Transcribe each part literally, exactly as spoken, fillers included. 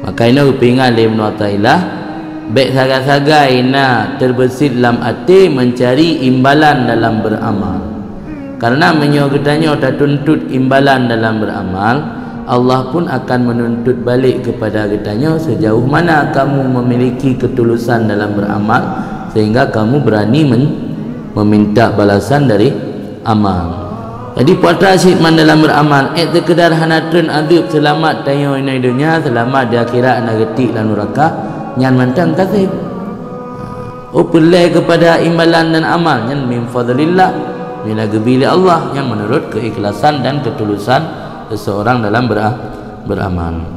Maka inoe geupeuingat lé Ibnu Athaillah, bék sagai-sagai na teubeusit lam até meuncari imbalan dalam beuramal. Kareuna meunyoe geutanyoe tatuntut imbalan dalam beuramal, Allah pun akan meununtut balek keupada geutanyoe sejauh mana kamu memiliki ketulusan dalam beuramal, sehingga kamu berani men-, meminta balasan dari amal. Jadi, puasa cit man dalam beuramal, ék seukeudar hana treun azeub, seulamat tanyoe inoe donya, seulamat di akhirat hana geutik lam nuraka, nyan mantong ka sép. Oh, peureulée keupada imbalan dan amal nyan min fadlillah, nyan geubri lé Allah, nyan meunurot keuikhlasan dan keutulusan seseurang dalam bera-, beuramal.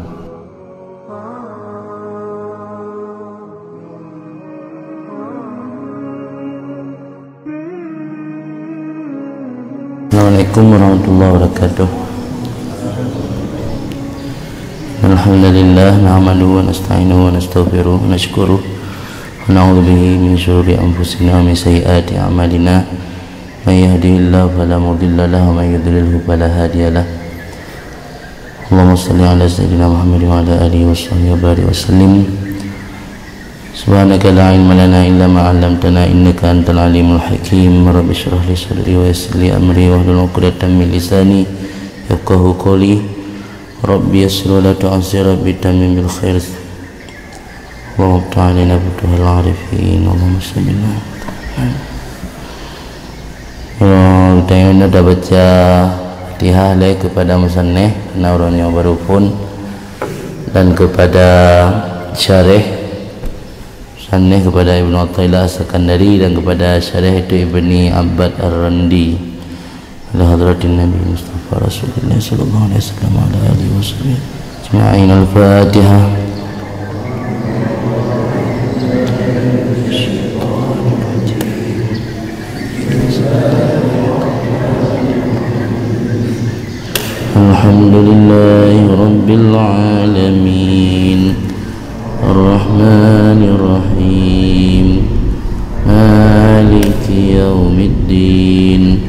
Assalamualaikum warahmatullahi wabarakatuh. Alhamdulillah, nahmaduhu wa nasta'inuhu wa nastaghfiruh wa nasykuruh wa na'udzu bihi min syururi anfusina wa min sayyiati a'malina. May yahdihillahu fala mudilla lahu wa may yudlilhu fala hadiya lah. Allahumma shalli ala sayyidina Muhammad wa ala alihi wa sahbihi wa barik wa sallim. Subhanaka la ilma lana illa ma 'allamtana innaka antal alimul hakim. Rabbi shrah li sadri wa yassir li amri wahlul 'uqdatam min lisani yafqahu qawli. Rabbi yassir wa la tu'assir, Rabbi tammim bil khair. Allahumma iftah alaina futuhal arifin. Allahumma shalli ala Muhammad. Eh, tanyoe na tabaca Fatihah lé keupada musannif, karena ureuëng nyoe baru phon, dan keupada syarih, musannif keupada Ibnu Athaillah As-Sakandari dan keupada syarih itu Ibni Abbad Ar-Randi. Ila hadratin Nabi Mustafa Rasulillah sallallahu alaihi wasallam wa ala alihi wa sahbihi ajma'in. Al-Fatihah. Alhamdulillahi Rabbil Alamin. Ar-Rahmanir Rahim. Maliki Yaumiddin.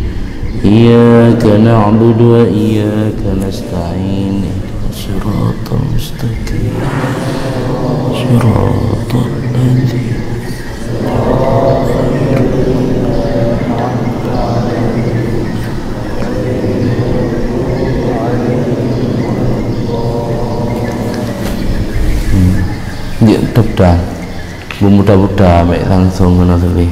Iyyaka na'budu wa iyyaka nasta'in. Ihdinas siratal mustaqim. Siratal ladzina Hmm. Dia teuka. Buta-buta, baik langsung kena sedih.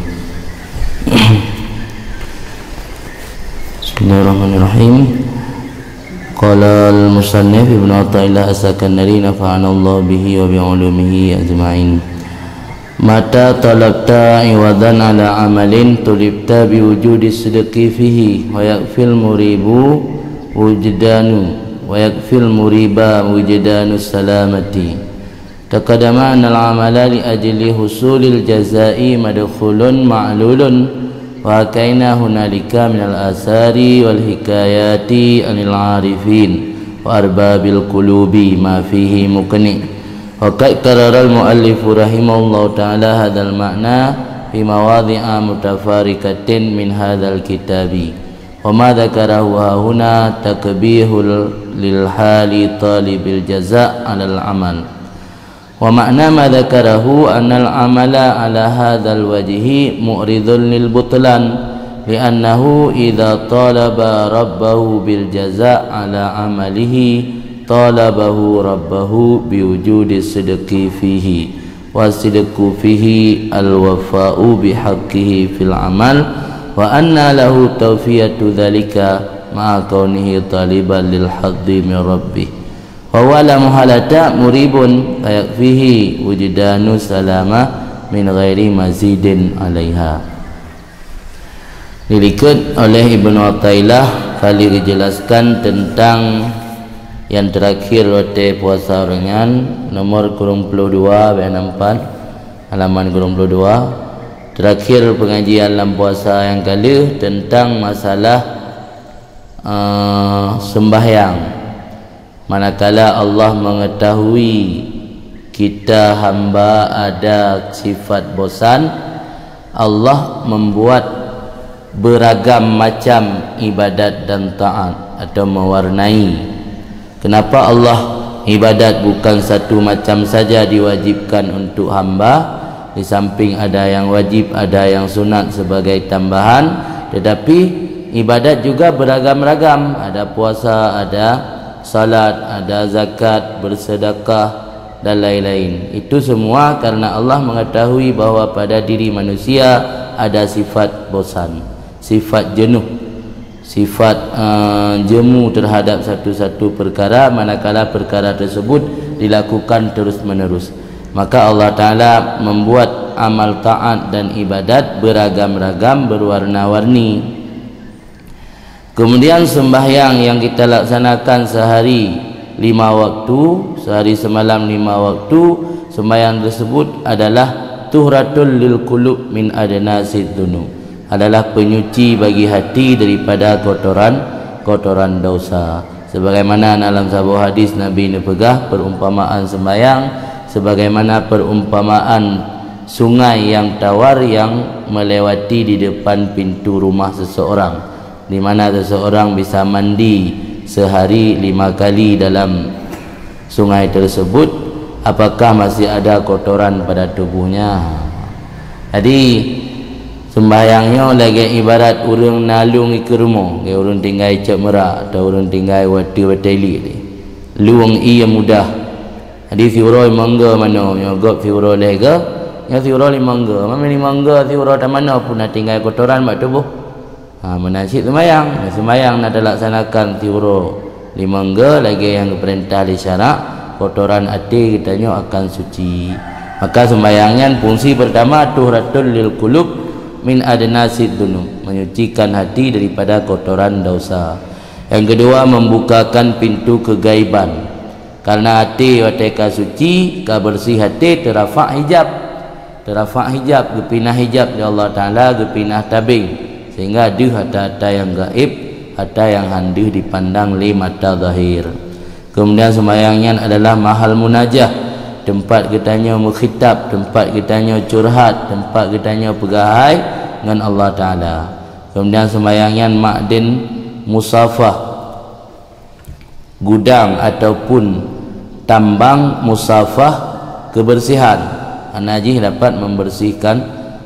Bismillahirrahmanirrahim. Qala al-musannif Ibnu Athaillah As-Sakandari, nafa'anallahu bihi wa bi ulumihi ajma'in. Mata talabta iwadan ala amalin tulibta bi wujudi sidqi fihi wa yakfil muribu wujdanu, wa yakfil muriba wujdanu salamati. Taqaddama anal amala li ajli husulil jazai madkhulun ma'lulun, wa hakaina hunalika minal asari wal hikayati anil arifin wa arbabil qulubi ma fihi muqni. Wa qad qarraral muallifu rahimahullahu ta'ala hadzal ma'na fi mawadhi'a mutafarriqatin min hadzal kitabi. Wa ma dzakarahu hahuna taqbihul lil hali talibil jaza' 'alal amal. Wa ma'na ma dzakarahu annal amala 'ala hadzal wajhi mu'ridun lil butlan, li'annahu idza talaba rabbahu bil jaza' 'ala amalihi, talabahu rabbahu bi wujudi sidqi fihi, wa sidqu fihi al wafa'u bi haqqihi fil amal, wa anna lahu tawfiyatu dzalika ma'a kaunihi taliban lil hadzi min rabbih. Wa huwa la muhalata muribun, fa yakfihi wujdanu salama min ghairi mazidin 'alaiha. Dilikot oleh Ibnu Athaillah ka lheueh geujelaskan teuntang nyang teurakhir watée puasa ureuëng nyan, nomor kureueng ploh dua, bak halaman kureueng ploh dua. Teurakhir peungajian lam puasa nyang ka lheueh teuntang masalah, eh, seumbahyang. Manakala Allah mengetahui kita hamba ada sifat bosan, Allah membuat beragam macam ibadat dan taat atau mewarnai. Kenapa Allah Ibadat bukan satu macam saja diwajibkan untuk hamba, di samping ada yang wajib, ada yang sunat sebagai tambahan, tetapi ibadat juga beragam-ragam, ada puasa, ada salat, ada zakat, bersedekah, dan lain-lain. Itu semua karena Allah mengetahui bahwa pada diri manusia ada sifat bosan, sifat jenuh, sifat, eh, jemu terhadap satu-satu perkara, manakala perkara tersebut dilakukan terus-menerus. Maka Allah Ta'ala membuat amal taat dan ibadat beragam-ragam, berwarna-warni. Kemudian sembahyang yang kita laksanakan sehari lima waktu, sehari semalam lima waktu, sembahyang tersebut adalah tuhratul lil qulub min adnasid dunub, adalah penyuci bagi hati daripada kotoran-kotoran dosa. Sebagaimana dalam saboh hadis Nabi neupeugah, perumpamaan sembahyang sebagaimana perumpamaan sungai yang tawar yang melewati di depan pintu rumah seseorang, di mana seseorang bisa mandi sehari lima kali dalam sungai tersebut, apakah masih ada kotoran pada tubuhnya? Jadi, sembahyang nyoe lagée ibarat ureuëng na lueng ikeue rumoh, lagée ureuëng tinggai cok meura atau ureuëng tinggai watée bateli tadi. Lueng ie mudah. Jadi siuroe limong go manoe, nyoe gob siuroe lhée go, nyoe siuroe limong go. Mami limong go siuroe tamanoe pun na tinggai kotoran bak tuboh. Ha, meunan cit seumayang. Seumayang na talaksanakan siuroe limong go lagée nyang geupeurintah lé syarak, kotoran até geutanyoe akan suci. Maka seumayang nyan fungsi pertama tuhratul lil qulub min adnasid dunub, menyucikan hati daripada kotoran dosa. Yang kedua, membukakan pintu kegaiban. Karena até watée ka suci, ka beureuséh até, teurafa' hijab. Teurafa' hijab, geupinah hijab lé Allah Ta'ala, geupinah tabeng, sehingga deuh ata-ata nyang gaéb, ata nyang hán deuh dipandang lé mata zahir. Kemudian seumayang nyan adalah mahal munajah, teumpat geutanyoe meukhitab, teumpat geutanyoe curhat, teumpat geutanyoe peugah hai ngon Allah Ta'ala. Kemudian seumayang nyan makden musafah, gudang ataupun tambang musafah kebersihan, hana jih dapat membersihkan,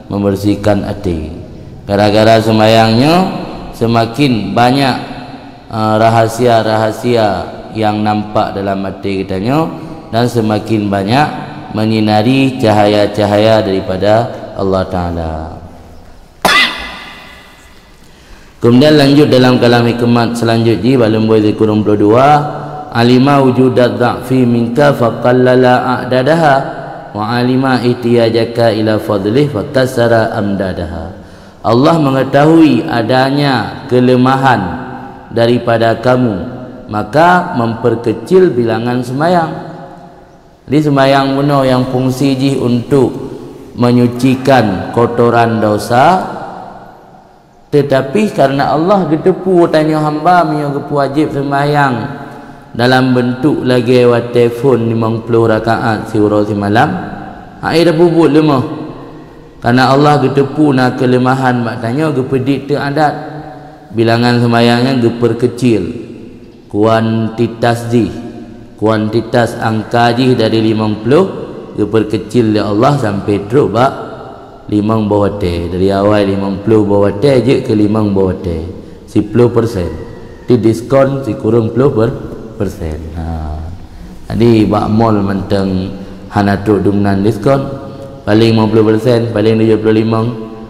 membersihkan até. Gara-gara seumayang nyoe seumakin banyak, eh, rahasia-rahasia yang nampak dalam até geutanyoe dan seumakin banyak menyinari cahaya-cahaya daripada Allah Ta'ala. Kemudian lanjut dalam kalam hikmat selanjut jih, bak leumbôi sikureueng ploh dua, "Alima wujudat dha'fi minka faqallala a'dadaha, wa alima ihtiyajaka ila fadlih fakassara amdadaha." Allah mengetahui adanya kelemahan daripada kamu, maka memperkecil bilangan sembahyang. Jadi sembahyang bunoe nyang fungsi jih untuk menyucikan kotoran dosa, tetapi karena Allah geuteupeue tanyoe hamba meunyoe geupeuwajéb sembahyang dalam beuntuk lagée watée phon limong ploh rakaat siuroe simalam, hai tapubuet leumoh. Karena Allah geuteupeue na keuleumahan bak tanyoe, geupeudiet teuk adat. Bilangan sembahyang nyan geupeurkeucil. Kuantitas jih, kuantitas angka jih dari limong ploh geupeurkeucil lé Allah sampai trok bak limong boh watée. Dari awai limong ploh boh watée jeuet keu limong boh watée, siploh persen. Didiskon sikureueng ploh per-, persen. Ha. Jadi bak mall mantong hana trok dumnan diskon. Paléng limong ploh persen, paléng tujoh ploh limong.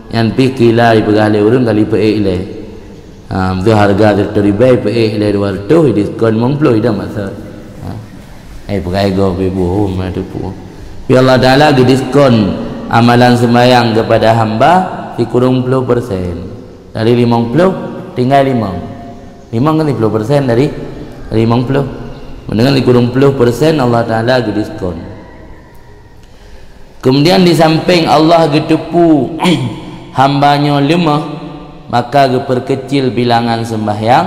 Nyan pih kila jipeugah lé ureuëng kali peuék ilée. Ha, beutôi hareuga sireutoh ribée peuék ilée dua reutôh, diskon limong ploh idong maksud. Ha. Eh, peugah igoe pih boh, mana teupeu. Tapi Allah Ta'ala geudiskon amalan sembahyang kepada hamba sikureueng ploh persen. Dari limong ploh, tinggai limong. Limong kan siploh persen dari, dari limong ploh. Meunan sikureueng ploh persen Allah Ta'ala geudiskon. Kemudian di samping Allah geuteupeue hamba nyoe leumoh, maka geupeurkeucil bilangan sembahyang,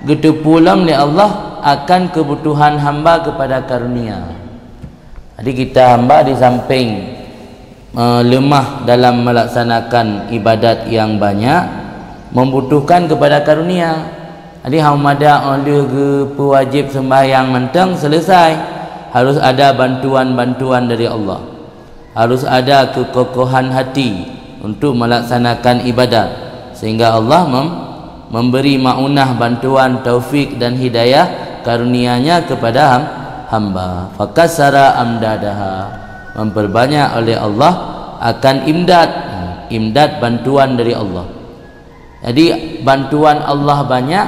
geuteupeue lom lé Allah akan keubutuhan hamba keupada karunia. Jadi kita hamba di samping, eh, lemah dalam melaksanakan ibadat yang banyak, membutuhkan kepada karunia. Jadi, hana mada óh lheueh geupeuwajéb seumbahyang mantong seuleusai, harus ada bantuan-bantuan dari Allah. Harus ada keukokohan hati untuk melaksanakan ibadat, sehingga Allah mem-, memberi maunah, bantuan, taufik dan hidayah karunia-Nya kepada ham-, hamba. Fakassara amdadaha, memperbanyak oleh Allah akan imdad, imdad bantuan dari Allah. Jadi, bantuan Allah banyak,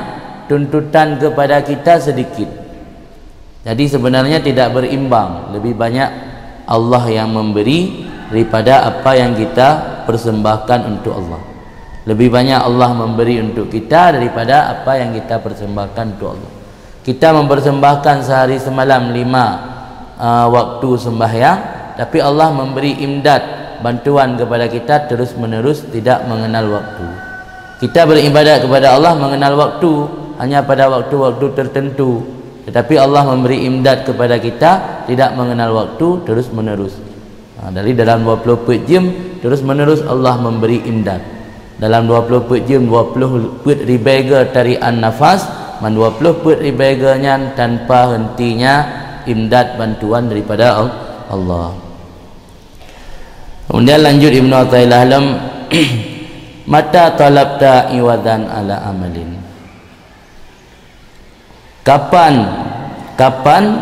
tuntutan kepada kita sedikit. Jadi, sebenarnya tidak berimbang. Lebih banyak Allah yang memberi daripada apa yang kita persembahkan untuk Allah. Lebih banyak Allah memberi untuk kita daripada apa yang kita persembahkan untuk Allah. Kita mempersembahkan sehari semalam lima, uh, waktu sembahyang, tapi Allah memberi imdad, bantuan kepada kita terus-menerus, tidak mengenal waktu. Kita beribadat kepada Allah mengenal waktu, hanya pada waktu-waktu tertentu. Tetapi Allah memberi imdad kepada kita tidak mengenal waktu, terus-menerus. Ha, dari dalam dua puluh peuet jeuem, terus-menerus Allah memberi imdad. Dalam dua puluh peuet jeuem, dua puluh peuet ribèe goe tarikan nafas, ban dua puluh peuet ribèe goe nyan tanpa hentinya imdad, bantuan daripada Al-, Allah. Kemudian lanjut Ibnu Athaillah lom, "Mata talabta iwadan ala amalin?" Kapan, kapan,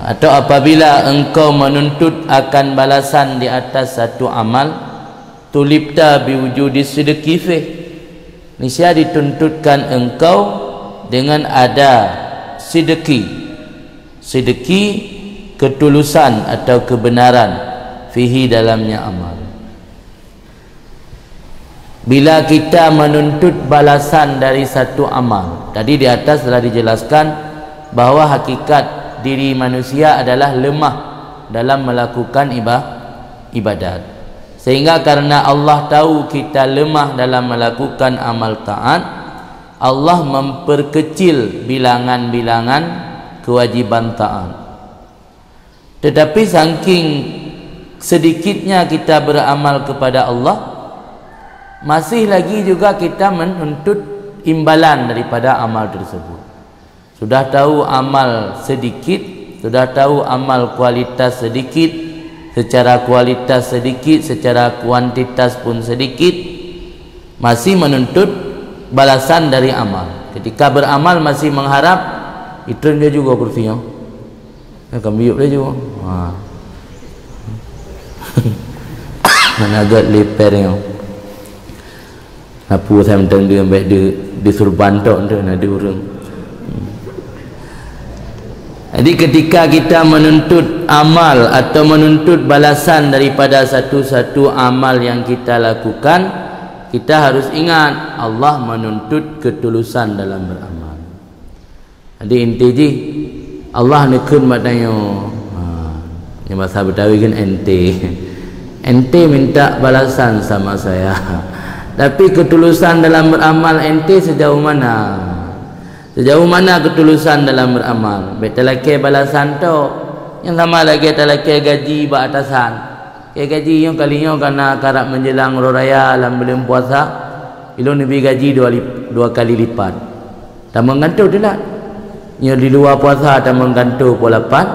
atau apabila engkau menuntut akan balasan di atas satu amal, tulibta biwujudi sidqi fih, niscaya dituntutkan engkau dengan ada sidqi, sidqi, ketulusan atau kebenaran, fihi, dalamnya amal. Bila kita menuntut balasan dari satu amal, tadi di atas telah dijelaskan bahwa hakikat diri manusia adalah lemah dalam melakukan iba-, ibadat. Sehingga karena Allah tahu kita lemah dalam melakukan amal taat, Allah memperkecil bilangan-bilangan kewajiban taat. Tetapi saking sedikitnya kita beramal kepada Allah, masih lagi juga kita menuntut imbalan daripada amal tersebut. Sudah tahu amal sedikit, sudah tahu amal kualitas sedikit, secara kualitas sedikit, secara kuantitas pun sedikit, masih menuntut balasan dari amal. Ketika beramal masih mengharap, itreun laju kursi nyoe. Ka miyueb laju. Ha. Mana agak leper nyoe. Napu saya mentang dia ambek di, di surban tok tu, na di ureueng. Jadi, ketika kita menuntut amal atau menuntut balasan daripada satu-satu amal yang kita lakukan, kita harus ingat, Allah menuntut ketulusan dalam beramal. Jadi, inti jih, Allah neukheun bak tanyoe. Ha, nyang bahasa Betawi kan ente. Ente minta balasan sama saya. Tapi ketulusan dalam beramal ente sejauh mana? Sejauh mana ketulusan dalam beramal? Bèk talakèe balasan tok. Nyang sama lagèe talakèe gaji bak atasan. Keu gaji nyoe kali nyoe karena karab menjelang uroe raya lam buleuen puasa, ilôn neubi gaji dua lip-, dua kali lipat. Tamong gantoe teulat. Nyoe di luwa puasa tamong gantoe poh lapan,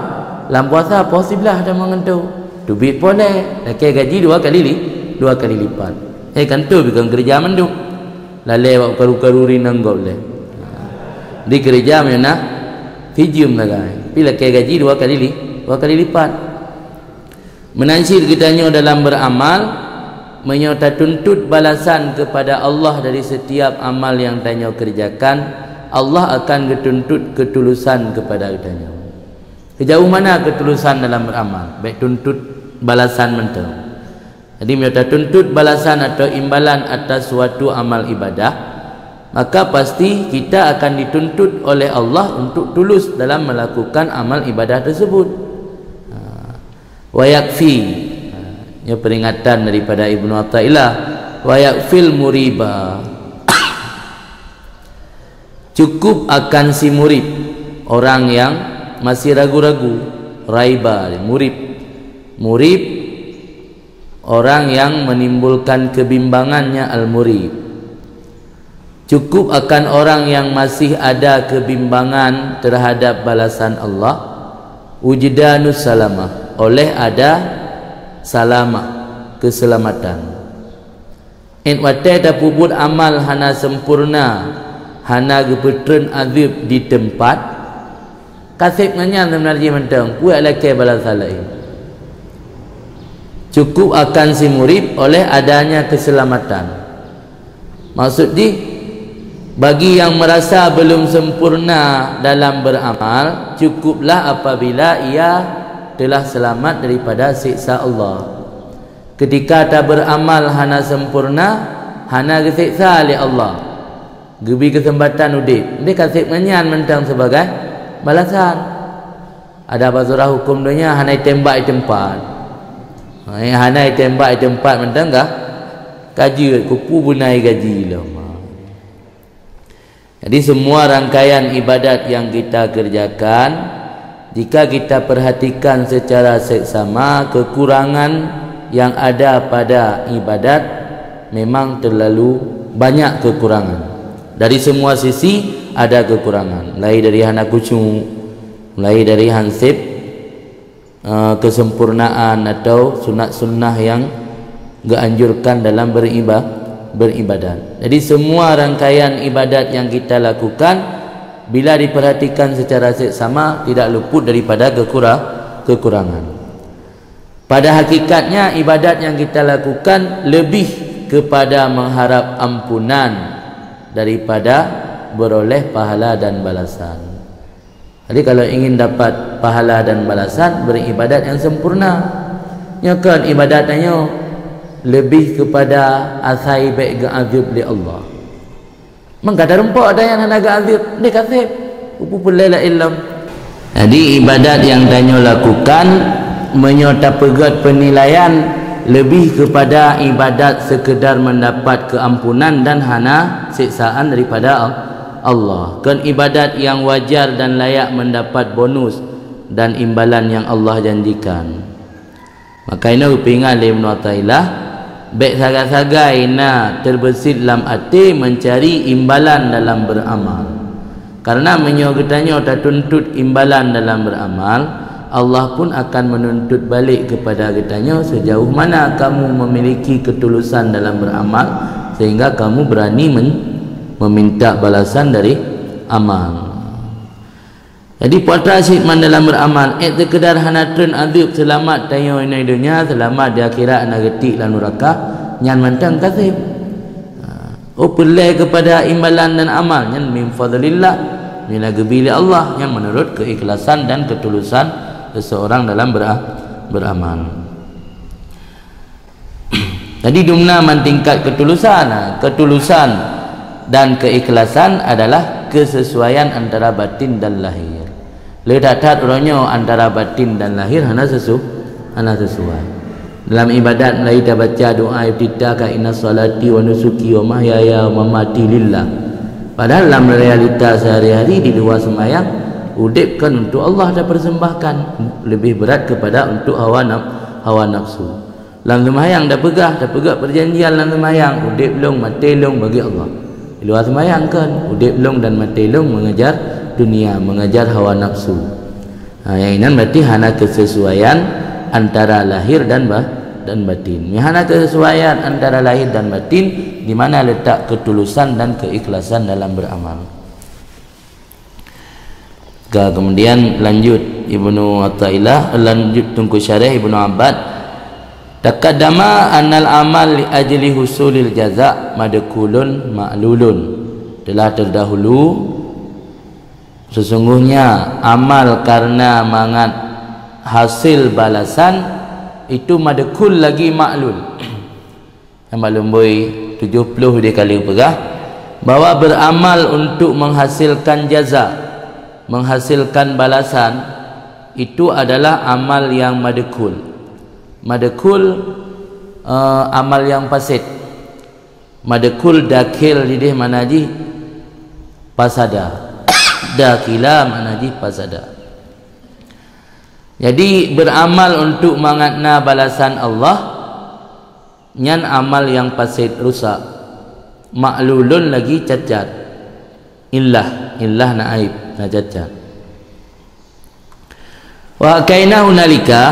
lam puasa poh siblaih tamong gantoe. Teubiet poh lhèe, lakèe gaji dua kali li-, dua kali lipat. Eh, gantoe bukon keureuja mandum. Lalè bak karu-karu rinong gob lé. Di keureuja meunyoe na, sijeuem sagai. Pi lakèe gaji dua kali li-, dua kali lipat. Meunan cit geutanyoe dalam beuramal, meunyoe tatuntut balasan keupada Allah dari setiap amal nyang tanyoe keureujakan, Allah akan geutuntut keutulusan keupada geutanyoe. Sijauh mana keutulusan dalam beuramal? Bèk tuntut balasan mantong. Jadi, meunyoe tatuntut balasan atau imbalan atas suatu amal ibadah, maka pasti kita akan dituntut oleh Allah untuk tulus dalam melakukan amal ibadah tersebut. Ha. Wa yakfi. Ha, nyoe peringatan daripada Ibnu Athaillah. Wa yakfil muriba. Cukup akan si murib, orang yang masih ragu-ragu, raiba, murib. Murib, orang yang menimbulkan kebimbangannya al-murib. Cukup akan orang yang masih ada kebimbangan terhadap balasan Allah, wujdanus salamah, oleh ada salamah, keselamatan. Ét watée tapeubuet amal hana sempurna, hana geupeutreun azeueb di teumpat, ka seb ngon nyan seubeuna jih mantong, peue lakée balasan laén. Cukup akan si murid oleh adanya keselamatan. Maksud jih, bagi yang merasa belum sempurna dalam beramal, cukuplah apabila ia telah selamat daripada siksa Allah. Ketika taberamal hana sempurna, hana geuseksa lé Allah, geubri keuseumpatan udeb, deh ka seb ngon nyan mantong sibagai balasan. Ada pasurah huköm donya hana itembak di teumpat. Eh, hana itembak di teumpat mantong ka, ka jeuet, keupeue beuna gaji lom. Jadi, semua rangkaian ibadat yang kita kerjakan, jika kita perhatikan secara seksama, kekurangan yang ada pada ibadat memang terlalu banyak kekurangan. Dari semua sisi ada kekurangan. Mulai dari hana khusyuk, mulai dari hanseb, eh, kesempurnaan atau sunat-sunnah yang geuanjurkan dalam beriba-, beribadat. Jadi, semua rangkaian ibadat yang kita lakukan, bila diperhatikan secara seksama, tidak luput daripada kekura-, kekurangan. Pada hakikatnya, ibadat yang kita lakukan lebih kepada mengharap ampunan daripada beroleh pahala dan balasan. Jadi, kalau ingin dapat pahala dan balasan, beribadat yang sempurna. Nyoe kon ibadat tanyoe lebih kepada asai bék geuazeueb lé Allah. Mangka tarumpok ata nyang hana geuazeueb, deh ka seb. Upu peureulée laén lom. Jadi, ibadat nyang tanyoe lakukan, meunyoe tapeugét penilaian lebih kepada ibadat sekedar mendapat keampunan dan hana siksaan daripada Allah. Kon ibadat nyang wajar dan layak mendapat bonus dan imbalan nyang Allah janjikan. Maka inoe geupeuingat lé Ibnu Athaillah, bék sagai-sagai na teubeusit lam até meucari imbalan dalam beuramal. Karena meunyoe geutanyoe tatuntut imbalan dalam beuramal, Allah pun akan menuntut balik kepada geutanyoe sejauh mana kamu memiliki ketulusan dalam beramal sehingga kamu berani men-, meminta balasan dari amal. Jadi, puasa cit man dalam beuramal, ék seukeudar hana treun azeueb, seulamat tanyoe inoe donya, seulamat di akhirat hana geutik lam nuraka, nyan mantong ka seb. Ha, oh, peureulée keupada imbalan dan amal, nyan min fadlillah, nilai geubri lé Allah, nyan meunurot keuikhlasan dan ketulusan seseorang dalam bera-, beuramal. Jadi, dumna man tingkat ketulusan. Nah, ketulusan dan keikhlasan adalah kesesuaian antara batin dan lahir. Le that-that uroe nyoe antara batin dan lahir hana sesu-, hana sesuai. Dalam ibadat mulai tabaca doa iftitah ka, "Inna salati wa nusuki wa mahyaya wa mamati lillah." Padahal lam realita sehari-hari di luar sembahyang, udeb kan untuk Allah tapersembahkan, lebih berat kepada untuk hawa naf-, hawa nafsu. Lam seumayang tapeugah, tapeugah perjanjian lam seumayang, udeb lôn, maté lôn bagi Allah. Di luwa seumayang kon, udeb lôn dan maté lôn mengejar dunia, mengejar hawa nafsu. Ha, nyang inan berarti hana kesesuaian antara lahir dan ba-, dan batin. Nyang hana kesesuaian antara lahir dan batin, di mana letak ketulusan dan keikhlasan dalam beramal. Ka, kemudian lanjut Ibnu Athaillah, lanjut Teungku Syarah Ibnu Abbad, "Taqaddama annal amal li ajli husulil jaza madkhulun ma'lulun." Telah terdahulu, sesungguhnya amal karena mangat hasil balasan itu madkhul lagi ma'lul. Nyang bak lumboi tujoh ploh di kali peugah bahwa beramal untuk menghasilkan jaza, menghasilkan balasan, itu adalah amal yang madkhul. Madkhul, eh, amal yang pasit. Madkhul dakhil jideh makna jih pasada. Dakhila makna jih pasada. Jadi, beramal untuk mangat na balasan Allah, nyan amal nyang pasit, rusak. Ma'lulun lagi cacat. Illah, illah na aib, na cacat. Wa hakaina hunalika,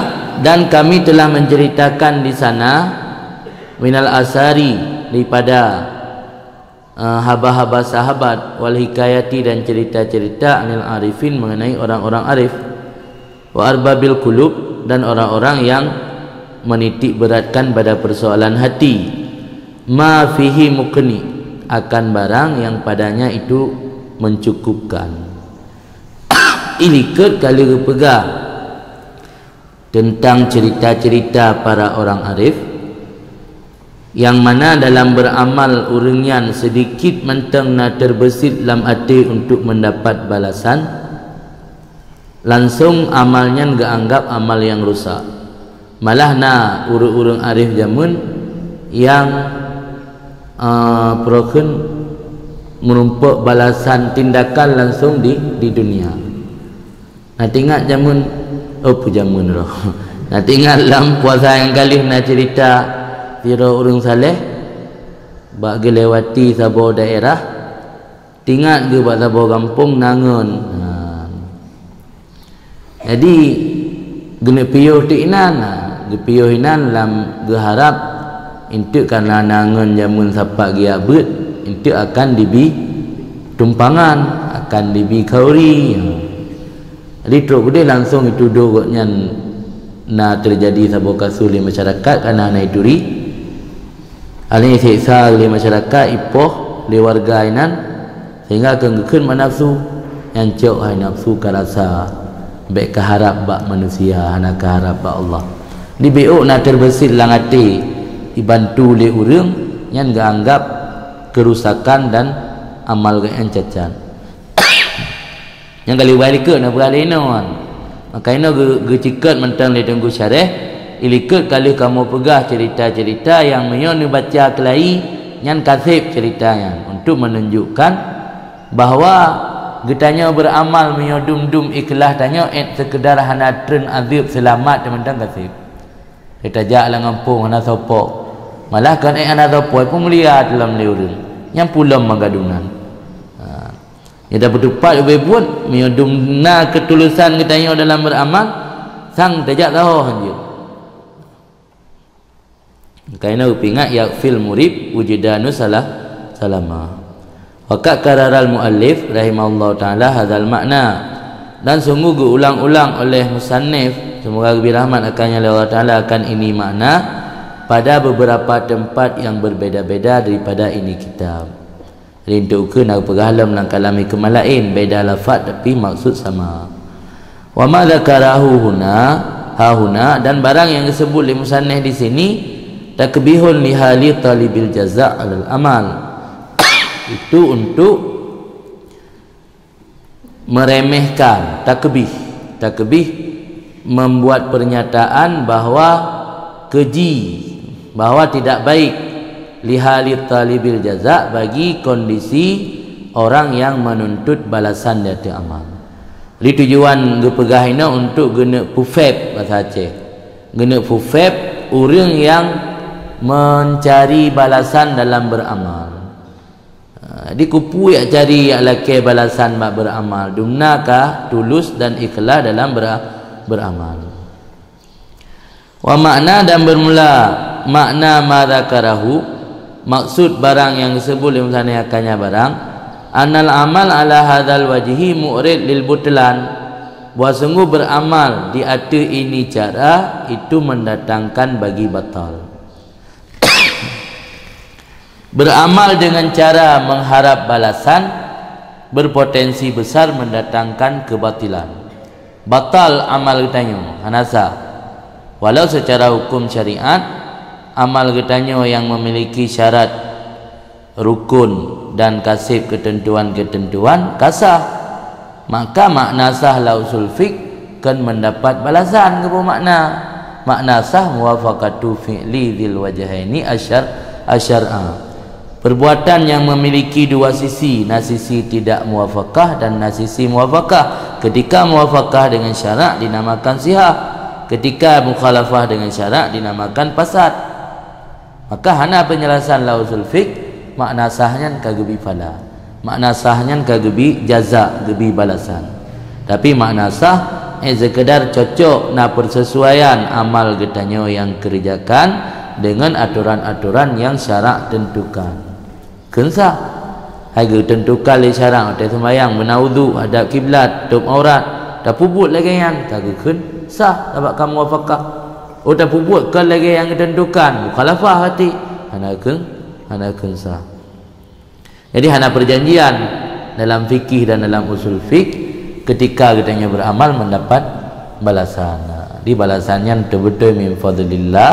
dan kami telah menceritakan di sana, minal asari, daripada, eh, haba-haba sahabat, wal hikayati, dan cerita-cerita, anil arifin, mengenai orang-orang arif, wa arbabil qulub, dan orang-orang yang menitik beratkan pada persoalan hati, ma fihi muqni, akan barang yang padanya itu mencukupkan. Ilikot ka lheueh geupeugah teuntang cerita-cerita para orang arif, nyang mana dalam beramal ureuëng nyan seudikit mantong na teubeusit lam até untuk mendapat balasan, langsung amal nyan geuanggap amal nyang rusak. Malah na ureuëng-ureuëng arif jameun nyang, eh, peurokon meurumpok balasan tindakan langsung di, di dunia. Na teuingat jameun, oh, peue jameun roh. Na teuingat lam puasa nyang ka lheueh na cerita sidroe ureuëng saleh bak geulewati saboh daerah, teuingat geuh bak saboh gampông na ngon. Ha. Jadi, geuneuk piôh teuk inan, ha, geupiôh inan lam geuharab, eunteuk kana na ngon jameun sapat geujak beuet, eunteuk akan dibi tumpangan, akan dibi khauri. Ha. Jadi, trok keudeh langsong jitudoh gobnyan na teujadi saboh kasus lé masyarakat kana hana jituri. Hana jiseksa lé masyarakat, jipoh lé warga inan, sehingga keu geukheun bak nafsu. Nyan cok hai nafsu ka rasa, bék ka harab bak manusia, hana ka harab bak Allah. Di B O na teubeusit lam até, jibantu lé ureuëng, nyan geuanggap keurusakan dan amal geuh nyan cacat. Nyang ka lheueh likot na peugah lé inoe. Maka inoe geu-, geucikot mantong lé Teungku Syareh, ilikot ka lheueh kamoe peugah cerita-cerita nyang meunyoe neubaca keulayi nyan kaseb cerita nyan untuk menunjukkan bahwa geutanyoe beuramal meunyoe dum-dum ikhlaih tanyoe ék seukeudar hana treun azeueb seulamat teumantong kaseb. Geutajak lam gampông hana soe po. Malah kon ék hana soe po, peumulia teulom lé ureuëng. Nyang pulom meugadunan. Ha. Nyang tapeuteupat ubé buet, meunyoe dum na keutuleusan geutanyoe dalam beuramal, sang tajak sahoe hanjeuet. Kaina geupeuingat, yakfil murib wujdanu salah salama. Wa qad qarraral muallif rahimahullahu taala hadzal ma'na, dan sungguh geuulang-ulang oleh musannif, semoga geubri rahmat akannya lé Allah Taala, akan ini makna pada beberapa tempat yang berbeda-beda daripada ini kitab. Jadi, untuk ukeue na geupeugah lom lam kalam hikmah laén, beda lafaz tapi maksud sama. Wa ma dzakarahu huna, hahuna, dan barang yang disebut lé musannif di sini, takbihun li hali talibil jaza' alal amal. Itu untuk meremehkan, takbih. Takbih membuat pernyataan bahwa keji, bahwa tidak baik, li hali talibil jaza', bagi kondisi orang yang menuntut balasan di ateueh amal. Jadi tujuan geupeugah inoe untuk geuneuk pufeb, bahasa Aceh. Geuneuk pufeb ureuëng nyang mencari balasan dalam beuramal. Ha, di kupu jak cari jak lakée balasan bak beuramal, dumna ka tulus dan ikhlas dalam bera-, beuramal. Wa makna, dan bermula makna ma dzakarahu, maksud barang yang disebut lé musannif akannya barang, annal amal ala hadzal wajhi mu'rid lil butlan, bahwa sungguh beramal di ateueh ini cara itu mendatangkan bagi batal. Beramal dengan cara mengharap balasan berpotensi besar mendatangkan kebatilan. Batal amal geutanyoe, hana sah. Walau secara hukum syariat, amal geutanyoe yang memiliki syarat, rukun, dan kaseb keuteuntuan-keuteuntuan ka sah. Maka makna sah lam usul fiqh kon mendapat balasan, geupeue makna. Makna sah muwafaqatu fi'li dzil wajhaini asyar-, asyar'a. Perbuatan yang memiliki dua sisi, na sisi tidak muwafaqah dan na sisi muwafaqah. Ketika muwafaqah dengan syarak dinamakan sihah. Ketika mukhalafah dengan syarak dinamakan fasad. Maka hana penjelasan lam usul fiqh Makna sah nyan ka geubi phala. Makna sah nyan ka geubi jaza, geubi balasan. Tapi makna sah, eh, sekedar cocok na persesuaian amal geutanyoe nyang keureujakan deungon atoran-atoran nyang syarak tentukan. Kheun sah. Hai geutentukan lé syarak, watèe seumayang, beuna udhu, hadap kiblat, tôp aurat, tapeubuet lagèe nyan, ka geukheun sah, sabab ka muwafaqah. Oh, tapeubuet kon lagèe nyang geutentukan, mukhalafah, berarti hana kheun, hana kheun sah. Jadi, hana perjanjian dalam fikih dan dalam usul fik, ketika geutanyoe beramal mendapat balasan. Nah, di balasan nyan beutôi-beutôi min fadlillah.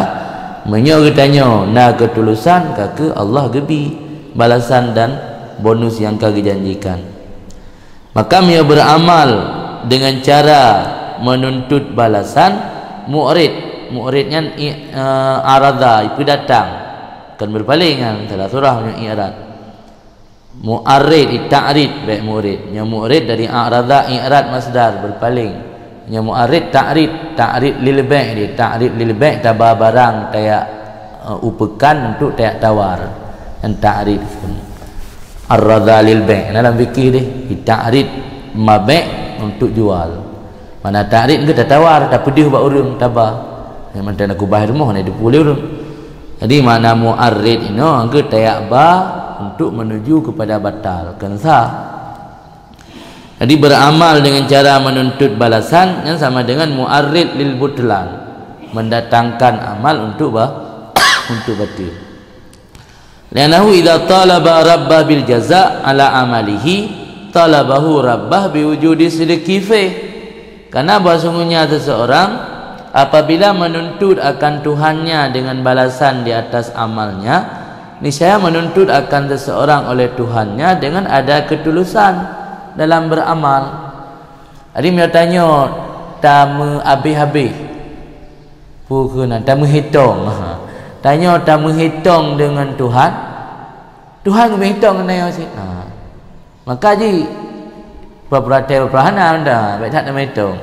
Meunyoe geutanyoe na keutulusan, ka keuh Allah geubi balasan dan bonus nyang ka geujanjikan. Maka meunyoe beramal dengan cara menuntut balasan, mu'rid. Mu'rid nyan i-, eh, arada, ipeudatang. Kon beupaleng nyan, salah surah meunyoe i'rad. Mu'arrid, i-, ta'rid, bèk mu'rid. Nyoe mu'rid dari a'rada, i'rad masdar, beupaleng. Nyoe mu'arrid, ta'rid, ta'rid lil bai' di, ta'rid lil bai' taba barang tajak, eh, u peukan untuk tajak tawar. Nyan ta'rid. Arada lil bai'. Nah, dalam fikih deh, i-, ta'rid mabai' untuk jual. Mana ta'rid ke tatawar, tapeudeuh bak ureueng, taba. Nyang mantong na kubah rumoh, na dipeu lé ureueng. Jadi, makna mu'arrid inoe ke tajak ba untuk menuju kepada batal, kheun sah. Jadi, beramal dengan cara menuntut balasan yang sama dengan mu'arrid lil butlan, mendatangkan amal untuk ba-, untuk batil. Li'annahu idza talaba rabbah bil jaza' ala amalihi, talabahu rabbah biwujudi sidqi fih. Karena bahwa sungguhnya seseorang apabila menuntut akan Tuhannya dengan balasan di atas amalnya, niscaya menuntut akan seseorang oleh Tuhannya dengan ada ketulusan dalam beramal. Jadi, meunyoe tanyoe tameuhabéh-habéh, peue keunan, tameuhitong. Ha. Tanyoe tameuhitong deungon Tuhan, Tuhan geumeuhitong ngon tanyoe cit. Ha. Maka jih, pura-pura teuh, pura-pura hana, dah, bèk that tameuhitong.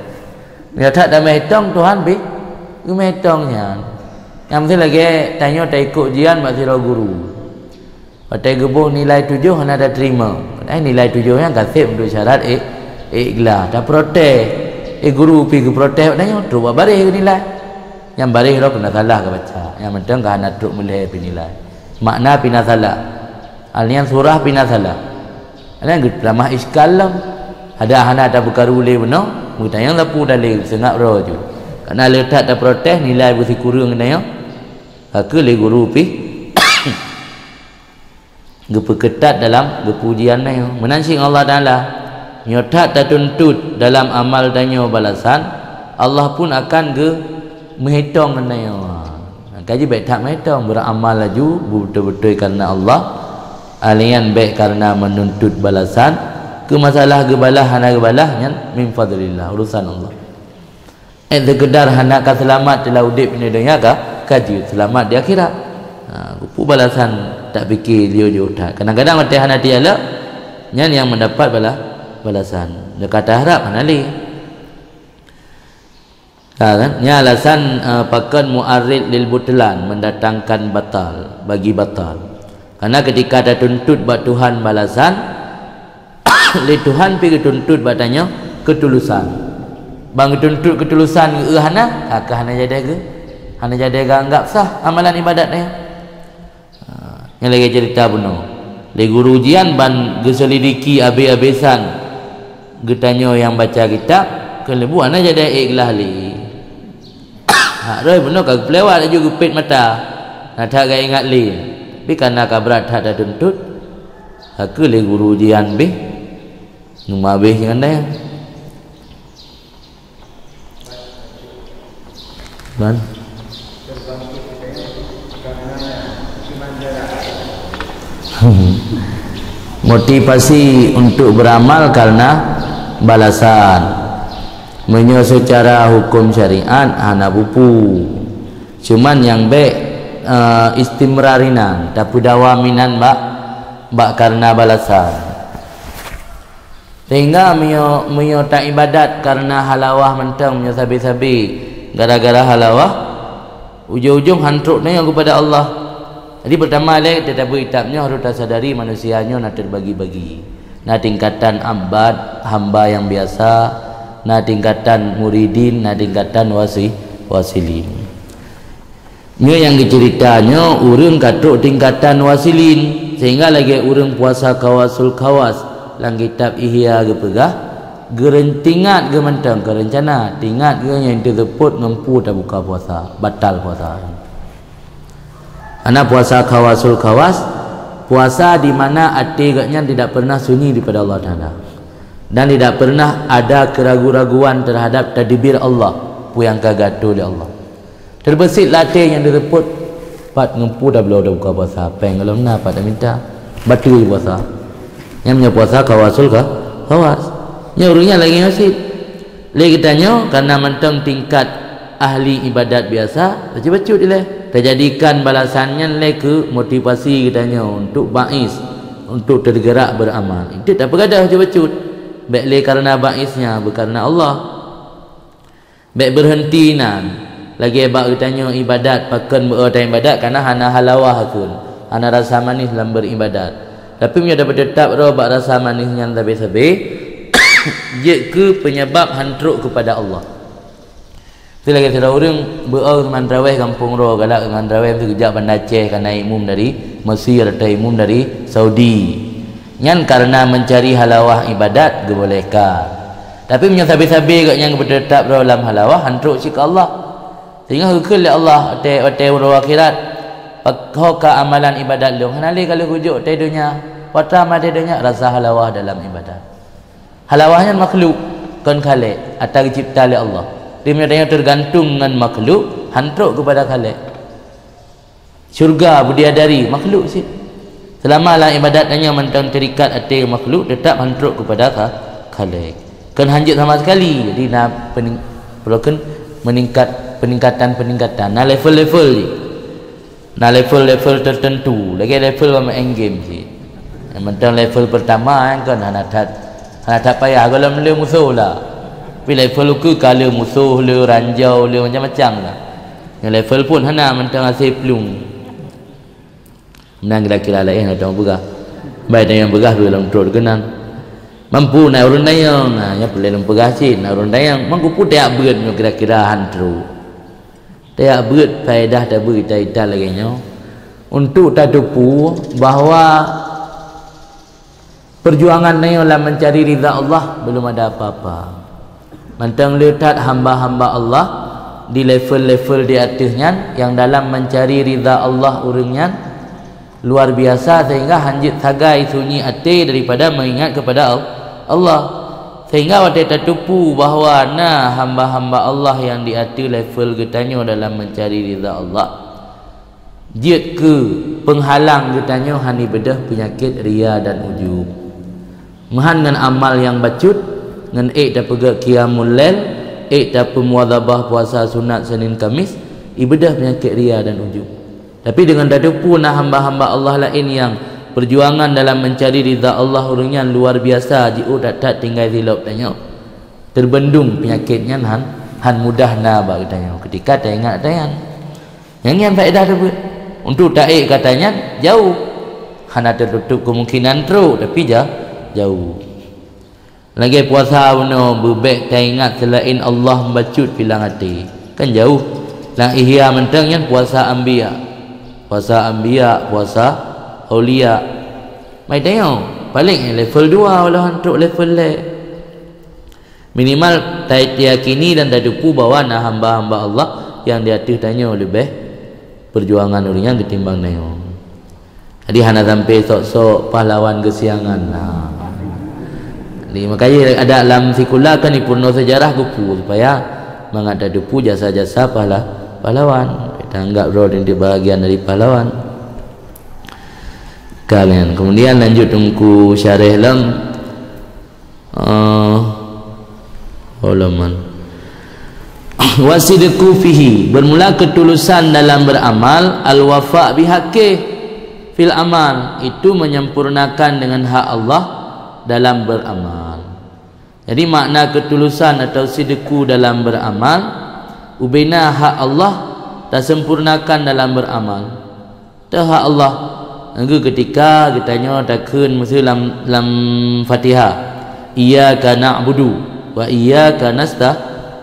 Meunyoe that tameuhitong, Tuhan pih geumeuhitong nyan. Nyang meusti lagèe tanyoe taikot ujian bak sidroe guru. Watèe geuboh nilai tujoh hana tateurimong. Padahai nilai tujoh nyan ka sép untuk syarat i-, ikhlas. Taprotes. Eh, guru pih geuprotes bak tanyoe, trok bak baréh nilai. Nyang baréh droe keunan salah geubaca. Nyang mantong ka hana trok meulhèe pih nilai. Makna pih na salah. Hal nyan surah pih na salah. Hal nyan geuteutamah iskal lom. Ada hana tapeukaru lé bunoe, meutanyong sapeue dalé, seungab droe ju. Karena le that taprotes, nilai beusikureueng geutanyoe. Ka keuh lé guru pih geupeukeutat dalam geupeuuji tanyoe. Meunan cit ngon Allah Taala. Meunyoe that tatuntut dalam amal tanyoe balasan, Allah pun akan geumeuhitong ngon tanyoe. Ka jih bèk that meuhitong, beuramal laju, beutôi-beutôi kareuna Allah. Hal nyan bèk kareuna meununtut balasan. Keu masalah geubalah hana geubalah, nyan min fadlillah, urusan Allah. Eh, sekedar hana ka seulamat dalam udép nyoe donya ka, ka jeuet seulamat di akhirat. Ha, peue balasan tak pikir lieu jeuet that. Kadang-kadang watèe hana teujalak, nyan nyang mendapat bala-, balasan. Nyang ka taharap hana lé. Ha, kan? Nyan alasan, eh, pakon mu'arrid lil butlan, mendatangkan batal, bagi batal. Karena ketika tatuntut bak Tuhan balasan, lé Tuhan pih geutuntut bak tanyoe keutulusan. Ban geutuntut keutulusan geu hana, ka keuh hana jadi geu, hana jadi geuanggap sah amalan ibadat nyan. Ha, nyan lagèe cerita bunoe. Lé guru jian ban geuselidiki abéh-abésan geutanyoe nyang baca kitab, keuleubuk hana jadi ikhlas lé. Hak roh bunoe ka geupeulewat laju geupét mata. Na that geuingat lé. Tapi kareuna ka brat that tatuntut, ka keuh lé guru jian beh. Numa beh ngon dayah. Ban. Motivasi untuk beramal karena balasan. Meunyoe seucara huköm syariat hana bupu. Cuman nyang bèk, eh, istimrarinan, tapeudawaminan bak, bak karena balasan. Sehingga meunyoe, meunyoe taibadat karena halawah mantong, meunyoe sabe-sabe gara-gara halawah, ujong-ujong han trok tanyoe keupada Allah. Jadi, pertama lé, teutabeuet kitab nyoe harôh tasadari manusia nyoe na teubagi-bagi. Na tingkatan abad, hamba nyang biasa, na tingkatan muridin, na tingkatan wasi-, wasilin. Nyoe nyang geuceurita nyoe ureuëng ka trok tingkatan wasilin, sehingga lagée ureuëng puasa kawasul khawas lam kitab Ihya geupeugah, geurencana geuh mantong keu reuncana, tingat geuh nyang teuseupôt ngon peue tabuka puasa, batal puasa. Ana puasa khawasul khawas, puasa di mana até geuhnyan tidak pernah sunyi daripada Allah Taala. Dan tidak pernah ada keragu-raguan terhadap tadbir Allah, peue nyang ka geuatoe lé Allah. Teubeusit lam até nyang teuseupôt, pat ngon peue tabloe tabuka puasa, péng gohlom na pat taminta, bateue puasa. Nyan meunyoe puasa khawasul kha-, khawas. Nyoe ureuëng nyan lagée nyoe cit. Lé geutanyoe, kareuna mantong tingkat ahli ibadat biasa, bacut-bacut ilée. Tajadikan balasan nyan lé keu motivasi geutanyoe untuk baiz, untuk tergerak beramal. Itu tapeugadôh bacut-bacut. Bék lé kareuna baiznya, beukareuna Allah. Bék beureunti nan. Lagée bak geutanyoe ibadat, pakon beu-o taibadat, kareuna hana halawah kheun, hana rasa manis lam beribadat. Tapi meunyoe tapeuteutap droe bak rasa manis nyan sabe-sabe, jeuet keu penyebab han trok keupada Allah. Itu lagée sidroe ureuëng beu-o ngon traweh gampông droe, galak ngon traweh, meusikeujak Banda Aceh ka na imum dari Mesir atau imum dari Saudi. Nyan kareuna meucari halawah ibadat geubolehkan. Tapi meunyoe sabe-sabe gobnyan geupeuteutap droe lam halawah, han trok cit keu Allah. Sehingga geukheun lé Allah watée, watée uroe akhirat, "Pakon ka amalan ibadat lôn, hana lé ka lheueh kujok watée donya, watée maté donya rasa halawah dalam ibadat." Halawah nyan makhluk, kon Khalik, ata geucebta lé Allah. Di meunyoe tanyoe teugantung ngon makhluk, han trok keupada Khalik. Syurga beudiadari makhluk cit. Seulama lam ibadat tanyoe mantong teurikat até makhluk, teutap han trok keupada Kha-, Khalik. Kon han jeuet sama sekali. Jadi na pening-, peulokon meningkat, peningkatan-peningkatan. Na level-level jih. Na level-level tertentu. Lagée level bak main game cit. Nyang mantong level pertama nyan kon hana that, hana that payah gohlom le musoh la. Tapi level ukeue ka le musoh, le ranjau, le macam-macam la. Nyang level pun hana mantong hase plueng. Meunan kira-kira laén atau peugah. Baik, dan nyang peugah tu dalam trok keunan. Mampu na ureuëng dayang, ha, nyang peureulée lôn peugah cit, na ureuëng dayang, mampu putée abeuet nyoe kira-kira han trok. Tajak beuet faedah tabeuet ita-ita lagée nyoe, untuk tateupeue bahwa perjuangan tanyoe lam mencari ridha Allah belum ada apa-apa. Mantong le that hamba-hamba Allah di level-level di ateueh nyan, nyang dalam mencari ridha Allah ureuëng nyan luar biasa sehingga han jeuet sagai sunyi até daripada meuingat keupada Al-, Allah. Sehingga watée tateupeue bahwa na hamba-hamba Allah nyang di ateueh level geutanyoe dalam mencari ridha Allah, jeuet keu peunghalang geutanyoe han ibeudôh peunyakét ria dan ujub. Meuhan ngon amal nyang bacut, ngon ék tapeugét qiyamul lail, ék tapeumuwazabah puasa sunat Senin Kamis, ibeudôh peunyakét ria dan ujub. Tapi deungon tateupeue na hamba-hamba Allah laén nyang peujuangan dalam meuncari ridha Allah, ureuëng nyan luar biasa, jiôh that-that tinggai silop tanyoe. Teubendong peunyakét nyan han, han mudah na bak geutanyoe keutika taingat ata nyan. Nyang nyan faedah teubeuet. Untuk taék keu ata nyan jauh. Hana teututup keumungkinan trok, tapi ja-, jauh. Lagée puasa bunoe beubék taingat seulaén Allah bacut pilang até. Kan jauh. Lam Ihya mantong nyan puasa anbiya. Puasa anbiya, puasa aulia. Mai tanyoe, paleng level dua, walau han trok level lhée. Minimal ta-, tayakini dan tateupeue bahwa na hamba-hamba Allah nyang di ateueh tanyoe leubeh peujuangan ureuëng nyan ketimbang tanyoe. Jadi hana sampai sok-sok pahlawan keusiangan. Nah. Jadi, makanya ada lam sikula kan dipeurunoe sejarah geupeu supaya mangat tateupeue jasa-jasa pahla-, pahlawan. Kita anggap droe di bahagian dari pahlawan. Kalian. Kemudian lanjut Teungku syarah lom. Ah, uleman. Wasidqu fihi, bermula ketulusan dalam beramal, al-wafa bihaqqih fil amal, itu menyempurnakan dengan hak Allah dalam beramal. Jadi, makna ketulusan atau sidqu dalam beramal, ubena hak Allah tasempurnakan dalam beramal. Teuh hak Allah. Nanggroe keutika geutanyoe takheun meuseu lam, lam Fatihah, "Iyyaka na'budu wa iyyaka nasta-,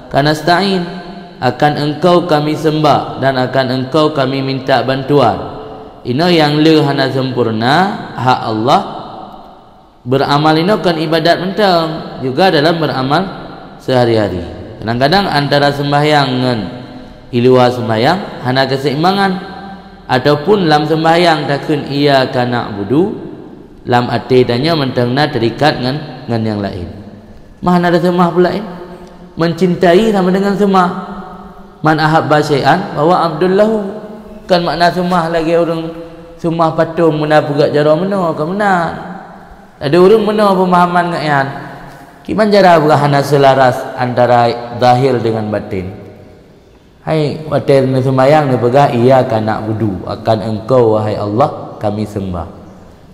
ka nasta'in." Akan Engkau kami sembah dan akan Engkau kami minta bantuan. Inoe nyang le hana sempurna hak Allah. Beuramal inoe kon ibadat mantong, juga dalam beuramal sehari-hari. Kadang-kadang antara sembahyang ngon i luwa sembahyang hana keuseimbangan, ataupun lam sembahyang takheun iyyaka na'budu, lam até tanyoe mantong na terikat ngon, ngon nyang laén. Mah hana ada seumah pula laén. Mencintai sama dengan seumah. Man ahabba syai'an fahuwa abdul lahu. Kan makna seumah lagée ureuëng seumah patong meunan peugah jaroe meunoe, kon meunan. Ada ureuëng meunoe pemahaman ngon nyan. Kiban cara peugah hana selaras antara zahir dengan batin. Hai, watée neuseumayang neupeugah, "Iyyaka na'budu," akan Engkau, wahai Allah, kami sembah.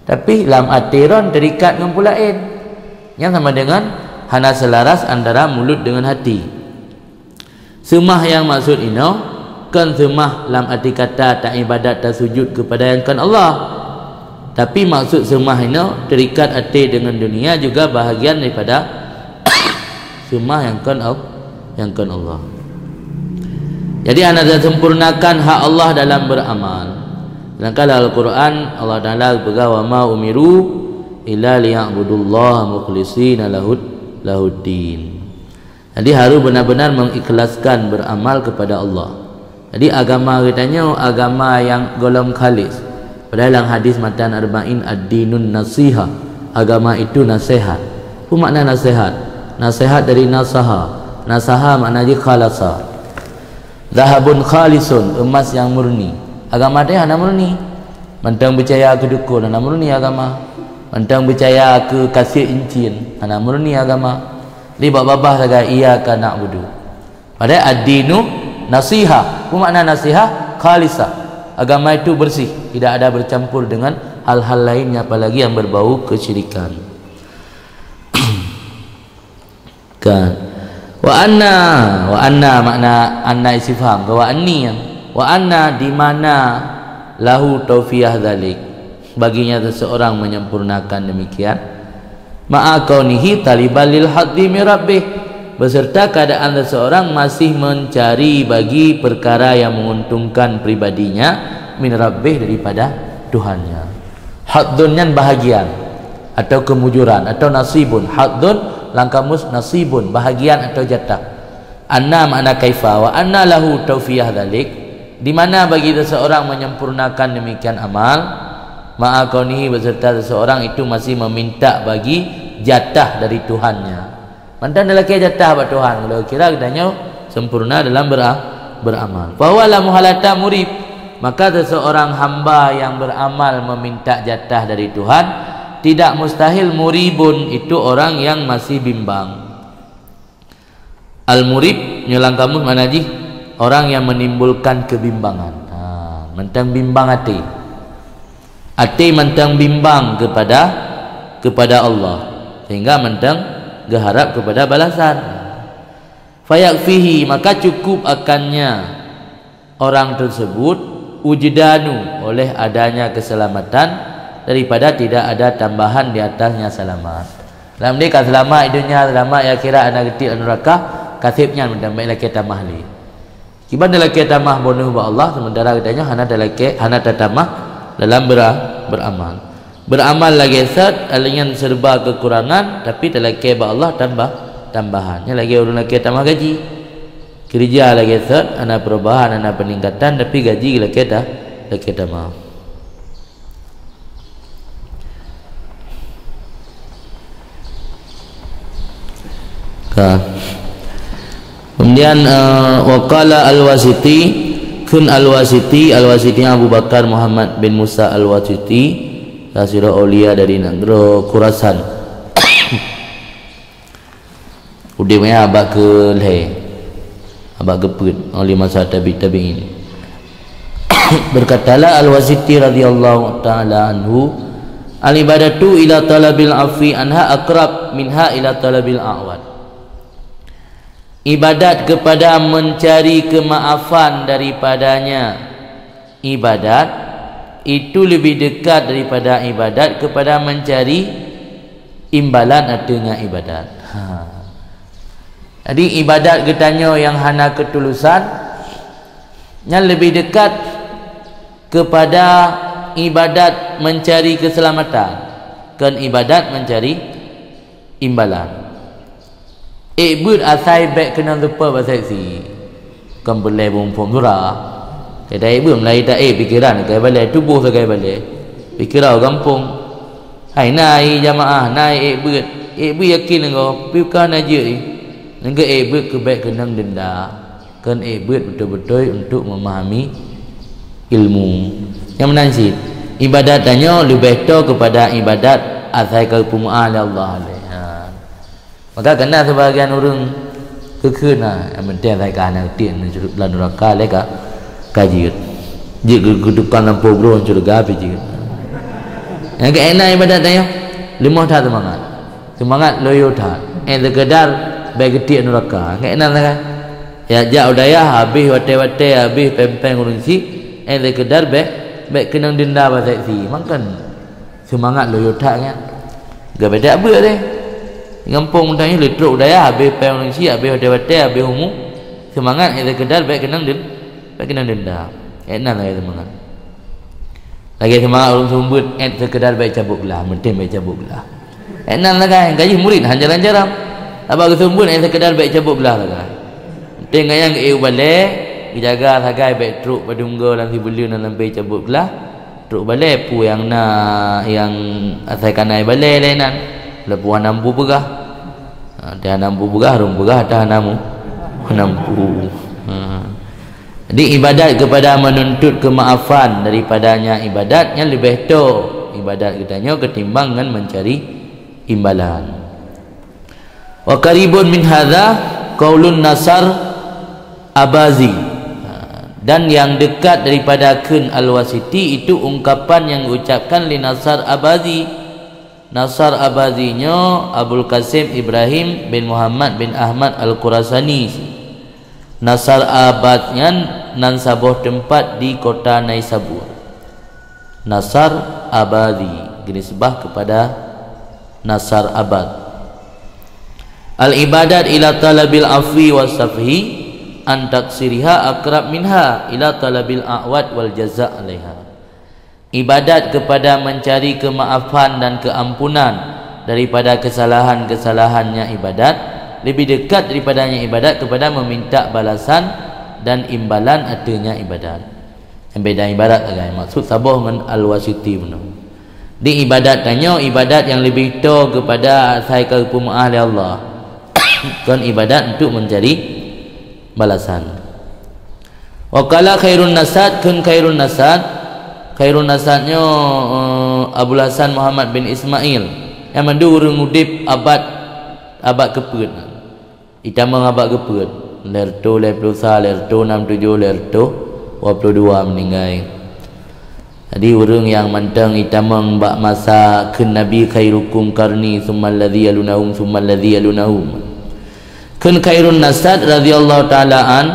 Tapi lam até droen terikat ngon peue laén. Nyan sama dengan hana selaras antara mulut dengan hati. Seumah nyang maksud inoe kon seumah lam arti kata taibadat, tasujud kepada nyang kon Allah. Tapi maksud seumah inoe terikat até dengan dunia juga bahagian daripada seumah nyang kon Al-, nyang kon Allah. Jadi hana tersempurnakan hak Allah dalam beramal. Sedangkan dalam Al-Quran Allah Taala peugah, "Wa ma umiru illa liya'budullaha mukhlishina lahud, lahuddin." Jadi harus benar-benar mengikhlaskan beramal kepada Allah. Jadi agama geutanyoe agama nyang golom khalis. Padahai lam hadis matan Arba'in, "Ad-dinun nasiha." Agama itu nasihat. Apa makna nasihat? Nasihat dari nasaha. Nasaha makna jih khalasa. "Zahabun khalisun," emas nyang murni. Agama teuh hana murni. Mantong peucaya keu dukon hana murni agama. Mantong peucaya keu kasiek incin hana murni agama. Di bak babah sagai, "Iyyaka na'budu." Padahai ad-dinu nasiha. Apa makna nasiha? Khalisah. Agama itu bersih, tidak ada bercampur dengan hal-hal lainnya, apalagi yang berbau kesyirikan. Kan. Wa anna, wa anna makna anna istifham, wa anni. Wa anna, di mana, lahu taufiah dzalik, baginya seseorang menyempurnakan demikian. Ma'a kaunihi taliban lil hadzi min rabbih, beserta keadaan seseorang masih mencari bagi perkara yang menguntungkan pribadinya, min rabbih, daripada Tuhannya. Hadzun nyan bahagian atau kemujuran atau nasibun. Hadzun lam kamus nasibun, bahagian atau jatah. Anna makna kaifa, wa anna lahu taufiah dzalik, di mana bagi seseorang menyempurnakan demikian amal, ma'a kaunihi, beserta seseorang itu masih meminta bagi jatah dari Tuhannya. Mantong talakée jatah bak Tuhan, kalau kira geutanyoe sempurna dalam bera-, beramal. Fahuwa la muhalata murib, maka seseorang hamba yang beramal meminta jatah dari Tuhan, tidak mustahil muribun itu orang yang masih bimbang. Al-murib nyoe lam kamus makna jih orang yang menimbulkan kebimbangan. Ha, mantong bimbang até. Até mantong bimbang kepada, kepada Allah, sehingga mantong geuharab kepada balasan. Fayakfihi, maka cukup akannya orang tersebut, wujdanu, oleh adanya keselamatan daripada tidak ada tambahan di atasnya selamat. Lam dia ka selamat di dunia, selamat di akhirat, hana geutiek lam neuraka, ka seb nyan mantong, bèk lakée tamah lé. Kiban talakée tamah boh neuh bak Allah, sementara geutanyoe hana talakée, hana tatamah dalam bera-, beramal. Beramal lagée sot, alinyan serba kekurangan, tapi talakée bak Allah tambah, tambahan. Nyan lagée ureuëng lakée tamah gaji. Keureuja lagée sot, hana perubahan, hana peningkatan, tapi gaji lakée ta-, lakée tamah. Ka. Kemudian, eh, wa qala Al-Wasiti, kheun Al-Wasiti, Al-Wasiti Abu Bakar Muhammad bin Musa Al-Wasiti, salah sidroe aulia dari nanggroe Khurasan. Udeb nyan abad keu lhée, abad keu peuet, oh, lé masa tabi-, tabi'in. Berkatalah Al-Wasiti radhiyallahu ta'ala anhu, "Al-ibadatu ila talabil afwi anha aqrab minha ila talabil a'wad." Ibadat kepada mencari kemaafan daripadanya, ibadat Itu lebih dekat daripada ibadat kepada mencari imbalan artinya ibadat. Ha. Jadi ibadat geutanyoe nyang hana keutulusan nyan lebih dekat kepada ibadat mencari keselamatan, kon ibadat mencari imbalan. Ék beuet asai bék keunong seupôt bak saksi. Kon peureulée muphom surah. Kita ék beuet meulahi ta ék pikeran ka balée, tuboh sagai balée. Pikeran gampông. Hai na i jamaah, na i ék beuet. Ék beuet yakin ngon, piu ka na jeuet i. Ngon ék beuet keu bék keunong denda. Kon ék beuet beutôi-beutôi untuk memahami ilmu. Nyang meunan cit, ibadat tanyoe leubeh toe keupada ibadat asai ka geupeumaáh lé Allah lé. Ha. Maka keunan sibagian ureuëng keukheun na, nyang penting asai ka hana tiek lam nuraka lé ka, ka jeuet. Jeuet keu tukang lampôh broh syeuruga pih jeuet. Nyang keunan ibadat tanyoe, leumoh that seumangat. Seumangat loyo that. Eh, seukeudar bék geutiek nuraka. Keunan sagai. Ya jak u dayah habéh watée-watée, habéh péng-péng ureuëng syiek, eh, seukeudar bék, bék keunong denda bak saksi. Mangkon seumangat loyo that nyan. Gabeda beuet deh. Gampông tanyoe le trok u dayah habéh péng ureuëng syiek, habéh watée-watée, habéh umu. Seumangat eh seukeudar bék keunong den-, bék keunong denda. Eh, nan lagée seumangat. Lagée seumangat ureuëng seumeubeuet, eh, seukeudar bék cabot glah, meunteng bék cabot glah. Eh, nan lagée, gaji murit han jaram-jaram. Haba geuseumeubeuet, eh, seukeudar bék cabot glah lagée. Meunteng gayang ék u balée, geujaga sagai bék trok padum goe lam sibuleuen lam lambée cabot glah. Trok balée peue nyang na, nyang asai ka na i balée lé nan. Leupah hana mampu peugah. Ha, hana mampu peugah, rhung peugah, hana mu-, hana mampu. Ha. Jadi ibadat kepada menuntut kemaafan daripadanya ibadat nyang leubeh toe ibadat geutanyoe ketimbang ngon mencari imbalan. Wa qaribun min hadza qaulun Nasar Abazi. Ha, dan yang dekat daripada kheun Al-Wasiti itu ungkapan yang diucapkan lé Nasar Abazi. Nasar Abazi nyoe Abul Qasim Ibrahim bin Muhammad bin Ahmad Al-Khurasani. Nasar Abad nyan nan saboh teumpat di kota Naisabur. Nasar Abazi geunisbah kepada Nasar Abad. Al-ibadat ila talabil afwi was safhi an taksiriha akrab minha ila talabil a'wad wal jaza alaiha. Ibadat kepada mencari kemaafan dan keampunan daripada kesalahan-kesalahannya ibadat, lebih dekat daripadanya ibadat kepada meminta balasan dan imbalan artinya ibadat. Nyang beda ibarat sagai, maksud saboh ngon Al-Wasiti bunoe. Di ibadat tanyoe, ibadat nyang leubeh toe keupada asai ka geupeumaáh lé Allah. Kon ibadat untuk mencari balasan. Wa qala khairun nasad, kheun khairun nasad. Khairun nasad nyoe, eh, Abul Hasan Muhammad bin Ismail. Nyang mandum ureuëng udeb abad, abad keupeuet. Itamong abad keupeuet, lhèe reutôh lhèe plôh sa, lhèe reutôh nam tujoh, lhèe reutôh dua plôh dua meuninggai. Jadi, ureuëng nyang mantong itamong bak masa kheun Nabi, "Khairukum qarni, tsummal ladzi yalunahum, tsummal ladzi yalunahum." Kheun khairun nasad radhiyallahu ta'ala an,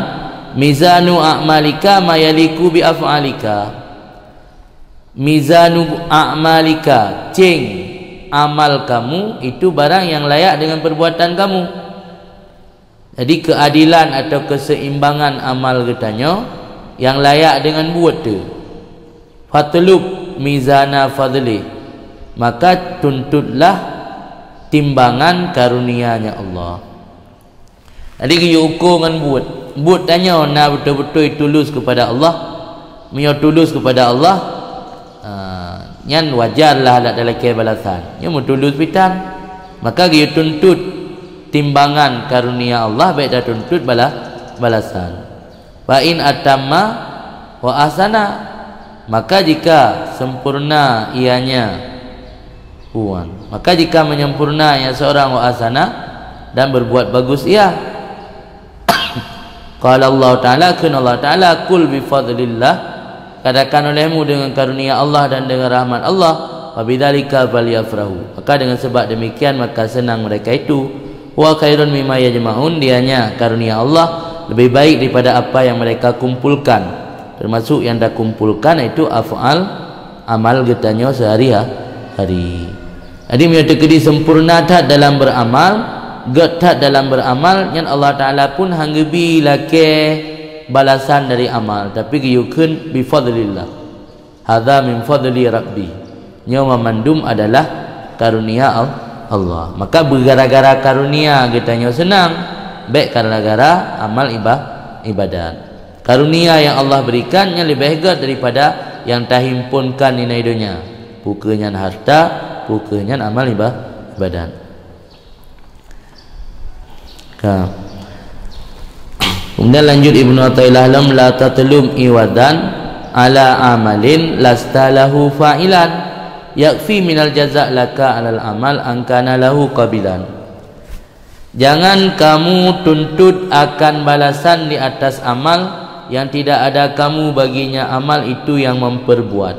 "Mizanu a'malika ma yaliku bi af'alika." Mizanu a'malika, céng amal kamu itu barang yang layak dengan perbuatan kamu. Jadi, keadilan atau keseimbangan amal geutanyoe nyang layak deungon buet teuh. Fatlub mizana fadlih, maka tuntutlah timbangan karunia-Nya Allah. Jadi, geuyue uko ngon buet. Buet tanyoe na beutôi-beutôi tulus keupada Allah. Meunyoe tulus keupada Allah, ah, nyan wajarlah dak talakée balasan. Nyoe meutulus pitan, maka geuyue tuntut timbangan karunia Allah, bék tatuntut bala-, balasan. Fa in atamma wa ahsana, maka jika sempurna ianya, puan, maka jika menyempurna ia seorang wa ahsana dan berbuat bagus ia. Qala Allah Ta'ala, kheun Allah Ta'ala, "Qul bi fadlillah," katakan olehmu, "Dengan karunia Allah dan dengan rahmat Allah, fa bidzalika falyafrahu," maka dengan sebab demikian maka senang mereka itu. "Huwa khairun mimma yajma'un," dianya, karunia Allah, lebih baik daripada apa yang mereka kumpulkan, termasuk yang dah kumpulkan, yaitu af'al amal geutanyoe seuhari-hari. Jadi meunyoe teukeudi sempurna that dalam beuramal, gét that dalam beuramal, nyan Allah Taala pun han geubi lakée balasan dari amal, tapi geuyue kheun bi fadlillah. Hadza min fadli rabbi. Nyoe mandum adalah karunia Al-, Allah. Maka beugara-gara karunia geutanyoe seunang, bék gara-gara amal iba-, ibadat. Karunia yang Allah berikan nyan leubeh gét daripada yang tahimpunkan di donya. Peu kheueh nyan harta, peu kheueh nyan amal iba-, ibadat. Ka. Kemudian lanjut Ibnu Athaillah lom, "La tatlub iwadan ala amalin lasta lahu fa'ilan. Yakfi minal jaza' laka alal amal an kana lahu qabilan." Jangan kamu tuntut akan balasan di atas amal yang tidak ada kamu baginya amal itu yang memperbuat.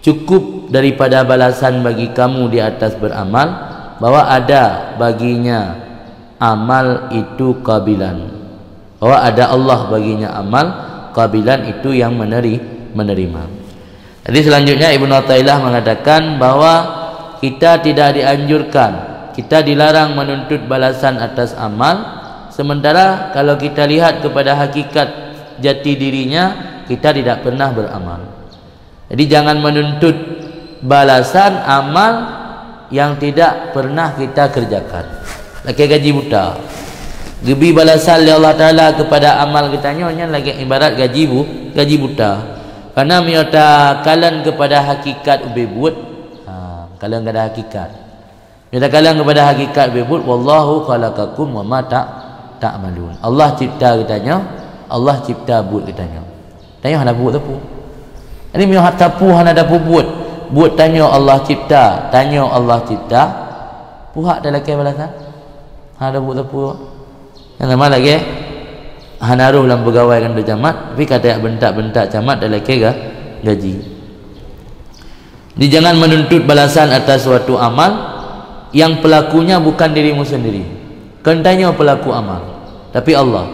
Cukup daripada balasan bagi kamu di atas beramal, bahwa ada baginya amal itu qabilan, bahwa ada Allah baginya amal qabilan itu yang meneri-, menerima. Jadi selanjutnya Ibnu Athaillah mengatakan bahwa kita tidak dianjurkan, kita dilarang menuntut balasan atas amal, sementara kalau kita lihat kepada hakikat jati dirinya, kita tidak pernah beramal. Jadi jangan menuntut balasan amal yang tidak pernah kita kerjakan. Lakée gaji buta. Geubi balasan lé Allah Taala kepada amal geutanyoe nyan lagée ibarat gaji bu-, gaji buta. Karena meunyoe takalon kepada hakikat ubé buet, ha, kalon kepada hakikat. Meunyoe takalon kepada hakikat ubé buet, "Wallahu khalaqakum wa ma ta-, ta'malun." Allah cipta geutanyoe, Allah cipta buet geutanyoe. Tanyoe hana buet sapeue. Jadi meunyoe hat sapeue hana tapeubuet, buet tanyoe Allah cipta, tanyoe Allah cipta, puhak talakée balasan. Hana buet sapeue. Nyang sama lagée hana roh lam peugawai keuneuk camat, tapi ka tajak beuntak-beuntak camat talakée ga-, gaji. Jadi jangan menuntut balasan atas suatu amal yang pelakunya bukan dirimu sendiri. Kon tanyoe pelaku amal, tapi Allah.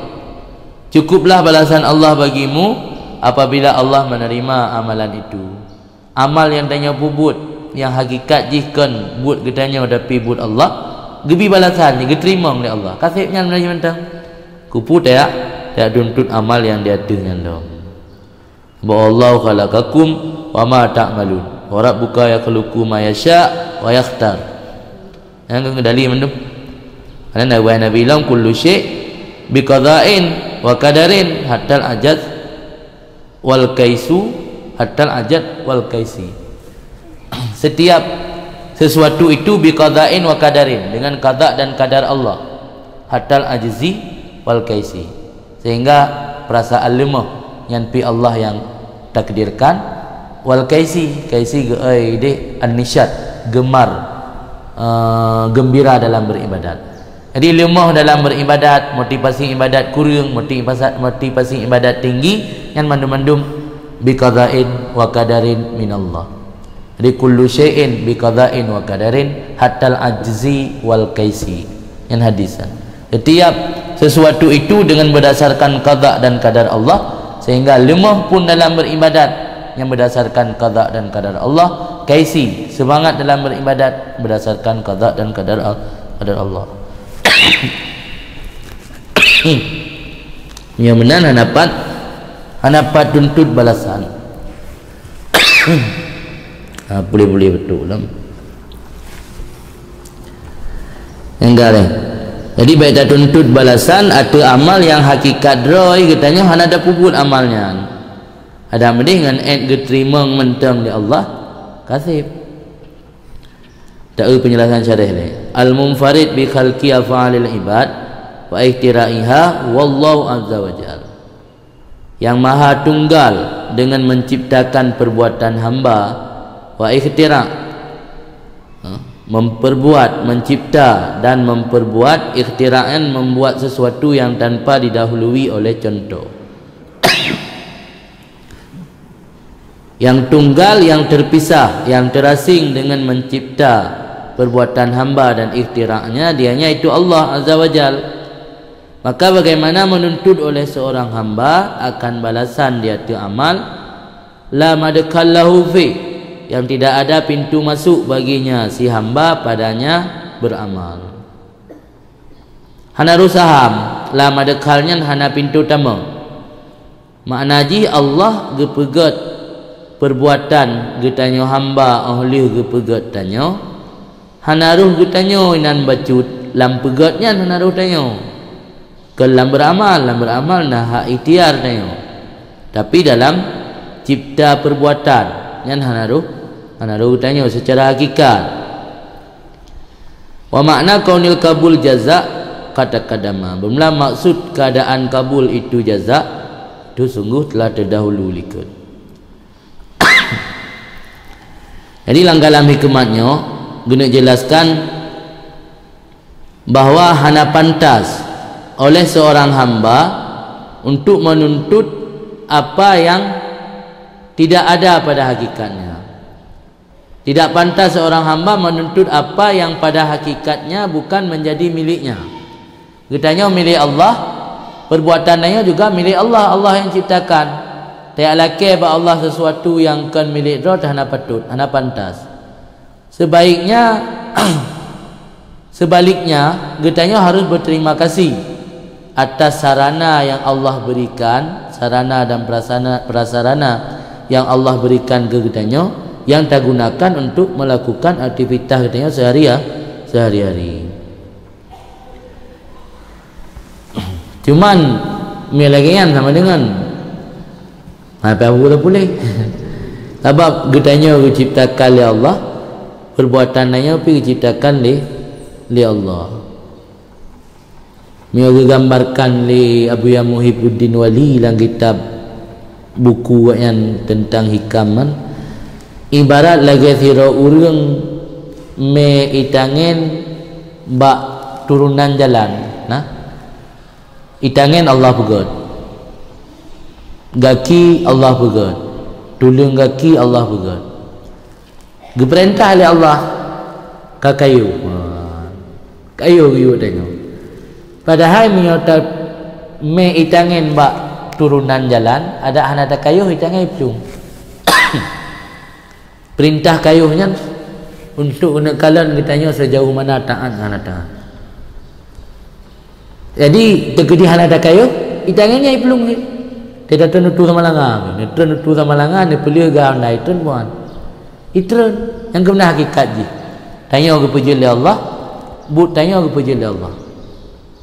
Cukuplah balasan Allah bagimu apabila Allah menerima amalan itu. Amal nyang tanyoe peubuet, nyang hakikat jih kon buet geutanyoe tapi buet Allah, geubi balasan, geuteurimong lé Allah. Ka seb nyan meunyoe mantong. Keupeue tajak, tajak tuntut amal nyang di ateueh nyan lom. Wallahu khalaqakum wa ma ta'malun. Wa rabbuka yakhluqu ma yasha wa yakhtar. Nyang geudali mandum. Karena Nabi, Nabi lom kullu syai' bi qada'in wa qadarin hatal ajaz wal kaisu, hatal ajaz wal kaisi. Setiap sesuatu itu bi qada'in wa qadarin, dengan qada dan qadar Allah. Hatal ajzi wal kaisi. Sehingga perasaan leumoh nyan pi Allah yang takdirkan. Wal kaisi, kaisi geuai deh an-nisyat, gemar, eh, gembira dalam beribadat. Jadi leumoh dalam beribadat, motivasi ibadat kureueng, motivasi, motivasi ibadat tinggi, nyan mandum-mandum bi qada'in wa qadarin minallah. Jadi kullu syai'in bi qada'in wa qadarin hatal ajzi wal kaisi. Nyan hadis. Setiap sesuatu itu dengan berdasarkan qada dan qadar Allah, sehingga leumoh pun dalam beribadat yang berdasarkan qada dan qadar Allah, kaisi, semangat dalam beribadat berdasarkan qada dan qadar Al-, qadar Allah. Nyang meunan hana pat, hana pat tuntut balasan. Ha, boleh-boleh betul lah. Enggak deh. Jadi baik tatuntut balasan atau amal yang hakikat droe geutanyoe hana ada puput amalnya. Ada medih ngan et geuteurimong mantong di Allah, kasih. Tahu penjelasan syarah ni. Al-munfarid bi khalqi af'alil ibad wa ihtira'iha wallahu azza wa jal. Yang maha tunggal dengan menciptakan perbuatan hamba, wa ikhtira', ha, memperbuat, mencipta dan memperbuat, ikhtira'an membuat sesuatu yang tanpa didahului oleh contoh. Yang tunggal, yang terpisah, yang terasing dengan mencipta perbuatan hamba dan ikhtira'nya, dianya itu Allah Azza wa Jal. Maka bagaimana menuntut oleh seorang hamba akan balasan di ateueh amal, la madkhal lahu fi, Yang tidak ada pintu masuk baginya si hamba padanya beramal. Hana roh saham, lam adeukal nyan hana pintoe tamong. Makna jih Allah geupeugét peurbuatan geutanyoe hamba óh lheueh geupeugét tanyoe, hana roh geutanyoe inan bacut, lam peugét nyan hana roh tanyoe. Kon lam beuramal, lam beuramal na hak ikhtiar tanyoe. Tapi dalam cipta peurbuatan nyan hana roh, hana roh geutanyoe seucara hakikat. Wa makna kaunil kabul jaza kata kadama. Beumula maksud keadaan kabul itu jaza, itu sungguh telah terdahulu likot. Jadi lam kalam hikmat nyoe geuneuk jelaskan bahwa hana pantas oleh seorang hamba untuk menuntut apa yang tidak ada pada hakikatnya. Tidak pantas seorang hamba menuntut apa yang pada hakikatnya bukan menjadi miliknya. Geutanyoe milék Allah, perbuatan tanyoe juga milék Allah, Allah yang ciptakan. Tajak lakée bak Allah sesuatu nyang kon milék droe hana patut, hana pantas. Sebaiknya, sebaliknya, geutanyoe harus berterima kasih atas sarana yang Allah berikan, sarana dan prasana-, prasarana yang Allah berikan keu geutanyoe, yang tagunakan untuk melakukan aktivitas geutanyoe sehari-, sehari-hari. Cuman, mi lagée nyan sama dengan, ha, pih abu puléh. Sabab geutanyoe geuciptakan lé Allah, perbuatan tanyoe pih geuciptakan lé, lé Allah. Meunyoe geugambarkan lé Abuya Muhibuddin Wali lam kitab buku awaknyan teuntang hikam nyan, ibarat lagée sidroe ureuëng mé itangen bak turonan jalan. Nah, itangen Allah peugét, gaki Allah peugét, tuleueng gaki Allah peugét. Geupeurintah lé Allah, ka kayôh. Ha. Kayôh geuyue tanyoe. Padahai meunyoe ta-, mé itangen bak turonan jalan, adak hana takayôh, itangen iplueng. Peurintah kayôh nyan untuk neukalon geutanyoe sejauh mana taát ngon hana taát. Jadi, teukeudi hana takayôh, itangen nyan iplueng jih. Teutateuneuk tutoe sama langa, neutreun tutoe sama langa, neupeuleueh gau na itreun buan. Itreun, nyang keubeuna hakikat jih. Tanyoe geupeujeuet lé Allah, buet tanyoe geupeujeuet lé Allah.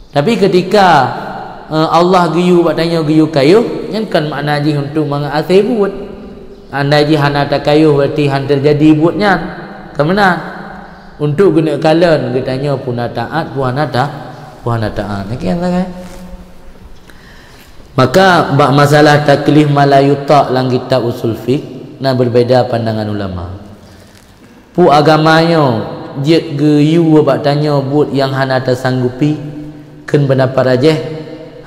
Tapi keutika, eh, Allah geuyue bak tanyoe geuyue kayôh, nyan kon makna jih untuk mangat asai buet. Andai jih hana takayôh, berarti han teujadi buet nyan. Keumeuna, untuk geuneuk kalon geutanyoe peue na taát, peue hana ta-, peue hana taát. Oke, kan, kan? Maka, bak masalah taklif ma la yutaq lam kitab usul fiqh, na berbeda pandangan ulama. Peue agama nyoe jeuet geuyue bak tanyoe buet nyang hana tasanggupi? Kheun peundapat rajih,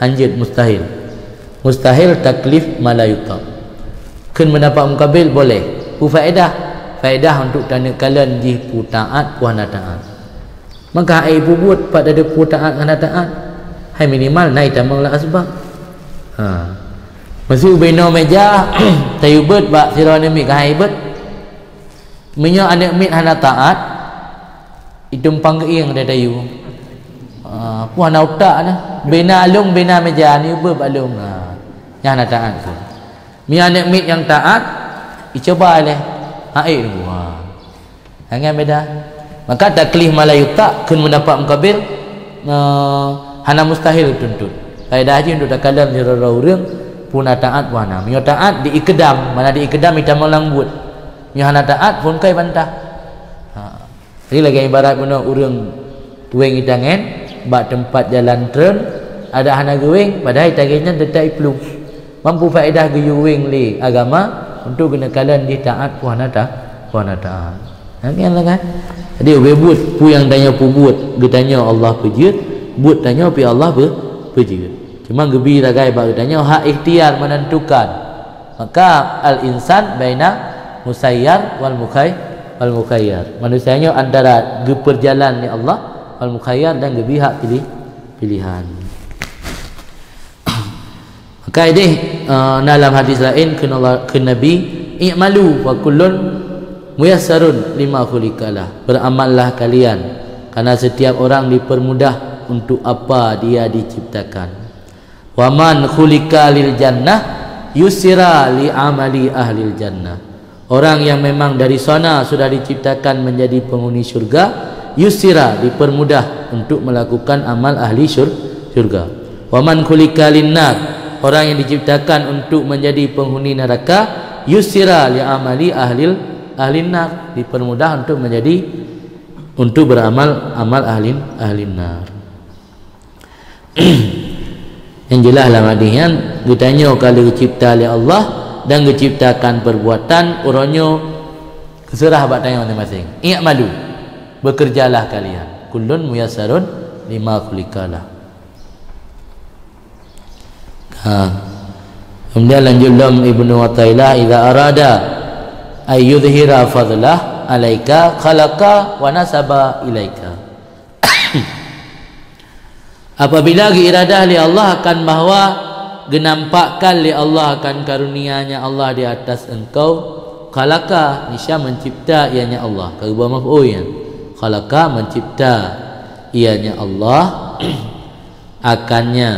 hanjeuet, mustahil. Mustahil taklif ma la yutaq. Kheun peundapat mukabil, boleh. Peue faedah? Faedah untuk taneuk kalon jih peue taát, peue hana taát. Maka hai peubuet pat ada peue taát ngon hana taát. Hai minimal na itamong lam asbab. Ha. Maksud ubé inoe meja, tayue beuet bak sidroe aneuk miet ka hai beuet. Meunyoe aneuk miet hana taát, itumpang geuieng dada yue. Ah, peue hana utak nyan. Bina lông, bina meja, ni ubeuet bak lông. Ha. Nyan hana taát tu. Meunyoe aneuk miet nyang taát, icuba lé. Hai, ha. Nyan beda. Maka taklif ma la yutaq, kheun peundapat mukabil, eh, hana mustahil tuntut. Faedah jih untuk takalon sidroe ureuëng, peue na taát, peue hana. Meunyoe taát, diikdam, mana diikdam itamong lam buet. Meunyoe hana taát, phon kai bantah. Ha. Jadi lagée ibarat bunoe ureuëng wéng itangen bak teumpat jalan treun, adak hana geuwéng, padahai itangen nyan teutap iplueng. Mampu faedah geuyue wéng lé agama untuk geuneuk kalon jih taát peue hana ta-, peue hana taát. Ha, nyan lah kan? Jadi ubé buet peue nyang tanyoe peubuet, geutanyoe Allah peujeuet, buet tanyoe pih Allah peu-, peujeuet. Cuma geubi sagai bak geutanyoe hak ikhtiar menentukan. Maka al-insan baina musayyar wal mukhay-, wal mukhayyar. Manusia nyoe antara geupeurjalan lé Allah, wal mukhayyar, dan geubi hak pilih, pilihan. Maka ideh, eh, na lam hadis laén kheun Allah, kheun Nabi, "I'malu fa kullun Muyassarun lima khuliqalah, beramallah kalian, karena setiap orang dipermudah untuk apa dia diciptakan. Wa man khuliqa lil jannah, yusira li amali ahlil jannah. Orang yang memang dari sana sudah diciptakan menjadi penghuni syurga, yusira, dipermudah untuk melakukan amal ahli syur-, syurga. Wa man khuliqa lin nar, orang yang diciptakan untuk menjadi penghuni neraka, yusira li amali ahlil, ahlin nar, dipermudah untuk menjadi, untuk beramal amal ahlin, ahlin nar. Yang jeulaih lam hadis nyan, geutanyoe ka lheueh geucipta lé Allah dan geuciptakan perbuatan, uroe nyoe geuseurah bak tanyoe maséng-maséng. I'malu, bekerjalah kalian. Kullun muyassarun lima khuliqalah. Ha. Kemudian lanjut lom Ibnu Athaillah, "Idza arada ay yudhhira fadlah alaika khalaqa wa nasaba ilaika." Apabila geuiradah lé Allah akan bahwa geunampakkan lé Allah akan karunia-Nya Allah di atas engkau, khalaqa, nisya mencipta ianya Allah. Ka geuba maf'ul nyan. Khalaqa, mencipta ianya Allah akannya,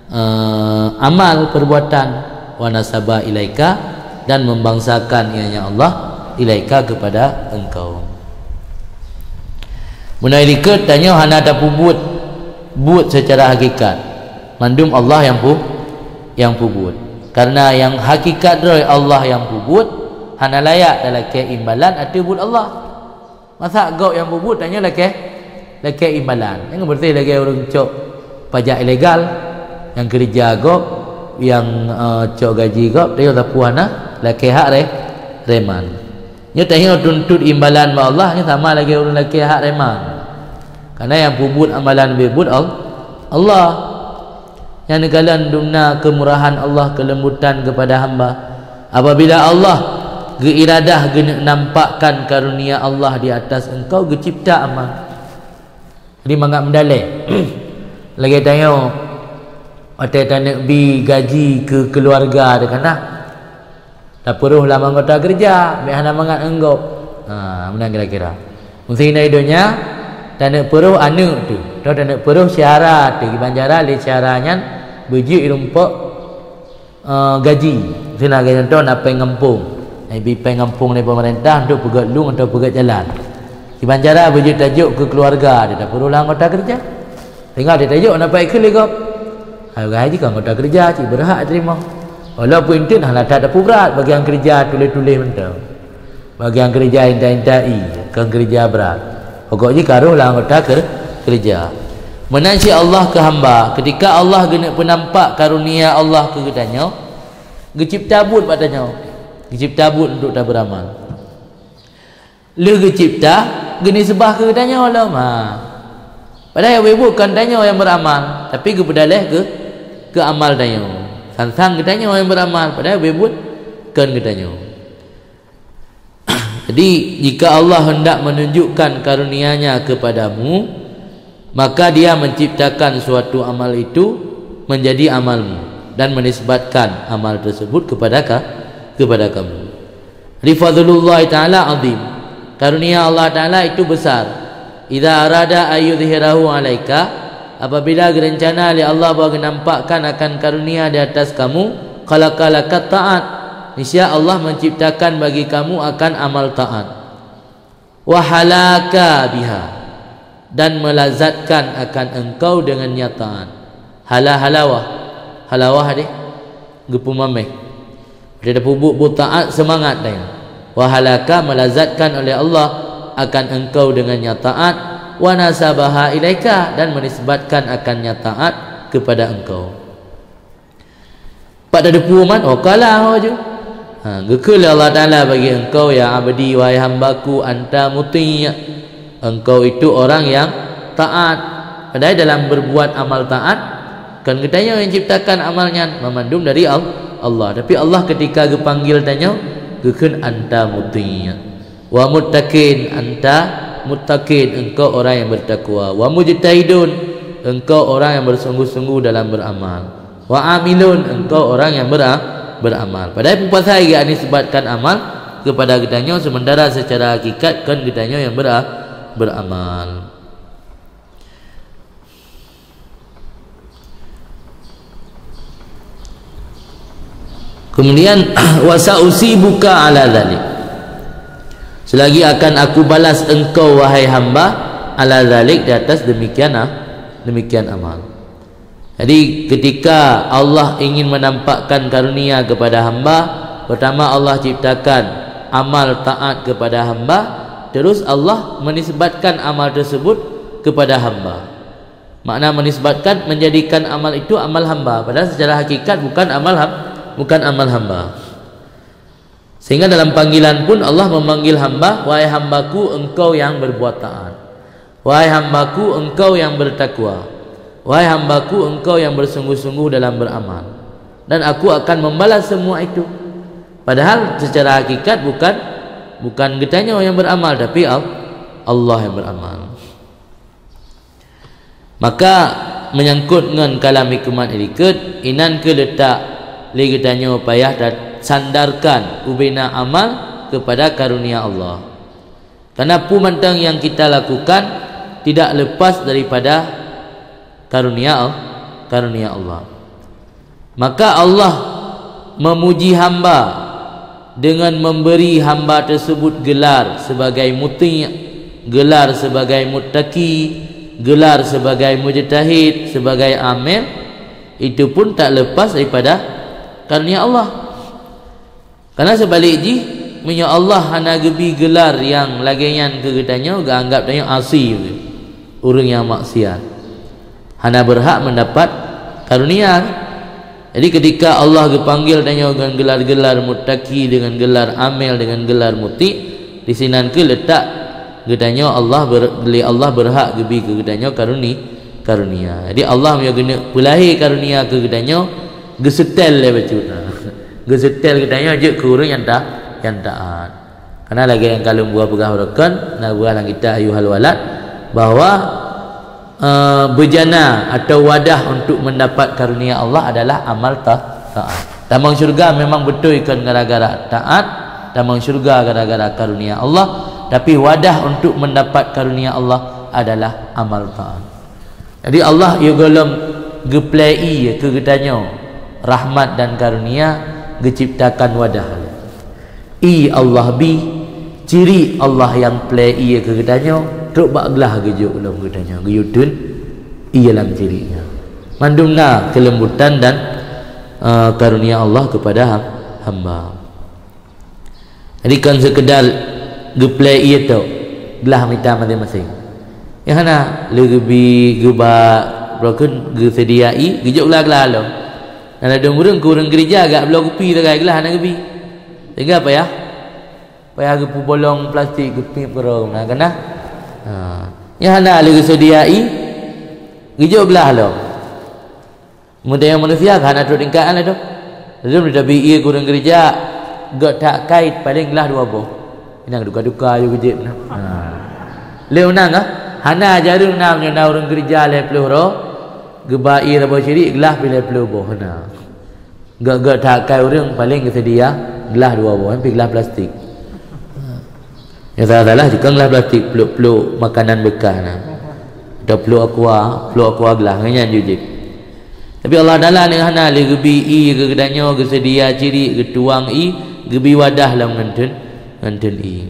eh, amal perbuatan, wa nasaba ilaika, dan membangsakan ianya Allah ilaika kepada engkau. Meunan dikeue tanyoe hana tapeubuet buet secara hakikat. Mandum Allah nyang pu-, nyang peubuet. Karena nyang hakikat droe Allah nyang peubuet, hana layak talakée imbalan ateueh buet Allah. Masa gob nyang peubuet, tanyoe lakée, lakée imbalan. Nyang beureuti lagée ureuëng cok pajak ilegal, nyang keureuja gob, nyang, eh, cok gaji gob, tanyoe sapeue hana lakée hak re-, reman. Nyoe tanyoe tuntut imbalan bak Allah, nyoe sama lagée ureuëng lakée hak reman. Karena nyang peubuet amalan beubuet Al-, Allah. Nyang neukalon dumna keumurahan Allah, keulembutan keupada hamba. Apabila Allah geuiradah geuneuk nampakkan karunia Allah di atas engkau, geucipta amal. Jadi mangat meudalée. Lagée tanyoe, watée taneuk bi gaji keu keuluwarga teuh kana. Tapeurôh lam anggota keureuja, bék hana mangat ngon gob. Ha, meunan kira-kira. Meusé na i donya, taneuk peurôh aneuëk teuh, atau taneuk peurôh syedara teuh, kiban cara lé syedara nyan beujeuet rumpok, eh, gaji. Meusé na lagée contoh na péng gampông. Na ibi péng gampông lé peumeurintah untuk peugét lueng atau peugét jalan. Kiban cara beujeuet tajok keu keuluwarga teuh, tapeurôh lam anggota keureuja. Tinggai teutajok na pai keu lé gob. Hai, hai jih ka anggota keureuja cit beurhak teurimong. Walaupun intet hana that tapubrat bagian keureuja tuléh-tuléh mantong. Bagian keureuja intat-intat i, kon keureuja brat. Pokok jih ka rhoh lam anggota keur-, keureuja. Meunan cit Allah keu hamba, ketika Allah geuneuk peunampak karunia Allah keu geutanyoe, geucipta buet bak tanyoe. Geucipta buet untuk tabeuramal. Lheueh geucipta, geuneuk seubah keu geutanyoe lom. Ha. Padahai ubé buet kon tanyoe nyang beuramal, tapi geupeudaleh keu, keu amal tanyoe. Sang-sang geutanyoe nyang beuramal, padahai ubé buet kon geutanyoe. Jadi, jika Allah hendak menunjukkan karunia-Nya kepadamu, maka Dia menciptakan suatu amal itu menjadi amalmu dan menisbatkan amal tersebut kepada ka-, kepada kamu. Jadi, fadlullah Ta'ala azim. Karunia Allah Ta'ala itu besar. Idza arada ayyudhhirahu 'alaika, apabila geurencana lé Allah bahwa geunampakkan akan karunia di atas kamu, khalaqa laka ta'at, niscaya Allah menciptakan bagi kamu akan amal taat. Wa halaka biha, dan melazatkan akan engkau dengannya taat. Hala halawah. Halawah deh, geupeumameh. Watée tapeubuet buet taat, seumangat tanyoe. Wa halaka, melazatkan oleh Allah akan engkau dengannya taat, wa nasabaha ilaika, dan menisbatkan akannya taat kepada engkau. Pat tateupeue man, oh, kalah laju. Ha, geukheun lé Allah Ta'ala bagi engkau, "Ya abdi, wahai hambaku, anta muti'." Engkau itu orang yang taat. Padahai dalam berbuat amal taat, kon geutanyoe nyang ciptakan amal nyan, mamandum dari Al-, Allah. Tapi Allah ketika geupanggil tanyoe, geukheun anta muti'. Wa muttaqin, anta muttaqin, engkau orang yang bertakwa. Wa mujtahidun, engkau orang yang bersungguh-sungguh dalam beramal. Wa amilun, engkau orang yang bera-, beramal. Padahai peue pasai geunisbatkan amal, kepada geutanyoe, sementara secara hakikat kon geutanyoe nyang bera-, beramal. Kemudian, "Wa sa'usibuka ala dzalik." Selagi akan aku balas engkau, wahai hamba, ala dzalik, di atas demikian, ah, demikian amal. Jadi, ketika Allah ingin menampakkan karunia kepada hamba, pertama Allah ciptakan amal taat kepada hamba, terus Allah menisbatkan amal tersebut kepada hamba. Makna menisbatkan, menjadikan amal itu amal hamba, padahal secara hakikat bukan amal ham-, bukan amal hamba. Sehingga dalam panggilan pun Allah memanggil hamba, "Wahai hambaku, engkau yang berbuat taat. Wahai hambaku, engkau yang bertakwa. Wahai hambaku, engkau yang bersungguh-sungguh dalam beramal. Dan aku akan membalas semua itu." Padahal secara hakikat bukan, bukan geutanyoe yang beramal, tapi Al-, Allah yang beramal. Maka, menyangkut ngon kalam hikmat likot, inan keuh leutak lé geutanyoe payah tasandarkan ubena amal kepada karunia Allah. Karena peue mantong nyang kita lakukan tidak lepas daripada karunia Al-, karunia Allah. Maka Allah memuji hamba dengan memberi hamba tersebut gelar sebagai muti', gelar sebagai muttaqi, gelar sebagai mujtahid, sebagai amil, itu pun tak lepas daripada karunia Allah. Karena seubalik jih, meunyoe Allah hana geubi gelar nyang lagée nyan keu geutanyoe, geuanggab tanyoe asi, ureuëng nyang maksiat, hana beurhak mendapat karunia. Jadi, ketika Allah geupanggil tanyoe deungon gelar-gelar muttaqi, deungon gelar amil, deungon gelar muti', disinan keuh leutak geutanyoe Allah ber-, lé Allah beurhak geubi keu geutanyoe karuni-, karunia. Jadi, Allah meunyoe geuneuk peulahé karunia keu geutanyoe, geuseutèl lé bacut. Geuseutèl geutanyoe jeuet keu ureuëng nyang ta-, nyang taat. Karena lagée nyang ka lôn buah peugah uroe kon, na buah lam kitab Ayyuhal Walad, bahwa, eh, bejana atau wadah untuk mendapat karunia Allah adalah amal ta-, taat. Tamong syurga memang beutôi kon gara-gara taat, tamong syurga gara-gara karunia Allah, tapi wadah untuk mendapat karunia Allah adalah amal taat. Jadi, Allah yôh gohlom geuplé ié keu geutanyoe rahmat dan karunia, geuciptakan wadah. Ié Allah bi, ciri Allah nyang plé ié keu geutanyoe, trok bak glah geujok lom geutanyoe, geuyue teun ié lam ciri nyan. Mandum na keulembutan dan, eh, karunia Allah kepada ham-, hamba. Jadi, kon seukeudar geuplé ié tok, glah mita maséng-maséng. Nyang hana, lé geubi, geuba, broken, geuseudia ié, geujok glah-glah lom. Na ladôm ureuëng, keu ureuëng geurija, geubloe kupi sagai glah hana geubi. Sehingga payah, payah geupeubolong plastik, geupiep keudroe, na kana? Ha. Nyang hana, lé geuseudia ié, geujok glah lom. Meudeh manusia ka hana trok tingkat nyan lé tu. Lom tabi ié keu ureuëng geurija, gét that kait paleng glah dua boh. Inong duka-duka aju geujép na. Ha. Lé unang ah, hana jareueng na meunyoe na ureuëng geurija lhée ploh droe, geuba ié saboh sirik glah pih lhée ploh boh na. Gét-gét that kait ureuëng paleng geuseudia glah dua boh, pih glah plastik. Nyang salah-salah jikong lah plastik, plôk-plôk makanan beukah na. Atau plôk aqua, plôk aqua glah, ngon nyan jijép. Tapi Allah Taala nyan hana lé geubi ié keu geutanyoe, geuseudia cirik, geutuang ié, geubi wadah lom ngon theun, ngon theun ié.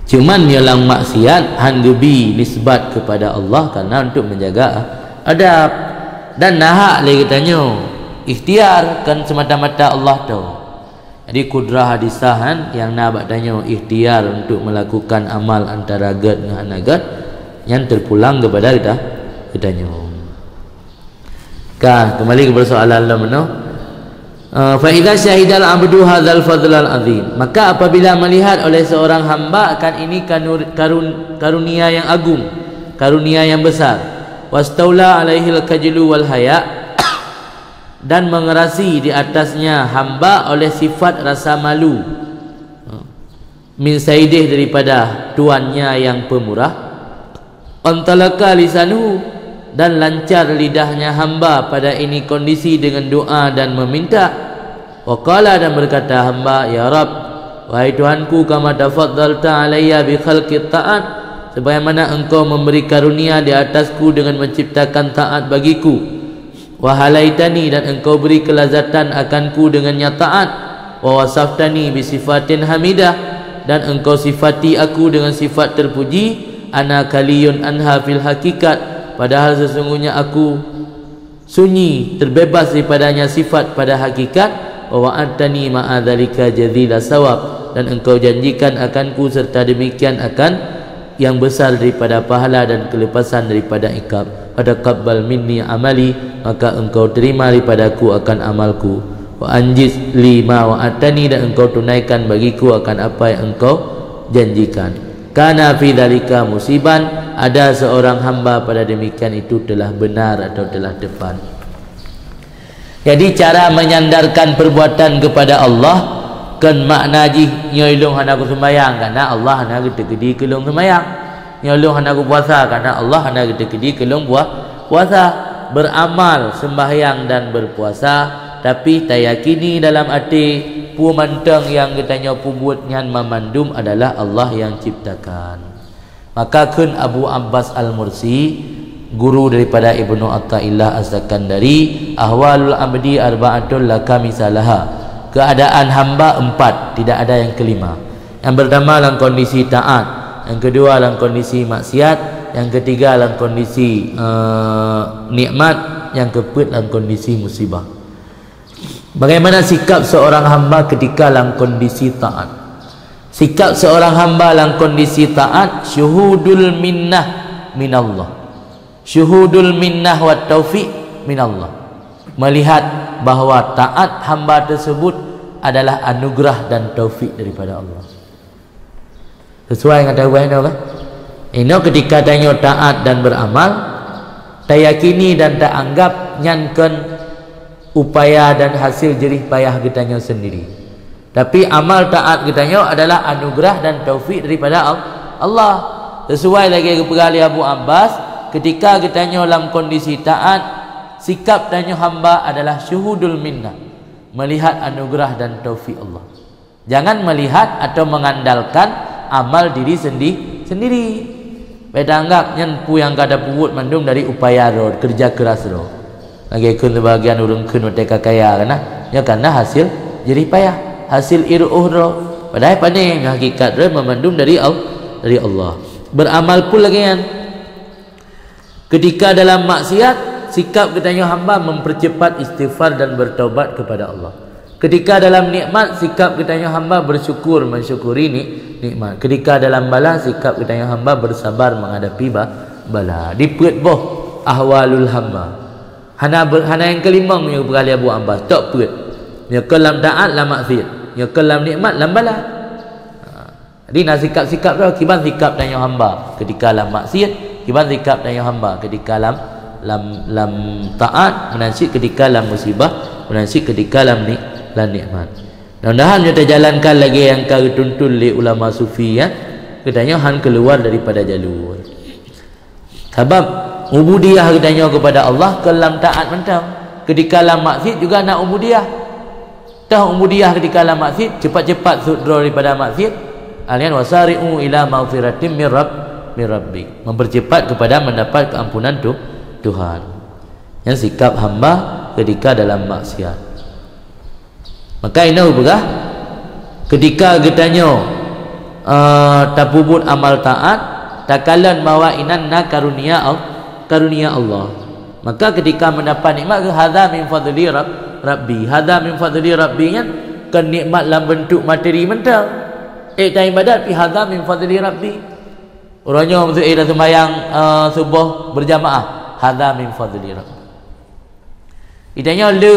Cuman nyoe lam maksiat han geubi nisbat kepada Allah karena untuk menjaga adab. Dan na hak lé geutanyoe, ikhtiar kon semata-mata Allah tu. Jadi, kudrah hadisah nyan nyang na bak tanyoe ikhtiar untuk melakukan amal antara gét ngon hana gét, nyan terpulang kepada geuta-, geutanyoe. Ka, kembali ke persoalan lom meunoe. Eh, "Fa idza syahidal abdu hadzal fadlal azim." Maka apabila melihat oleh seorang hamba akan ini kanur-, karun-, karunia yang agung, karunia yang besar, "wastaula alaihil kajlu wal haya," dan mengerasi di atasnya hamba oleh sifat rasa malu, min saidih, daripada tuannya yang pemurah, "antalaqa lisanuhu," dan lancar lidahnya hamba pada ini kondisi dengan doa dan meminta, Wa qala, dan berkata hamba, "Ya Rabb, wahai Tuhanku, kama tafaddalta alayya bi khalqit ta'at, sebagaimana Engkau memberi karunia di atasku dengan menciptakan taat bagiku, wa halaitani, dan Engkau beri kelazatan akanku dengannya taat, wa wasaftani bi sifatin hamidah, dan Engkau sifati aku dengan sifat terpuji, ana khaliyun anha fil hakikat, padahal sesungguhnya aku sunyi, terbebas daripadanya sifat pada hakikat, wa wa'adtani ma'a dzalika jazila sawab, dan Engkau janjikan akanku serta demikian akan yang besar daripada pahala dan kelepasan daripada ikab. Fataqabbal minni amali, maka Engkau terima daripadaku akan amalku. Wa anjiz li ma wa'adtani, dan Engkau tunaikan bagiku akan apa yang Engkau janjikan." Kana fi dzalika musiban, ada seorang hamba pada demikian itu telah benar atau telah tepat. Jadi, cara menyandarkan perbuatan kepada Allah, kon makna jih, "Nyoe lôn hana kuseumbahyang, karena Allah hana geuteukedi keu lôn seumbahyang. Nyoe lôn hana kupuasa, karena Allah hana geuteukedi keu lôn pua-, puasa." Beramal, sembahyang dan berpuasa, tapi tayakini dalam até, peue mantong nyang geutanyoe peubuet nyan mamandum adalah Allah yang ciptakan. Maka kheun Abu Abbas Al-Mursi, guru daripada Ibnu Athaillah As-Sakandari, "Ahwalul abdi arba'atun la khamisalaha." Keadaan hamba empat, tidak ada yang kelima. Yang pertama dalam kondisi taat, yang kedua dalam kondisi maksiat, yang ketiga dalam kondisi, eh, nikmat, yang keempat dalam kondisi musibah. Bagaimana sikap seorang hamba ketika dalam kondisi taat? Sikap seorang hamba dalam kondisi taat, syuhudul minnah minallah. Syuhudul minnah wa taufiq minallah. Melihat bahwa taat hamba tersebut adalah anugerah dan taufik daripada Allah. Sesuai ngon tahuban inoe kan? Inoe ketika tanyoe taat dan beramal, tayakini dan taanggap nyan kon upaya dan hasil jerih payah geutanyoe sendiri. Tapi amal taat geutanyoe adalah anugerah dan taufik daripada Al-, Allah. Sesuai lagée geupeugah lé Abu Abbas, ketika geutanyoe lam kondisi taat, sikap tanyoe hamba adalah syuhudul minnah, melihat anugerah dan taufik Allah. Jangan melihat atau mengandalkan amal diri sendi-, sendiri. Bék taanggap nyan peue nyang ka tapeubuet mandum dari upaya droe, keureuja keuras droe. Lagée kheun sibagian ureuëng kheun watée ka kaya kana, nyoe kana hasil jerih payah, hasil iruh droe. Padahai pane nyoe hakikat droe meumandum dari Al-, dari Allah. Beramal pun lagée nyan. Ketika dalam maksiat, sikap geutanyoe hamba mempercepat istighfar dan bertaubat kepada Allah. Ketika dalam nikmat, sikap geutanyoe hamba bersyukur, mensyukuri ni-, nikmat. Ketika dalam bala, sikap geutanyoe hamba bersabar menghadapi ba-, bala. Dipeuet boh ahwalul hamba. Hana ber-, hana nyang keulimong meunyoe geupeugah lé Abu Abbas, tok peuet. Nyoe kon lam taat, lam maksiat. Nyoe kon lam nikmat, lam bala. Ha. Jadi na sikap-sikap droe, kiban sikap tanyoe hamba ketika lam maksiat, kiban sikap tanyoe hamba ketika lam, lam, lam taat, meunan cit ketika lam musibah, meunan cit ketika lam ni-, lam nikmat. Mudah-mudahan nyoe tajalankan lagée nyang ka geutuntun lé ulama sufi, ya. Geutanyoe han keuluar daripada jalur. Sabab ubudiyah geutanyoe keupada Allah kon lam taat mantong. Ketika lam maksiat juga na ubudiyah. Toh ubudiyah ketika lam maksiat, cepat-cepat sot droe daripada maksiat. Alian wasari'u ila maghfiratim mir rabb-, mir rabbi. Mempercepat kepada mendapat keampunan tu-, Tuhan. Nyan sikap hamba ketika dalam maksiat. Maka inoe geupeugah, ketika geutanyoe, eh, tapeubuet amal taat, takalon bahwa inan na karunia Al-, karunia Allah. Maka ketika mendapat nikmat, hadza min fadli rabb-, rabbi. Hadza min fadli rabbi nyan kon nikmat lam bentuk materi mantong. Eh, ta ibadat pi hadza min fadli rabbi. Uroe nyoe meuseu eh dah sembahyang, eh, suboh berjamaah. Hadza min fadli rabbi. Geutanyoe le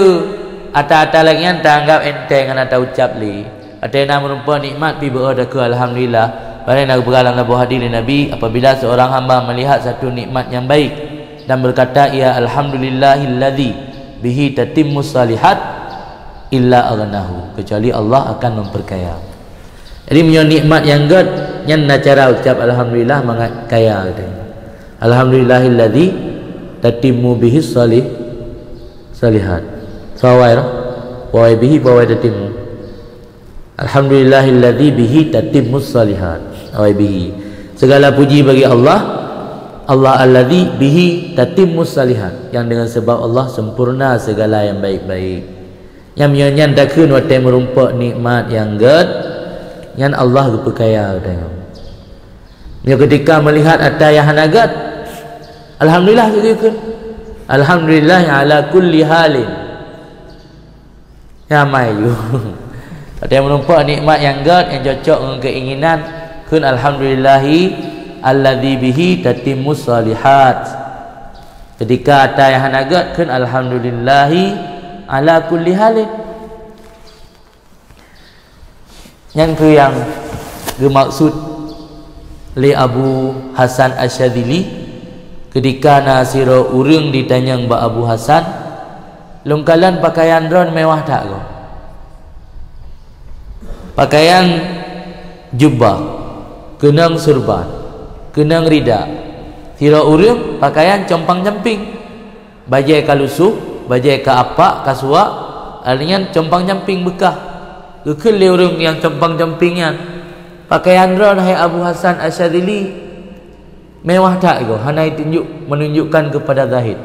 ata-ata lagée nyan taanggap enteng hana taucap lé. Watée na meurumpok nikmat pi beu-o takheun alhamdulillah. Padahai na geupeugah lam saboh hadis lé Nabi, apabila seorang hamba melihat satu nikmat yang baik dan berkata, "Ya alhamdulillahilladzi bihi tatimmus salihat," illa aghnahu, kecuali Allah akan memperkaya. Jadi meunyoe nikmat nyang gét, nyan na cara ucap alhamdulillah mangat kaya geutanyoe. Alhamdulillahilladzi tatimmu bihis salih-, salihat. Sawai roh. Wa bihi, wa tatimmu. Alhamdulillahilladzi bihi tatimmus shalihat. Wa bihi. Segala puji bagi Allah, Allah alladzi bihi tatimmus shalihat, yang dengan sebab Allah sempurna segala yang baik-baik. Nyang meunyoe nyan takheun watée meurumpok nikmat nyang gét, nyan Allah geupeukaya geutanyoe. Meunyoe ketika melihat atra nyang hana gét, alhamdulillah geukheun. Alhamdulillah ala kulli halin. Nyamai ju. Watée meurumpok nikmat nyang gét nyang cocok ngon keinginan, kheun alhamdulillahi alladzi bihi tatimmus shalihat. Ketika atra nyang hana gét, kheun alhamdulillahi ala kulli halin. Nyan kheueh nyang geumaksud lé Abu Hasan Asyadzili ketika na sidroe ureuëng jitanyong bak Abu Hasan, "Lôn kalon pakaian droen mewah that goe? Pakaian jubah, keunong surban, keunong rida. Sidroe ureuëng pakaian compang-camping. Bajée ka lusoh, bajée ka apak, ka suwak, alèh nyan compang-camping beukah." Geukheun lé ureuëng nyang compang-camping nyan, "Pakaian droen, hai Abu Hasan Asyadzili, mewah that goe, hana tunjuk, menunjukkan kepada zahid.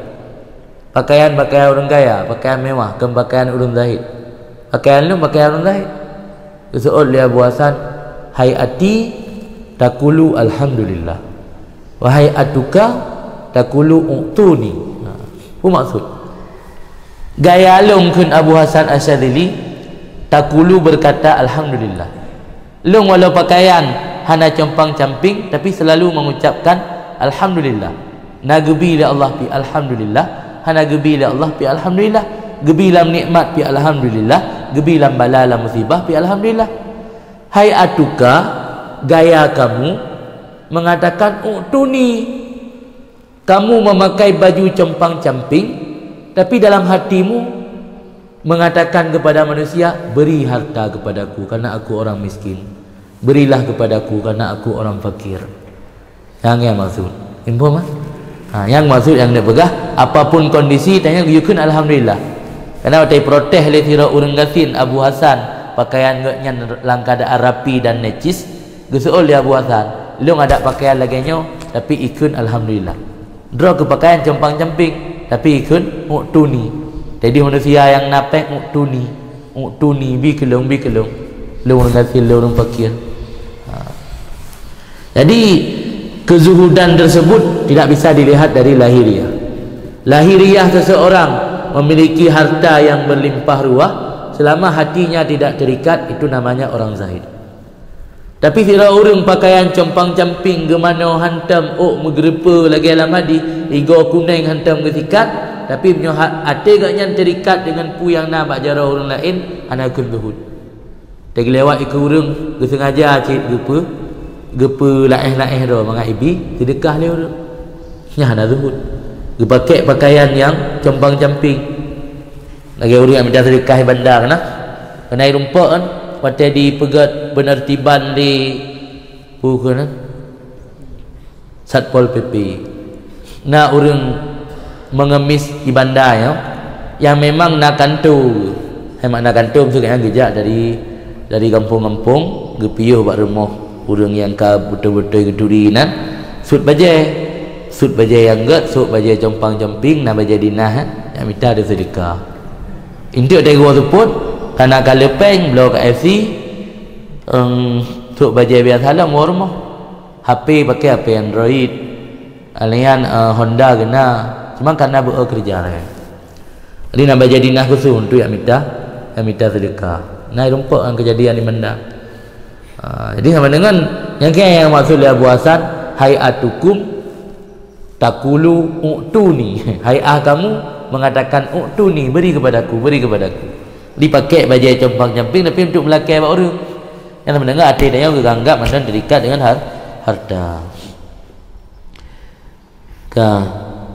Pakaian, pakaian ureuëng kaya, pakaian mewah, kon pakaian ureuëng zahid. Pakaian lôn, pakaian ureuëng zahid." Geuseuôt lé Abu Hasan, "Hay'ati taqulu alhamdulillah, wa hay'atuka taqulu u'tuni." Ha, peue maksud? Gaya lôn, kheun Abu Hasan Asyadzili, taqulu berkata alhamdulillah. Lôn walau pakaian hana compang-camping, tapi selalu mengucapkan alhamdulillah. Na geubi lé Allah pi alhamdulillah, hana geubi lé Allah pi alhamdulillah. Geubi lam nikmat pi alhamdulillah, geubi lam bala lam musibah pi alhamdulillah. Hay'atuka, gaya kamu, mengatakan u'tuni. Kamu memakai baju compang-camping, tapi dalam hatimu mengatakan kepada manusia, "Beri harta kepadaku karena aku orang miskin. Berilah kepadaku karena aku orang fakir." Nyang, nyang maksud. Info mah? Ha, nyang maksud nyang neupeugah, apapun kondisi, tanyoe geuyue kheun alhamdulillah. Karena watée protes lé sidroe ureuëng gasien Abu Hasan, pakaian geuh nyan lam keadaan rapi dan necis, geuseuôt lé Abu Hasan, "Lôn adak pakaian lagée nyoe, tapi ikheun alhamdulillah. Droe keu pakaian compang-camping, tapi ikheun u'tuni." Jadi manusia nyang na péng u'tuni. U'tuni, bi keu lôn, bi keu lôn. Lôn ureuëng gasien, lôn ureuëng fakir. Ha. Jadi, kezuhudan tersebut tidak bisa dilihat dari lahiriah. Lahiriah seseorang memiliki harta yang berlimpah ruah, selama hatinya tidak terikat, itu namanya orang zahid. Tapi sidroe ureuëng pakaian compang-camping, geumanoe hantom, ôk meugeureupeue lagée lam hadih, igoe kuneng hantom geusikat, tapi meunyoe ha-, até geuh nyan terikat deungon peue nyang na bak jaroe ureuëng laén, hana kheun zuhud. Teugeulewat ikeue ureuëng, geusengaja cit geupeu-, geupeu laéh-laéh droe mangat ibi, seudeukah lé ureuëng. Nyan hana zuhud. Geupakék pakaian nyang compang-camping. Lagée ureuëng nyang mita seudeukah i banda keunan. Keunan i rumpok kan, watée jipeugét penertiban di, peue keunan, Satpol P P. Na ureuëng mengemis i banda nyoe, nyang memang na kanto. Hai mak na kanto, maksud nyan geujak dari, dari gampông-gampông, geupiôh bak rumoh ureuëng nyang ka beutôi-beutôi geuturi nan, sut bajée. Sut bajée nyang gét, sot bajée compang-camping, na bajée dinah, eh, nyang mita di seudeukah. Intu teugoe seupôt, kana ka leupeng, bloe ka F C, em, sot bajée biasa lom woe rumoh. H P pakai H P Android. Alèh nyan, eh, Honda geuh na. Cuma kana beu keureuja lagée. Jadi na bajée dinah khusos untuk nyang mita, nyang mita seudeukah. Na rumpok nyang keujadian di Banda. Ah, jadi sama dengan nyang keu nyang maksud lé Abu Hasan, "Hay'atukum taqulu u'tuni." Hai'ah kamu mengatakan, "U'tuni, beri kepadaku, beri kepadaku." Dipakai bajée compang-camping tapi untuk meulakée bak ureuëng. Nyang sama dengan até tanyoe geuanggap mantong terikat dengan har-, harta. Ka,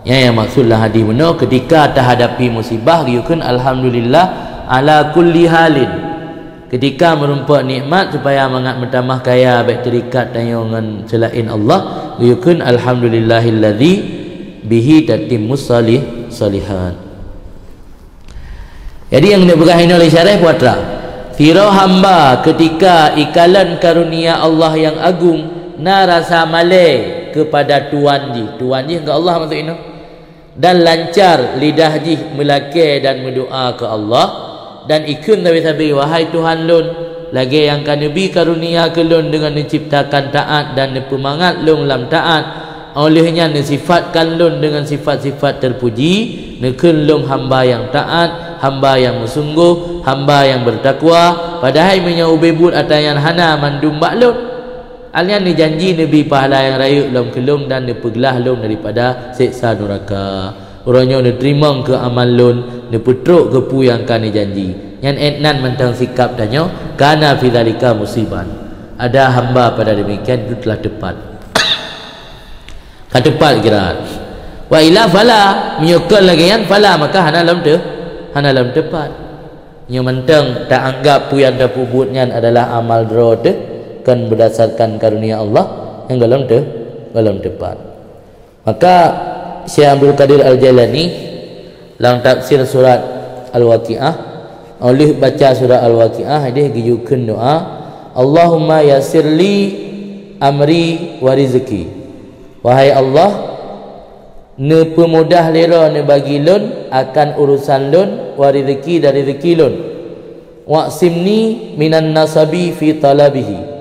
nyan nyang maksud lam hadis bunoe, ketika tahadapi musibah, geuyue kheun alhamdulillah ala kulli halin. Ketika meurumpok nikmat, supaya mangat meutamah kaya, bék terikat tanyoe ngon seulaén Allah, geuyue kheun alhamdulillahilladzi bihi tatimmus shalih-, shalihat. Jadi nyang neupeugah inoe lé syarah peue atra? Sidroe hamba keutika ikalon karunia Allah nyang agong na rasa malée keupada tuan jih. Tuan jih keu Allah maksud inoe. Dan lancar lidah jih meulakée dan meudoá keu Allah, dan ikheun sabe-sabe, "Wahai Tuhan lôn, lagée nyang ka neubi karunia keu lôn deungon neucebtakan taát dan neupeumangat lôn lam taát, óh lheueh nyan neusifatkan lôn deungon sifat-sifat teupuji, neukheun lôn hamba nyang taát, hamba nyang meusunggoh, hamba nyang beutakwa, padahai meunyoe ubé buet atra nyan hana mandum bak lôn." Alnyan neujanji neubi pahala nyang rayeuk lom keu lôn dan neupeuglah lôn daripada seksa nuraka. Uroe nyoe neuteurimong keu amal lôn, neupeutrok keu peue nyang ka neujanji. Nyan étnan mantong sikap tanyoe, kana fi dzalika musiban. Ada hamba pada demikian itu telah tepat. Ka tepat kira. Wa illa fala, meunyoe kon lagée nyan, fala, maka hana lom teu-, hana lom tepat. Nyoe mantong taanggap peue nyang tapeubuet nyan adalah amal droe teuh, kon berdasarkan karunia Allah, nyang golom teu-, golom tepat. Maka Syekh Abdul Qadir Al-Jailani lam tafsir surat Al-Waqiah, óh lheueh baca surat Al-Waqiah, ideh geuyue kheun doá, "Allahumma yassir li amri wa rizqi." Wahai Allah, neupeumudah lé Droe neubagi lôn akan urusan lôn, wa rizqi, dan rezeki lôn. Wa'simni minan nasabi fi talabihi.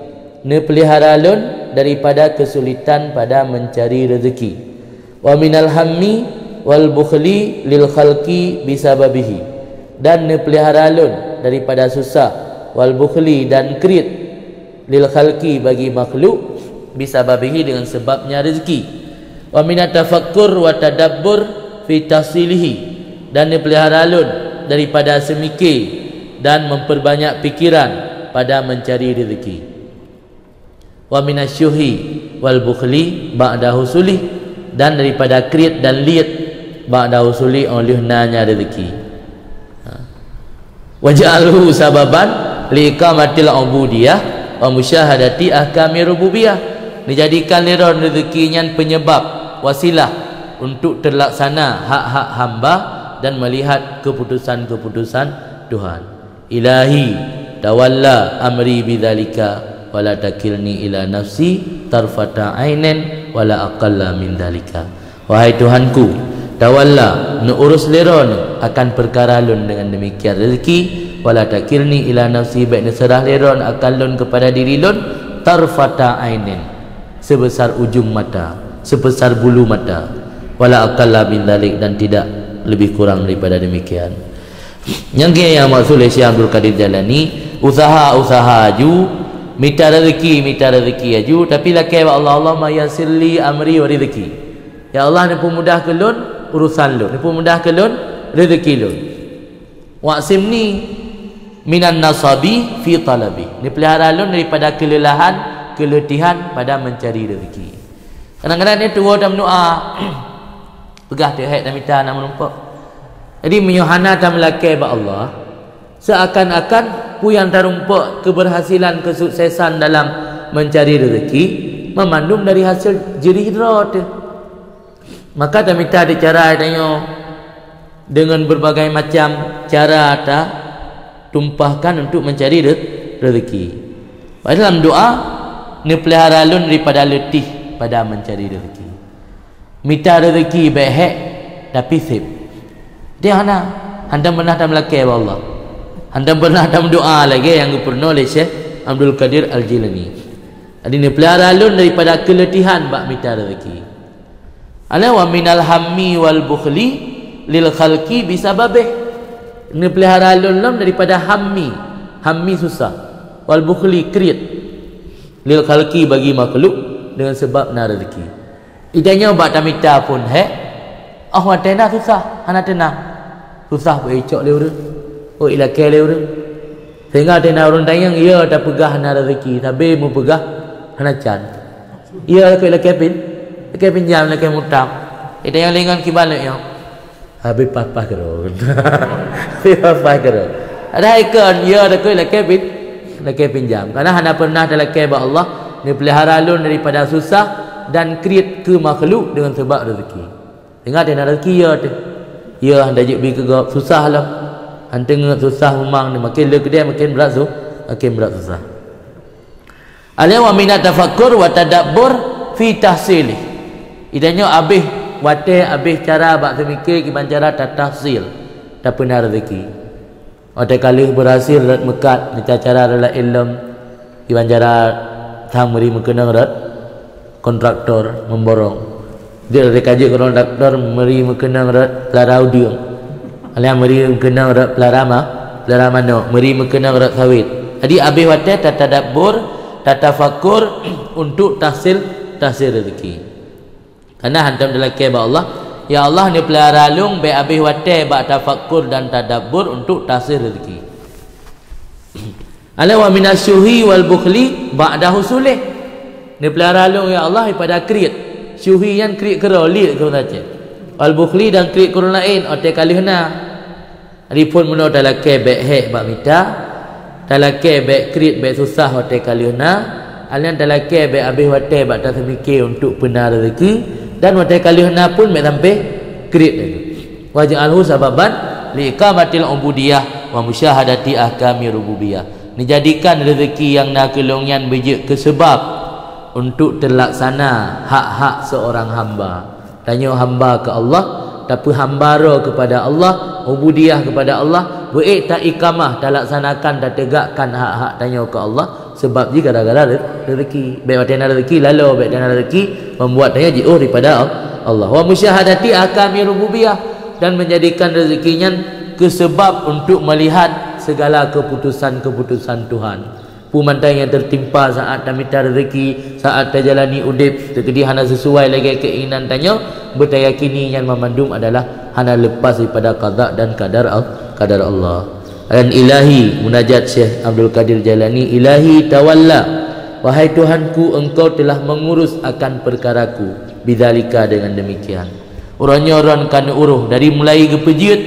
Neupeulihara lôn daripada keusulitan pada meuncari rezeki. Wa minal hammi wal bukhli lil khalqi bisababihi. Dan neupeulihara lôn daripada susah, wal bukhli, dan kriet, lil khalqi, bagi makhluk, bisababihi, dengan sebabnya rezeki. Wa minat tafakkur wa tadabbur fi tahsilihi, dan neupeulihara lôn daripada seumike dan memperbanyak pikiran pada mencari rezeki. Wa minasyuhi wal bukhli ba'da husulih, dan daripada kriet dan liet ba'da husulih, óh lheueh na nyan rezeki. Ha. Waj'alhu sababan liqamatil ubudiyah wa musyahadati ahkami rububiyah. Dijadikan lé Droe rezeki nyan penyebab, wasilah, untuk terlaksana hak-hak hamba dan melihat keputusan-keputusan Tuhan. Ilahi, tawalla amri bidzalika, wa la takilni ila nafsi tarfata ainin, wa la aqalla min dzalika. Wahai Tuhanku, tawalla, neuurus lé Droe akan peukara lôn dengan demikian rezeki, wa la takilni ila nafsi, bék neuseurah lé Droe akan lôn keupada diri lôn, tarfata ainin, sebesar ujung mata, sebesar bulu mata, wa la aqalla min dzalik, dan tidak lebih kurang daripada demikian. Nyang keu nyang maksud lé Syekh Abdul Qadir Jailani, usaha-usaha aju, mita rezeki, mita rezeki aju, tapi lakée bak Allah, "Allahumma yassir li amri wa rizqi." Ya Allah, neupeumudah keu lôn urusan lôn, neupeumudah keu lôn rezeki lôn. Wa'simni minan nasabi fi talabi. Neupeulihara lôn daripada keulelahan, keuletihan pada mencari rezeki. Kadang-kadang nyoe tuwoe tameudoá, peugah teuh hék tamita na meurumpok. Jadi, meunyoe hana tameulakée bak Allah, seakan-akan peue nyang tarumpok keberhasilan, kesuksesan dalam mencari rezeki, meumandum dari hasil jerih droe teuh. Maka tamita teuh cara tanyoe deungon berbagai macam cara tatumpahkan untuk mencari re-, rezeki. Padahai dalam doá, neupeulihara lôn daripada letih pada mencari rezeki. Mita rezeki bék hék, tapi sép. Dia hana, hantom pernah tameulakée bak Allah. Hantom pernah tameudoá lagée nyang geupeurunoe lé Syekh Abdul Qadir Al-Jilani. Jadi, neupeulihara lôn daripada keuletihan bak mita rezeki. Alai wa minal hammi wal bukhli lil khalqi bisababih. Neupeulihara lôn lom daripada hammi, hammi susah, wal bukhli kriet, lil khalqi bagi makhluk dengan sebab na rezeki. Ida nyoe bak tamita phon hék, oh watée na susah, hana teunang. Susah beuicok lé ureuëng. Oh ilakée lé ureuëng. Sehingga watée na ureuëng tanyong, ya tapeugah hana rezeki, sabe meupeugah hana can. Ya lakée lakée pin, lakée pinjam, lakée mutang. Ida nyang lingon kiban lé nyoe. Habéh pah-pah keudroe. Habéh pah-pah keudroe. Ada ikon, ya takoi lakée pin, lakée pinjam. Karena hana pernah talakée bak Allah, neupeulihara lôn daripada susah dan kriet keu makhluk dengan sebab rezeki. Ingat, na rezeki ya teuh. Ya hana jeuet bi keu gob, susah lom. Anteungeut susah memang ni, makin le keudeh makin brat su-, makin brat susah. Alai wa minat tafakkur wa tadabbur fi tahsilih. Itanyoe abéh watée, abéh cara bak seumike kiban cara tatahsil, tapeuna rezeki. Watée ka lheueh beurhasil rot meukat, mita cara rot laén lom, kiban cara sang meuri meukeunong rot kontraktor memborong. Jeuet lé ka jeuet kontraktor meuri meukeunong rot peulara udeueng. Alah meuri meukeunong rot peulara ma-, peulara manok, meuri meukeunong rot sawét. Jadi abéh watée tatadabbur, tatafakur untuk tahsil, tahsil rezeki. Karena hantom talakée bak Allah, "Ya Allah, neupeulara lôn bék abéh watée bak tafakur dan tadabbur untuk tahsil rezeki." Alai wa minasyuhi wal bukhli ba'da husulih. Neupeulara lôn, ya Allah, daripada kriet. Syuhi nyan kriet keudroe, liet keudroe saja. Wal bukhli dan kriet keudroe laén, watée ka lheueh na. Adapun meunyoe talakée bék hék bak mita, talakée bék kriet bék susah watée ka lheueh na, alai nyan talakée bék abéh watée bak taseumike untuk peuna rezeki, dan watée ka lheueh na pun bék sampai kriet lagée. Waj'alhu sababan liiqamatil ubudiyah wa musyahadati ahkami rububiyah. Neujadikan rezeki nyang na keu lôn nyan beujeuet keu seubab untuk teulaksana hak-hak seurang hamba. Tanyoe hamba keu Allah, tapeuhamba droe keupada Allah, ubudiyah keupada Allah, beuék taiqamah, talaksanakan, tateugakkan hak-hak tanyoe keu Allah, seubab jih gara-gara re-, rezeki. Bék watée na rezeki laloe, bék watée na rezeki membuat tanyoe jiôh daripada Allah. Wa musyahadati ahkami rububiyah, dan menjadikan rezeki nyan keu seubab untuk melihat segala keputusan-keputusan Tuhan. Peue mantong nyang teutimpa saat tamita rezeki, saat tajalani udeb, teukeudi hana sesuai lagée keinginan tanyoe, beutayakini nyan mamandum adalah hana lepas daripada qada dan qadar Al-, qadar Allah. Dan Ilahi, munajat Syekh Abdul Qadir Jailani, "Ilahi tawalla, wahai Tuhanku, Engkau telah mengurus akan perkaraku, bidzalika, dengan demikian." Uroe nyoe droen ka neuuroh dari mulai geupeujeuet,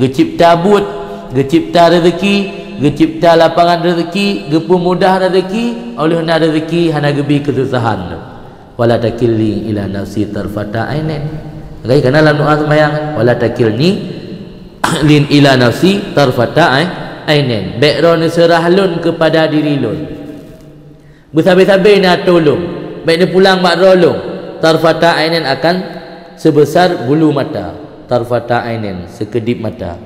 geucipta buet, geucipta rezeki, geucipta lapangan rezeki, geupeumudah rezeki, óh lheueh na rezeki hana geubi keususahan. "Wala takilni ila nafsi tarfata ainin." Lagée kana lam doa seumayang, "Wala takilni lin ila nafsi tarfata ai-, ainin." Bék droe neuseurah lôn keupada diri lôn. Beusabe-sabe na tulông, bék neupulang bak droe lôn. Tarfata ainin, akan seubeusa bulu mata. Tarfata ainin, seukeudip mata.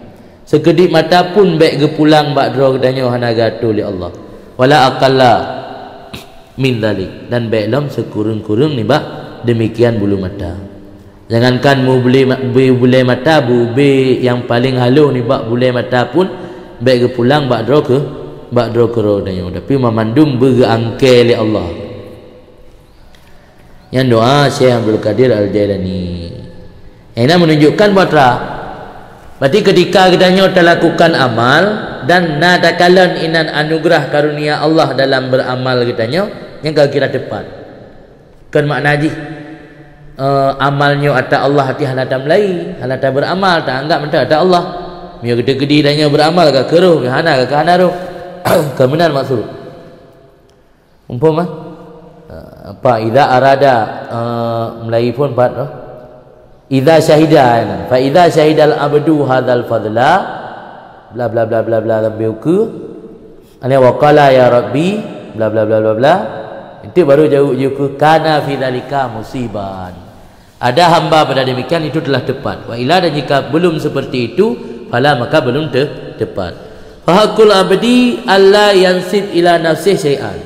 Seukeudip mata pun bék geupulang bak droe geutanyoe hana geuatô lé Allah. Wala aqalla min dzalik, dan bék lom seukureueng-kureueng nibak demikian bulu mata. Jangankan mubli-, bu-, bulée mata, bubé nyang paleng haloh nibak bulée mata pun bék geupulang bak droe keu-, bak droe keudroe tanyoe, tapi mamandum beugeuangkée lé Allah. Nyan doa Syekh Abdul Qadir Al-Jailani. Nyang na menunjukkan bahwa tra-, berarti ketika geutanyoe talakukan amal dan na takalon inan anugerah karunia Allah dalam beramal geutanyoe, nyan ka kira tepat. Kon makna jih, eh, amal nyoe ata Allah, hati hana tamulai, hana tabeuramal, taanggap mantong ata Allah. Meunyoe geuteukedi tanyoe beuramal ka keuroh, hana ka hana roh. Ka meunan maksud. Umpama, eh, apa, idza arada, eh, mulai phon pat roh. Idza syahida, fa idza syahidal abdu hadzal fadla, bla, bla, bla, bla, bla, sampai ukeue. Ani wa qala ya Rabbi, bla, bla, bla, bla, bla. Itu baru jaweueb jeuet keu kana fi dzalika musiban. Ada hamba pada demikian, itu telah tepat. Wa illa, dan jika belum seperti itu, fala, maka belum te-, tepat. Fa haqqul abdi alla yansib ila nafsih syai'an.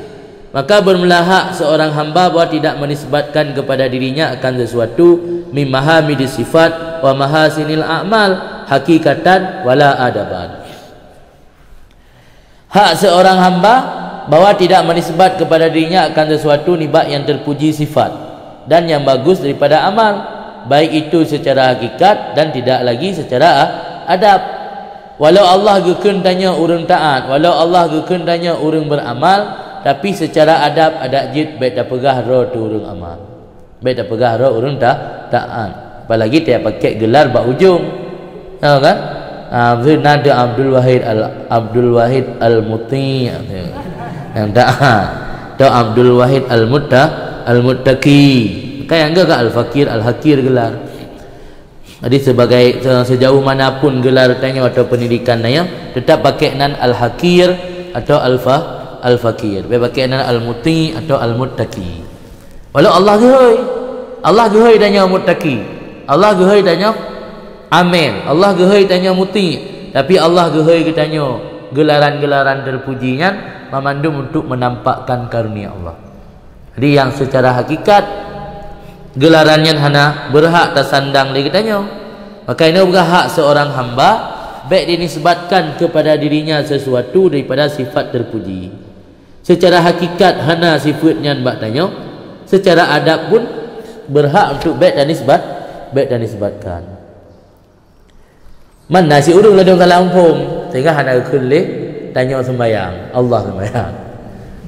Maka bermula hak seorang hamba bahwa tidak menisbatkan kepada dirinya akan sesuatu min mahamidis sifat wa mahasinil a'mal hakikatan wala adaban. Hak seorang hamba bahwa tidak menisbat kepada dirinya akan sesuatu nibak yang terpuji sifat dan yang bagus daripada amal, baik itu secara hakikat dan tidak lagi secara a-, adab. Walau Allah geukheun tanyoe ureuëng taat, walau Allah geukheun tanyoe ureuëng beramal, tapi secara adab adak jeuet bék tapeugah droe teu ureuëng amal. Bék tapeugah droe ureuëng ta-, taat. Apalagi tajak pakai gelar bak ujong. Ha, kan? Ha, na teu Abdul Wahid Al-, Abdul Wahid Al-Muti'. Nyang taat. Teu Abdul Wahid Al-Mutta-, Al-Muttaqi. Kan nyang ka Al-Fakir, Al-Hakir gelar. Jadi sebagai, se-, sejauh manapun gelar tanyoe atau pendidikan tanyoe, tetap pakai nan al-haqir atau al-fa-, al-faqir. Bèk pakai nan al-muti atau al-muttaqi. Walau Allah geuhôi, Allah geuhôi tanyoe muttaqi, Allah geuhôi tanyoe amil, Allah geuhôi tanyoe muti, tapi Allah geuhôi geutanyoe geularan-geularan terpuji nyan, mamandum untuk menampakkan karunia Allah. Jadi, nyang seucara hakikat, geularan nyan hana beurhak tasandang lé geutanyoe. Maka, inoe peugah hak seorang hamba, bèk dinisbatkan kepada dirinya sesuatu daripada sifat terpuji. Seucara hakikat hana sifeuet nyan bak tanyoe, seucara adab pun beurhak untuk bèk tanisbat, bèk tanisbatkan. Man na si ureueng ladôm salah muphom, sehingga hana geukheun lé tanyoe seumbahyang, Allah seumbahyang.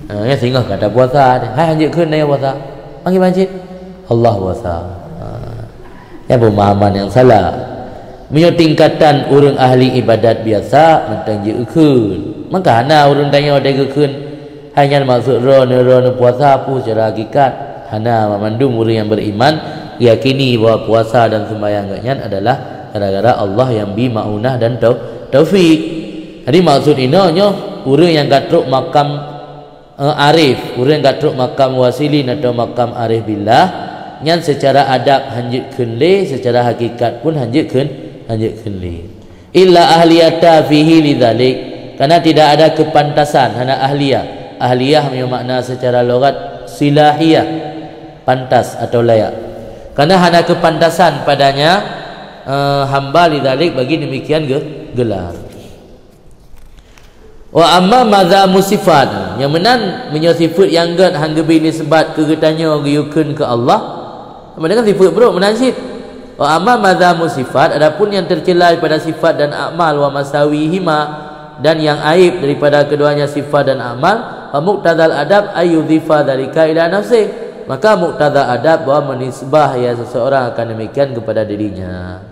Ha, nyan singoh ka tapuasa, hai hanjeuet kheun tanyoe puasa. Panggil masjid, Allah puasa. Ha. Nyan pemahaman nyang salah. Meunyoe tingkatan ureueng ahli ibadat biasa, mantong jeuet geukheun. Maka hana ureueng tanyoe watèe geukheun, hai nyan maksud droeneuh, droeneuh puasa peue secara hakikat? Hana, banmandum ureueng nyang beriman yakini bahwa puasa dan seumbahyang geuhnyan adalah gara-gara Allah nyang bi maunah dan tau-, taufik. Jadi, maksud inoe nyoe, ureueng nyang ka trok makam, eh, arif, ureueng nyang ka trok makam wasilin atau makam arif billah, nyan seucara adab hanjeuet kheun lé, seucara hakikat pun hanjeuet kheun, hanjeuet kheun lé. Illa ahliyata fihi lidzalik, karena tidak ada kepantasan, hana ahliyah. Ahliyah meunyoe makna secara logat silahiyah, pantas atau layak. Karena hana kepantasan padanya, eh, hamba lidzalik bagi demikian ge-, gelar. Wa amma madzamu sifat, nyang meunan meunyoe sifeuet nyang gèt han geubi nisbat keu geutanyoe geuyue kheun keu Allah, sama dengan sifeuet brok meunan cit. Wa amma madzamu sifat, adapun yang tercela daripada sifat dan amal, wa masawihima, dan yang aib daripada keduanya sifat dan amal, fa muqtadal adab ay yudhifa dzalika ila nafsih. Maka muktada adab bahwa menisbah ya seseorang akan demikian kepada dirinya.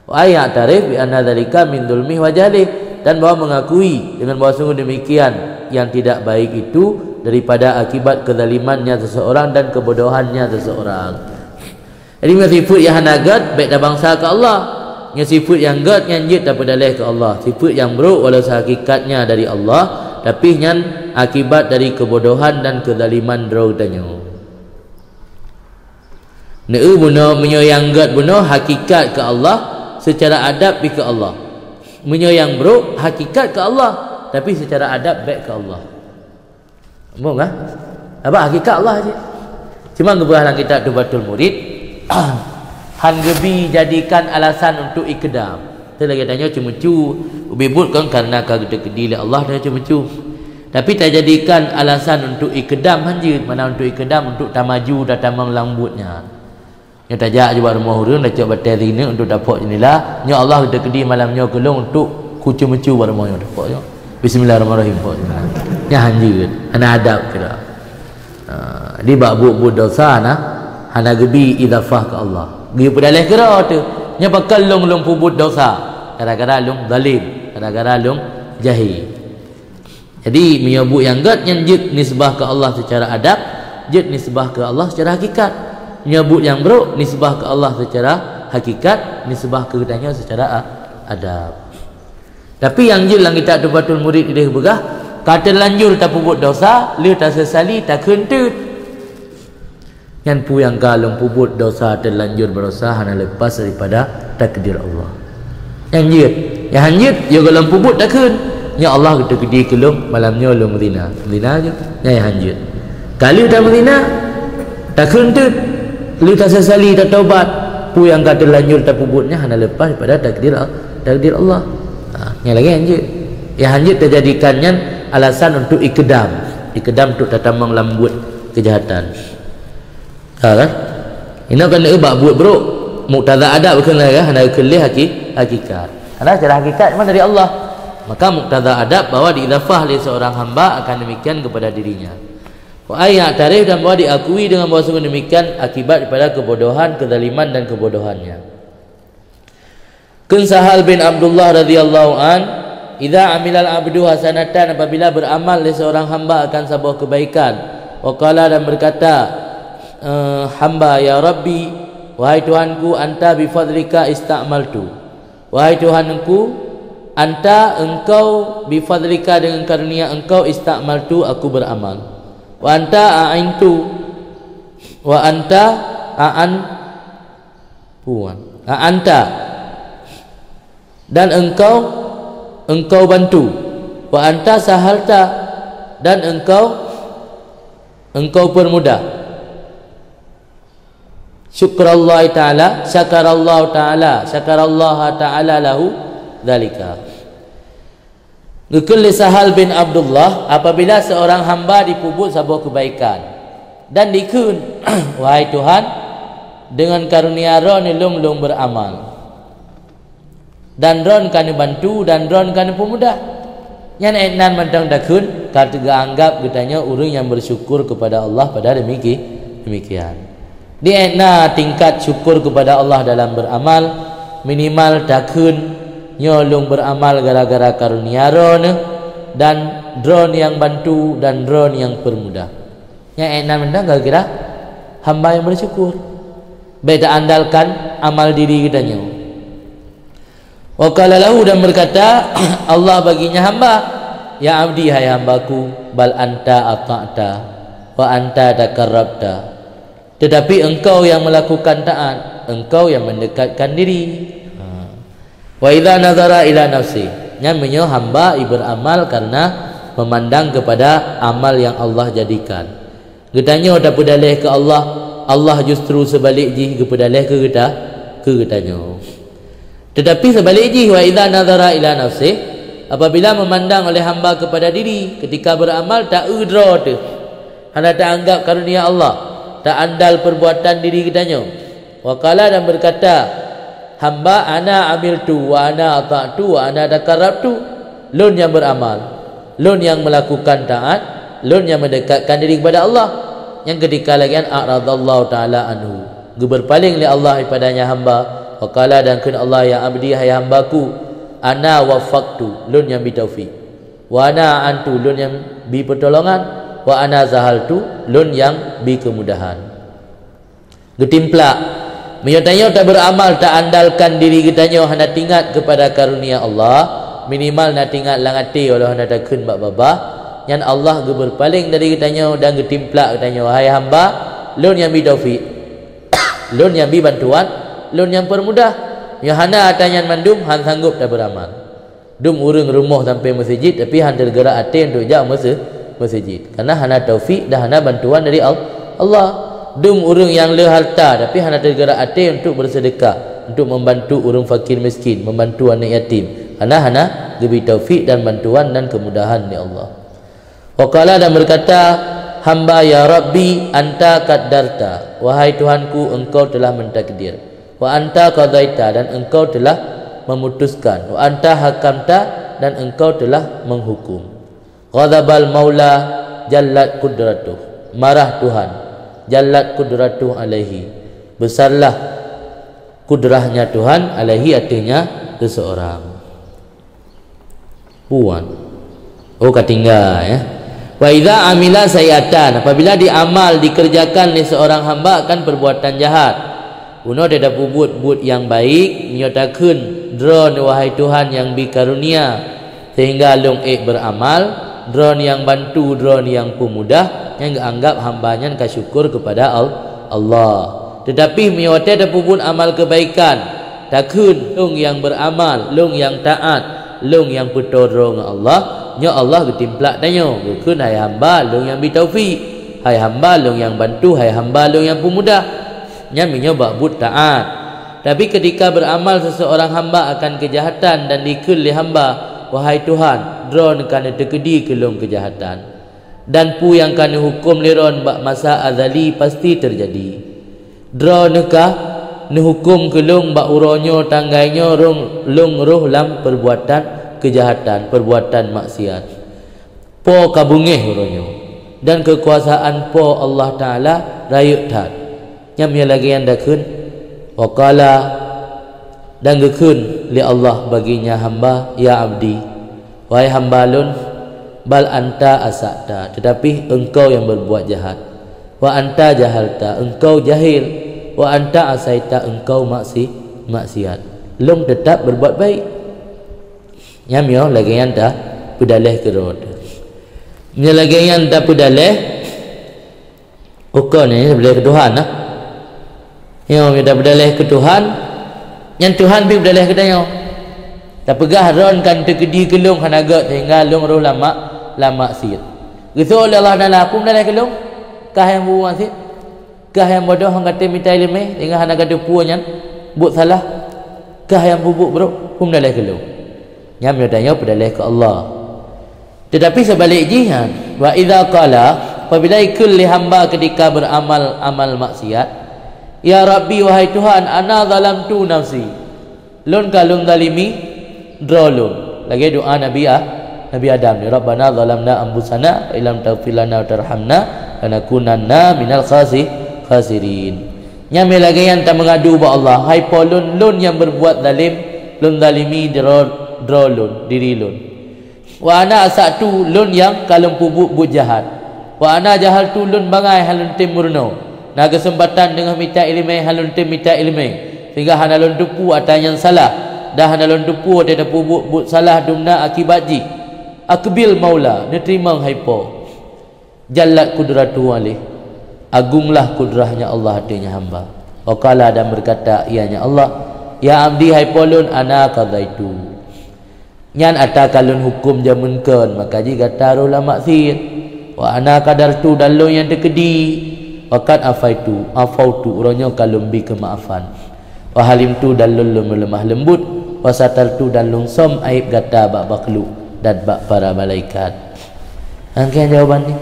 Wa ay ya'tarif bi anna dzalika min dzulmihi wa jahlih, dan bahwa mengakui dengan bahwa sungguh demikian yang tidak baik itu daripada akibat kezalimannya seseorang dan kebodohannya seseorang. Jadi, meunyoe sifeuet nyang hana gèt, bèk tabangsa keu Allah. Nyoe sifeuet nyang gèt nyan jeuet tapeudaleh keu Allah. Sifeuet nyang brok walau seuhakikatnya dari Allah, tapi nyan akibat dari kebodohan dan kezaliman droe geutanyoe. Neu bunoe, meunyoe nyang gèt bunoe hakikat keu Allah, seucara adab pih keu Allah. Meunyoe nyang brok hakikat keu Allah, tapi seucara adab bèk keu Allah. Muphom kah? Sabab hakikat Allah cit. Cuma geupeugah lam kitab Tuhfatul Murid, han geubi jadikan alasan untuk ikdam. Teuh lagèe tanyoe ceumeucue, ubé buet kon karena ka geuteukedi lé Allah tanyoe ceumeucue. Tapi tajadikan alasan untuk ikdam han jeuet, makna untuk ikdam untuk tamaju dan tamong lam buet nyan. Nyoe tajak ju bak rumoh ureueng, tacok batèe sineuk untuk tapok jeundela. Nyoe Allah geuteukedi malam nyoe keu lôn untuk kuceumeucue bak rumoh nyoe tapok nyoe. Bismillahirrahmanirrahim, pok jeundela. Nyan han jeuet, hana adab kira. Ha, di bak buet-buet dosa na, hana geubi idafah keu Allah. Geupeudaleh keudroe teuh. Nyoe pakon lôn, lôn peubuet dosa? Gara-gara lôn zalim, gara-gara lôn jahé. Jadi, meunyoe buet nyang gèt nyan jeuet nisbah keu Allah seucara adab, jeuet nisbah keu Allah seucara hakikat. Meunyoe buet nyang brok, nisbah keu Allah seucara hakikat, nisbah keu geutanyoe seucara a-, adab. Tapi nyang jeuet lam kitab Tuhfatul Murid idéh peugah, ka teulanjur tapeubuet dosa, lheueh tasesali, takheun teut. Nyan peue nyang ka lôn peubuet dosa teulanjur barosa hana lepas daripada takdir Allah. Nyan jeuet. Nyang han jeuet, ya goh lôn peubuet takheun, "Ya Allah, geuteukedi keu lôn malam nyoe lôn meuzina." Meuzina jeuet. Nyan nyang han jeuet. Ka lheueh tameuzina, takheun teut, lheueh tasesali, tatobat, peue nyang ka teulanjur tapeubuet nyan hana lepas daripada takdir, takdir Allah. Ha, nyan lagèe han jeuet. Nyang han jeuet tajadikan nyan alasan untuk ikdam. Ikdam untuk tatamong lam buet keujahatan. Ha, kan? Inoe kan bak buet brok, muktada adab kheun lé, hana kheun lé haki-, hakikat. Karena secara hakikat memang dari Allah. Maka muktada adab bahwa diidafah lé seorang hamba akan demikian kepada dirinya. Wa ay ya'tarif, dan bahwa diakui dengan bahwa sungguh demikian akibat daripada kebodohan, kezaliman dan kebodohannya. Kheun Sahal bin Abdullah radhiyallahu an, "Idza amilal abdu hasanatan," apabila beramal lé seorang hamba akan saboh kebaikan, wa qala, dan berkata, eh, hamba, "Ya Rabbi, Wahai Tuhanku, anta bifadlika ista'maltu. Wahai Tuhanku, anta, engkau, bifadlika, dengan karunia engkau, ista'maltu, aku beramal. Wa anta a'intu, wa anta a'an, puan. A'anta, dan engkau, engkau bantu. Wa anta sahalta, dan engkau, engkau permudah. Syukrallahi ta'ala, syakarallahu ta'ala, syakarallaha ta'ala lahu dzalika. Geukheun lé Sahal bin Abdullah, apabila seorang hamba dipeubuet saboh keubaikan dan dikheun, "Wahai Tuhan, deungon karunia Droeneuh lôn, lôn beuramal." Dan Droeneuh ka neubantu dan Droeneuh ka neupeumudah. Nyan ék nan mantong takheun ka teuanggab geutanyoe ureuëng nyang beusyukur keupada Allah pada deumiki-, demikian. Di ék na tingkat syukur keupada Allah dalam beuramal, minimal takheun, "Nyoe lôn beuramal gara-gara karunia Droeneuh, dan Droeneuh nyang bantu dan Droeneuh nyang peumudah." Nyan ék nan mantong kira-kira hamba nyang beusyukur. Bék taandalkan amal diri geutanyoe. Wa qala lahu, dan berkata Allah bagi nyan hamba, "Ya abdi, hai hambaku, bal anta ata'ta, wa anta takarrabta. Tetapi engkau yang melakukan taat, engkau yang mendekatkan diri." Ha. Wa idza nazara ila nafsi, nyan meunyoe hamba ibeuramal karena memandang kepada amal yang Allah jadikan. Geutanyoe tapeudaleh keu Allah, Allah justru seubalik jih geupeudaleh keu geuta-, keu geutanyoe. Teutapi seubalik jih, wa idza nazara ila nafsih, apabila memandang oleh hamba kepada diri, ketika beramal ta-eu droe teuh, hana taanggab karunia Allah, taandal perbuatan diri geutanyoe. Wa qala, dan berkata hamba, "Ana amiltu, wa ana ata'tu, wa ana takarrabtu." Lôn nyang beramal, lôn nyang melakukan taat, lôn nyang mendekatkan diri kepada Allah. Nyang ketika lagée nyan, a'radallahu ta'ala anhu, geuberpaling lé Allah daripada nyan hamba. Wa qala, dan kheun Allah, "Ya abdi, hai hambaku, ana waffaqtu, lôn nyang bi taufik. Wa ana a'antu, lôn nyang bi peutolongan. Wa ana sahaltu, lôn nyang bi keumudahan." Geutimplak. Meunyoe tanyoe tabeuramal taandalkan diri geutanyoe hana tingat keupada karunia Allah, minimal na tingat lam até walau hana takheun bak babah, nyan Allah geubeurpaléng dari geutanyoe dan geutimplak geutanyoe, "Hai hamba, lôn nyang bi taufik, lôn nyang bi bantuan, lôn nyang peurmudah." Meunyoe hana ata nyan mandum, han sanggop tabeuramal. Dum ureuëng rumoh sampai meuseujid, tapi hana teugerak até untuk jak meuse-, meuseujid. Karena hana taufik dan hana bantuan dari Al-, Allah. Dum ureuëng nyang le harta, tapi hana teugerak até untuk bersedekah, untuk membantu ureuëng fakir miskin, membantu anak yatim. Karena hana geubri taufik dan bantuan dan kemudahan dari Allah. Wa qala, dan berkata hamba, "Ya Rabbi, anta qaddarta, wahai Tuhanku, Engkau telah mentakdir. Wa anta qadaita, dan Engkau telah memutuskan. Wa anta hakamta, dan Engkau telah menghukum." Ghadabal maula jallat qudratuh. Marah Tuhan. Jallat qudratuh alaihi. Besarlah kudrahnya Tuhan alaihi, artinya seseorang. Puan. Oh, ka tinggai, ya. Wa idza amila sayyi'atan, apabila diamal, dikerjakan lé seorang hamba akan perbuatan jahat. Unoe teuh tapeubuet buet nyang baik, meunyoe takheun, "Droeneuh, wahai Tuhan, nyang bi karunia, sehingga lôn ék beuramal, Droeneuh nyang bantu, Droeneuh nyang peumudah," nyan geuanggab hamba nyan ka syukur keupada Al-, Allah. Teutapi meunyoe watée tapeubuet amal keubaikan, takheun, "Lôn nyang beuramal, lôn nyang taát, lôn nyang peutoe droe ngon Allah," nyoe Allah geutimplak tanyoe, geukheun, "Hai hamba, lôn nyang bi taufik, hai hamba, lôn nyang bantu, hai hamba, lôn nyang peumudah." Nyan meunyoe bak buet taát. Tapi ketika beuramal seseorang hamba akan keujahatan dan dikheun lé hamba, "Wahai Tuhan, Droeneuh ka neuteukeudi keu lôn keujahatan. Dan peue nyang ka neuhuköm lé Droeneuh bak masa azali pasti teujadi. Droeneuh ka neuhuköm keu lôn bak uroe nyoe tanggai nyoe rhung lôn rhoh lam peubuatan keujahatan, peubuatan maksiat. Po ka beungéh uroe nyoe, dan keukuasaan Po Allah Taala rayeuk that." Nyan meunyoe lagée nyan takheun, wa qala, dan geukheun lé Allah bagi nyan hamba, "Ya abdi, wahai hamba lôn, bal anta asa'ta, teutapi engkau nyang berbuat jahat. Wa anta jahalta, engkau jahil. Wa anta asaita, engkau maksi-, maksiat. Lôn teutap berbuat baik. Nyan meunyoe lagée nyan tapeudaleh keudroe teuh. Meunyoe lagée nyan tapeudaleh, ukeue nyan tapeudaleh keu Tuhan, nah. Nyoe meunyoe tapeudaleh keu Tuhan, nyan Tuhan pih peudaleh keu tanyoe. Tapeugah droe kan teukeudi keu lôn hana gét sehingga lôn rôh lam mak-, lam maksiet. Geusoe lé Allah Taala, peue meudaleh keu lôn? Kah nyang buet maksiet? Kah nyang bodoh nyang ka tém mita iéleumé, sehingga hana ka teupeue nyan buet salah? Kah nyang peubuet brok? Peue meudaleh keu lôn? Nyan meunyoe tanyoe peudaleh keu Allah. Teutapi seubalek jih, ha, wa idza qala, apabila ikheun lé hamba keutika beuramal amal maksiat, "Ya Rabbi, wahai Tuhan, ana zalamtu nafsi." Lôn ka lôn zalimi droe lôn. Lagée doa Nabi A-, Nabi Adam nyoe, "Rabbana zalamna anfusana wa illam taghfir lana wa tarhamna lanakunanna minal khasi-, khasirin." Nyan meulagée nyan tameungadu bak Allah, "Hai Po lôn, lôn nyang beurbuat zalem, lôn zalimi droe, droe lôn, diri lôn." Wa ana asa'tu, lôn nyang ka lôn peubuet buet jahat. Wa ana jahaltu, lôn bangai hana lôn tém meurunoe. Na keuseumpatan deungon mita iéleumé hana lôn tém mita iéleumé, sehingga hana lôn teupeue ata nyang salah, dan hana lôn teupeue watée tapeubuet buet salah dumna akibat jih. Aqbil maula, neuteurimong hai Po. Jallat qudratuhu alaih, agunglah kudrahnya Allah ateueh nyan hamba. Wa qala, dan beukata ianya Allah, "Ya abdi, hai Po lôn, ana qadaitu." Nyan ata ka lôn huköm jameun kon, maka jih gata rôh lam maksiet. Wa ana qadartu, dan lôn nyang teukeudi. Wa qad afaitu, afautu, uroe nyoe ka lôn bi keumaafan. Wa halimtu, dan lôn, lôn meuleumah leumbut. Wa satartu, dan lôn som aéb gata bak makhluk dan bak para malaikat. Angken jawaban nyoe.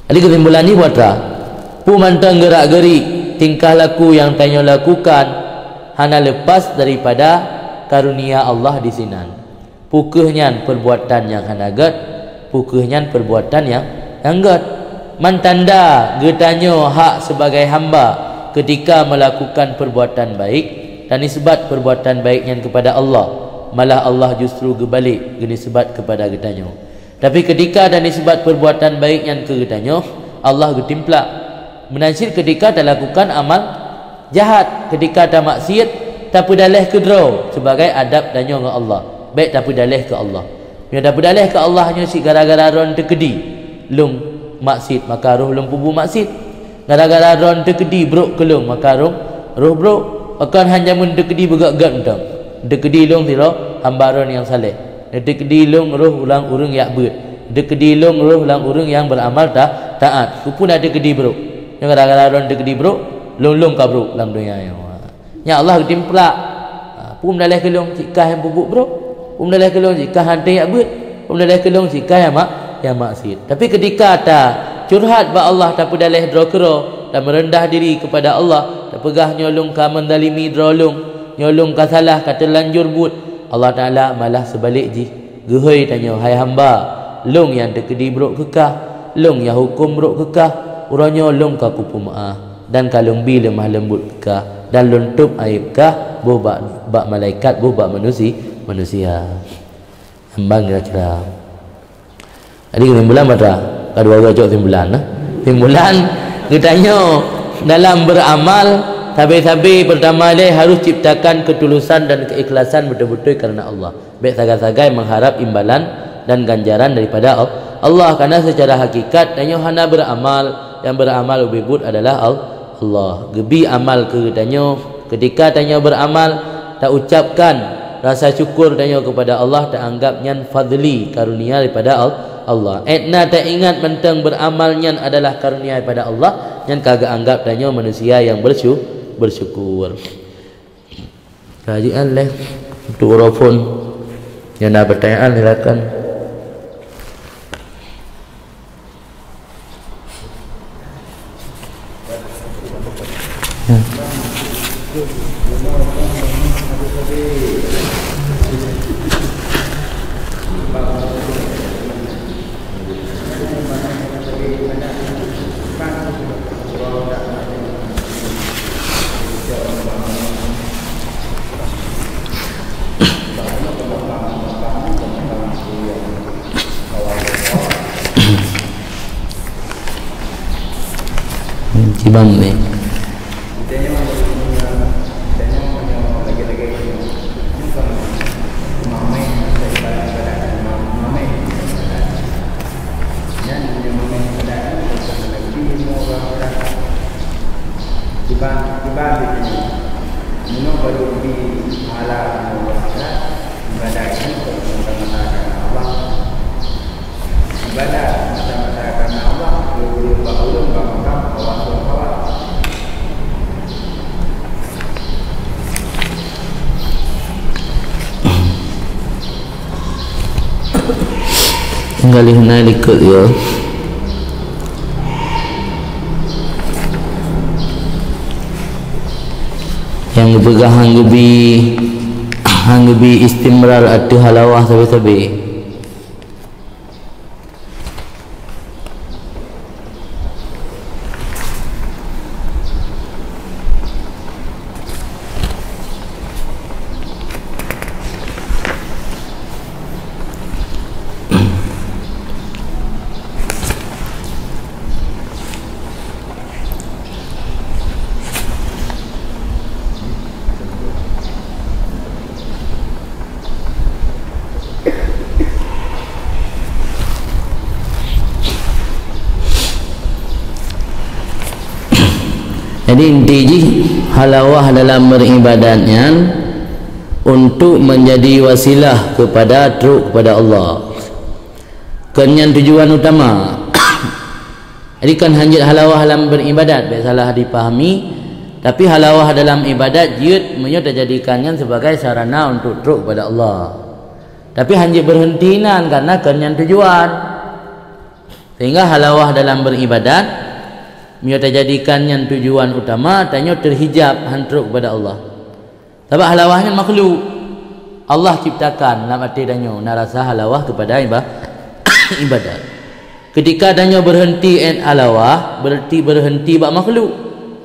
Jadi keusimpulan jih peue atra? Peue mantong geurak-geurik tingkah laku nyang tanyoe lakukan hana leupas daripada karunia Allah disinan. Peu kheueh nyan peurbuatan nyang hana gét, peu kheueh nyan peurbuatan nyang, nyang gét. Man tanda geutanyoe hak sibagai hamba keutika meulakukan peurbuatan baik, tanisbat peurbuatan baik nyan keupada Allah, malah Allah justru geubalek geunisbat keupada geutanyoe. Tapi keutika tanisbat peurbuatan baik nyan keu geutanyoe, Allah geutimplak. Meunan cit keutika talakukan amal jahat, keutika tamaksiet, tapeudaleh keudroe sibagai adab tanyoe ngon Allah. Bék tapeudaleh keu Allah. Meunyoe tapeudaleh keu Allah nyoe cit gara-gara droe teukeudi lôn maksiet, maka rôh lôn peubuet maksiet. Gara-gara droe teukeudi brok keu lôn, maka rôh, rôh brok. Pakon han jameun teukeudi beugét-gét mantong. Teukeudi lôn sidroe hamba droe nyang saleh. Neuteukeudi lôn rôh lam ureuëng jak beuet. Neuteukeudi lôn rôh lam ureuëng nyang beuramal ta-, taát. Keupeue na teukeudi brok? Nyoe gara-gara lôn teukeudi brok, lôn lôn ka brok lam donya nyoe. Nyan Allah geutimplak. Ha, peue meudaleh keu lôn cit kah nyang peubuet brok? Peue meudaleh keu lôn cit kah han teuh jak beuet? Peue meudaleh keu lôn cit kah nyang mak-, nyang maksiet? Tapi keutika ta curhat bak Allah, tapeudaleh droe keudroe, tameureundah diri keupada Allah, tapeugah, "Nyoe lôn ka meuzalimi droe lôn, nyoe lôn ka salah, ka teulanjur buet." Allah Taala malah seubalek jih. Geuhôi tanyoe, "Hai hamba, lôn nyang teukeudi brok keu kah, lôn nyang huköm brok keu kah, uroe nyoe lôn ka kupeumeuáh, dan ka lôn bi leumah leumbot keu kah, dan lôn tôb aéb kah boh bak, bak malaikat, boh bak manusi-, manusia." Nyang ban kira-kira. Jadi kesimpulan mata, ka dua gocok kesimpulan, nah. Kesimpulan, geutanyoe dalam beuramal, sabe-sabe peurtama ilée harôh ciptakan keutulusan dan keuikhlasan beutôi-beutôi kareuna Allah. Bék sagai-sagai meuharab imbalan dan ganjaran daripada Al-, Allah, karena seucara hakikat tanyoe hana beuramal, nyang beuramal ubé buet adalah Al-, Allah. Geubi amal keu geutanyoe, keutika tanyoe beuramal, taucapkan rasa syukur tanyoe keupada Allah, taanggab nyan fadli, karunia daripada Al-, Allah. Étna taingat mantong beuramal nyan adalah karunia daripada Allah, nyan ka geuanggab tanyoe manusia nyang bersyu-, bersyukur. Kajian leh untuk urapun. Yang ada pertanyaan, silakan. Ya. Cibang ni. Galih na likot ya. Nyang geupeugah hang geubi, hang geubi istimrar ateueh halawah sabe-sabe. Jadi inti jih halawah dalam beribadat nyan untuk menjadi wasilah kepada trok kepada Allah. Kon nyan tujuan utama. Jadi kan hanjeuet halawah dalam beribadat, bèk salah dipahami. Tapi halawah dalam ibadat jeuet meunyoe tajadikan nyan sebagai sarana untuk trok kepada Allah. Tapi hanjeuet berhenti nan karena kon nyan tujuan. Sehingga halawah dalam beribadat, meunyoe tajadikan nyan tujuan utama, tanyoe terhijab han trok kepada Allah. Sabab halawah nyan makhluk. Allah ciptakan lam até tanyoe na rasa halawah kepada iba-, ibadat. Ketika tanyoe berhenti 'an halawah, berarti berhenti bak makhluk.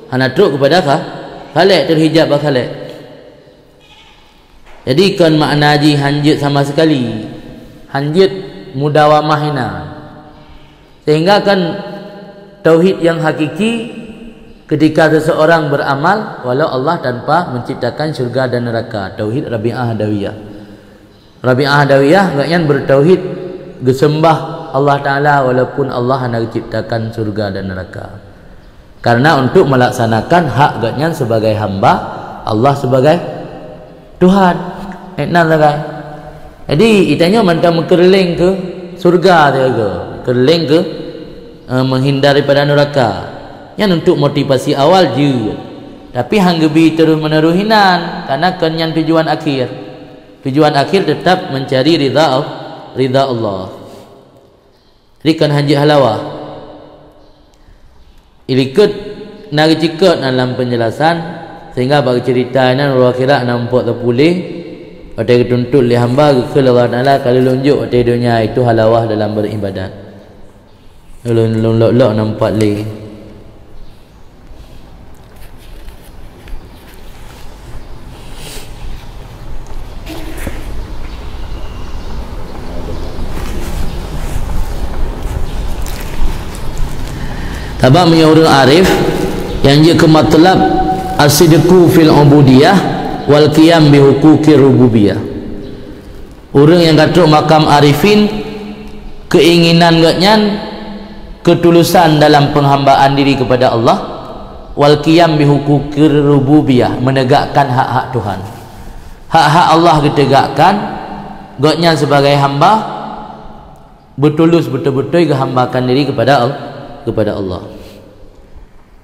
Hana trok kepada kha-, Khalik, terhijab bak Khalik. Jadi kon makna jih hanjeuet sama sekali. Hanjeuet mudawamah inan. Sehingga kan tauhid yang hakiki ketika seseorang beramal walau Allah tanpa menciptakan syurga dan neraka. Tauhid Rabi'ah Adawiyah. Rabi'ah Adawiyah gobnyan bertauhid geuseumbah Allah Taala walaupun Allah hana geuciptakan syurga dan neraka. Karena untuk melaksanakan hak gobnyan sebagai hamba, Allah sebagai Tuhan. Enak sagai. Jadi, itanyoe mantong meukeureuléng keu syurga teuga, keureuléng keu, eh, menghindar daripada neraka. Nyan untuk motivasi awal jeuet. Tapi han geubi terus-menerus inan, karena kon nyan tujuan akhir. Tujuan akhir tetap mencari ridha, ridha Allah. Jadi kon hanjeuet halawah. Ilikot na geucikot na lam penjelasan, sehingga bak cerita nyan uroe akhirat na muphom teupuléh, watèe geutuntot lé hamba geukheun lé Allah Taala ka lôn jok watèe donya itu halawah dalam beribadat. Lôn, lôn lok-lok na muphom lé. Sabab meunyoe ureuëng arif nyang jeuet keu matlab as-sidqu fil ubudiyah wal qiyam bi huquqir rububiyah. Ureuëng nyang ka trok makam arifin, keinginan gobnyan keutulusan dalam penghambaan diri kepada Allah, wal qiyam bi huquqir rububiyah, menegakkan hak-hak Tuhan. Hak-hak Allah geutegakkan, gobnyan sebagai hamba beutulus beutôi-beutôi geuhambakan diri kepada Al-, kepada Allah.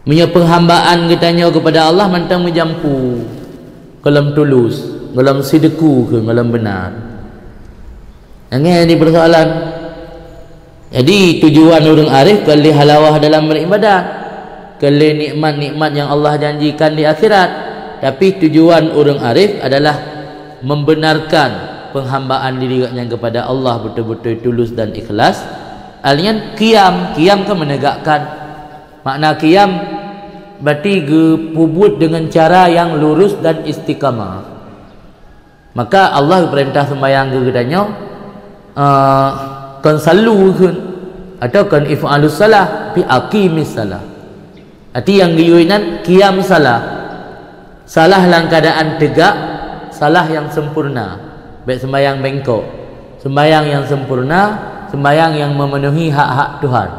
Meunyoe penghambaan geutanyoe kepada Allah mantong meujampu, gohlom tulus, gohlom sidqu keu gohlom beuna. Nyan di persoalan. Jadi tujuan ureuëng arif kon lé halawah dalam beribadat, kon lé nikmat-nikmat nyang Allah janjikan di akhirat, tapi tujuan ureuëng arif adalah membenarkan penghambaan diri gobnyan kepada Allah beutôi-beutôi tulus dan ikhlas. Hal nyan qiyam, qiyam kan menegakkan. Makna qiyam berarti geupeubuet dengan cara yang lurus dan istiqamah. Maka Allah geupeurintah seumayang keu geutanyoe, eh, kon sallu kheun, atau kon if'alus salah, tapi aqimis salah. Arti nyang geuyue nan qiyam salah. Salah lam keadaan tegak, salah yang sempurna. Bèk seumayang bengkok. Seumayang yang sempurna, seumayang yang memenuhi hak-hak Tuhan.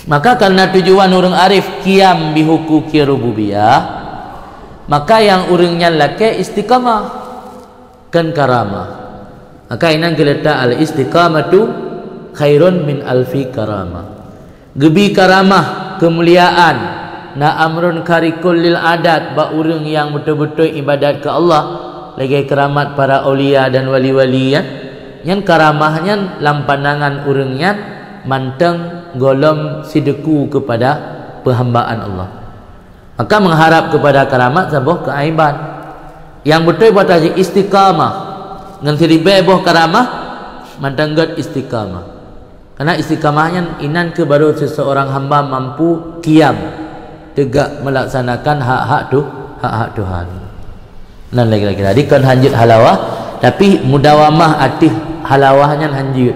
Maka karena tujuan ureuëng arif qiyam bi huquqir rububiyah, maka nyang ureuëng nyan lakèe istiqamah, kon karamah. Maka inan geuletak al-istiqamatu khairun min alfi karamah. Geubi karamah, keumuliaan, na amrun khariqul lil adat bak ureuëng nyang beutôi-beutôi ibadat keu Allah, lagèe keuramat para aulia dan wali-wali, ya. Nyan karamah nyan lam pandangan ureuëng nyan mantong gohlom sideku keupada peuhambaan Allah. Maka meuharab keupada karamat saboh keuaiban. Nyang beutôi buat taji istiqamah ngon siribée boh karamah mantong gét istiqamah. Karena istiqamah nyan inan keu baru seseorang hamba mampu kiam, tegak melaksanakan hak-hak tu, hak-hak Tuhan. Nan lagi kira-kira. Jadi kon hanjeuet halawah, tapi mudawamah ateueh halawah nyan hanjeuet.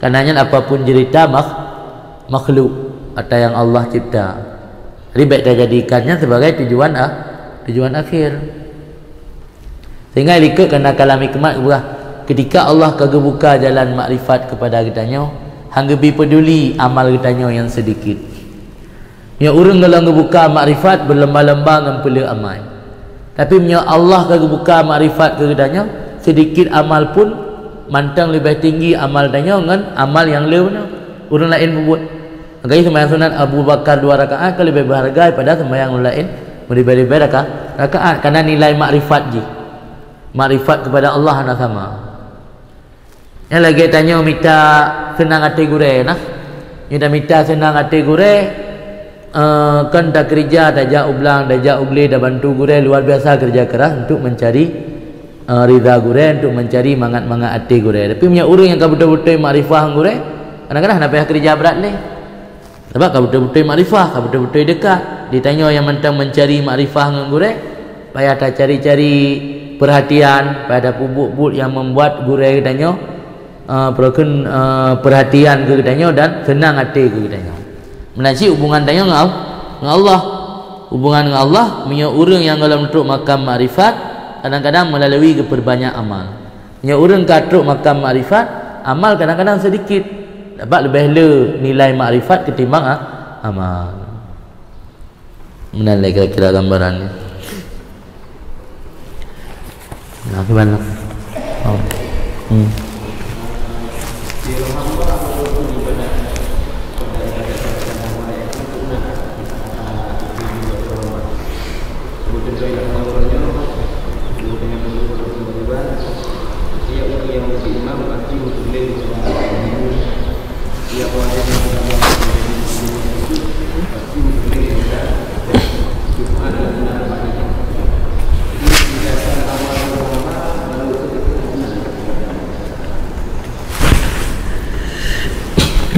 Karena nyan apapun cerita makh-, makhluk atau yang Allah cipta. Jadi baik tajadikan nyan sebagai tujuan ah, tujuan akhir. Sehingga likot karena kalam hikmat geupeugah, ketika Allah ka geubuka jalan makrifat kepada geutanyoe, hana geubi peduli amal geutanyoe yang sedikit. Meunyoe ureuëng golom geubuka makrifat berlemba-lemba ngon peuleueh amai. Tapi meunyoe Allah ka geubuka makrifat keu geutanyoe, sedikit amal pun mantong leubeh tinggi amal tanyoe ngon amal nyang le bunoe ureuëng laén peubuet. Maka sembahyang sunat Abu Bakar dua rakaat ka leubeh berharga daripada sembahyang ureuëng laén meuribée-ribée raka-, rakaat, karena nilai makrifat jih. Makrifat kepada Allah hana sama. Nyang lagée tanyoe mita seunang até gurée nah. Nyoe tamita seunang até gurée, eh, kan takeurija, tajak u blang, tajak u glé, tabantu gurée luar biasa kerja keras untuk mencari, eh, ridha gurée, untuk mencari mangat-mangat até gurée. Tapi meunyoe ureuëng nyang ka beutôi-beutôi makrifah ngon gurée, kadang-kadang hana payah keurija brat lé. Sabab ka beutôi-beutôi makrifah, ka beutôi-beutôi dekat. Di tanyoe nyang mantong mencari makrifah ngon gurée, payah tacari-cari perhatian, payah tapeubuet-buet nyang membuat gurée geutanyoe, eh, peureukeun, eh, perhatian keu geutanyoe dan seunang até keu geutanyoe. Meunan cit hubungan tanyoe ngon Al-, ngon Allah. Hubungan ngon Allah, meunyoe ureuëng nyang golom trok makam makrifat, kadang-kadang meulalu geupeubanyak amal. Nyoe ureuëng ka trok makam makrifat, amal kadang-kadang sedikit. Dapat leubeh le nilai makrifat ketimbang a-, amal. Meunan lé kira-kira gambarannya. Nah, gimana? Oh. Hmm.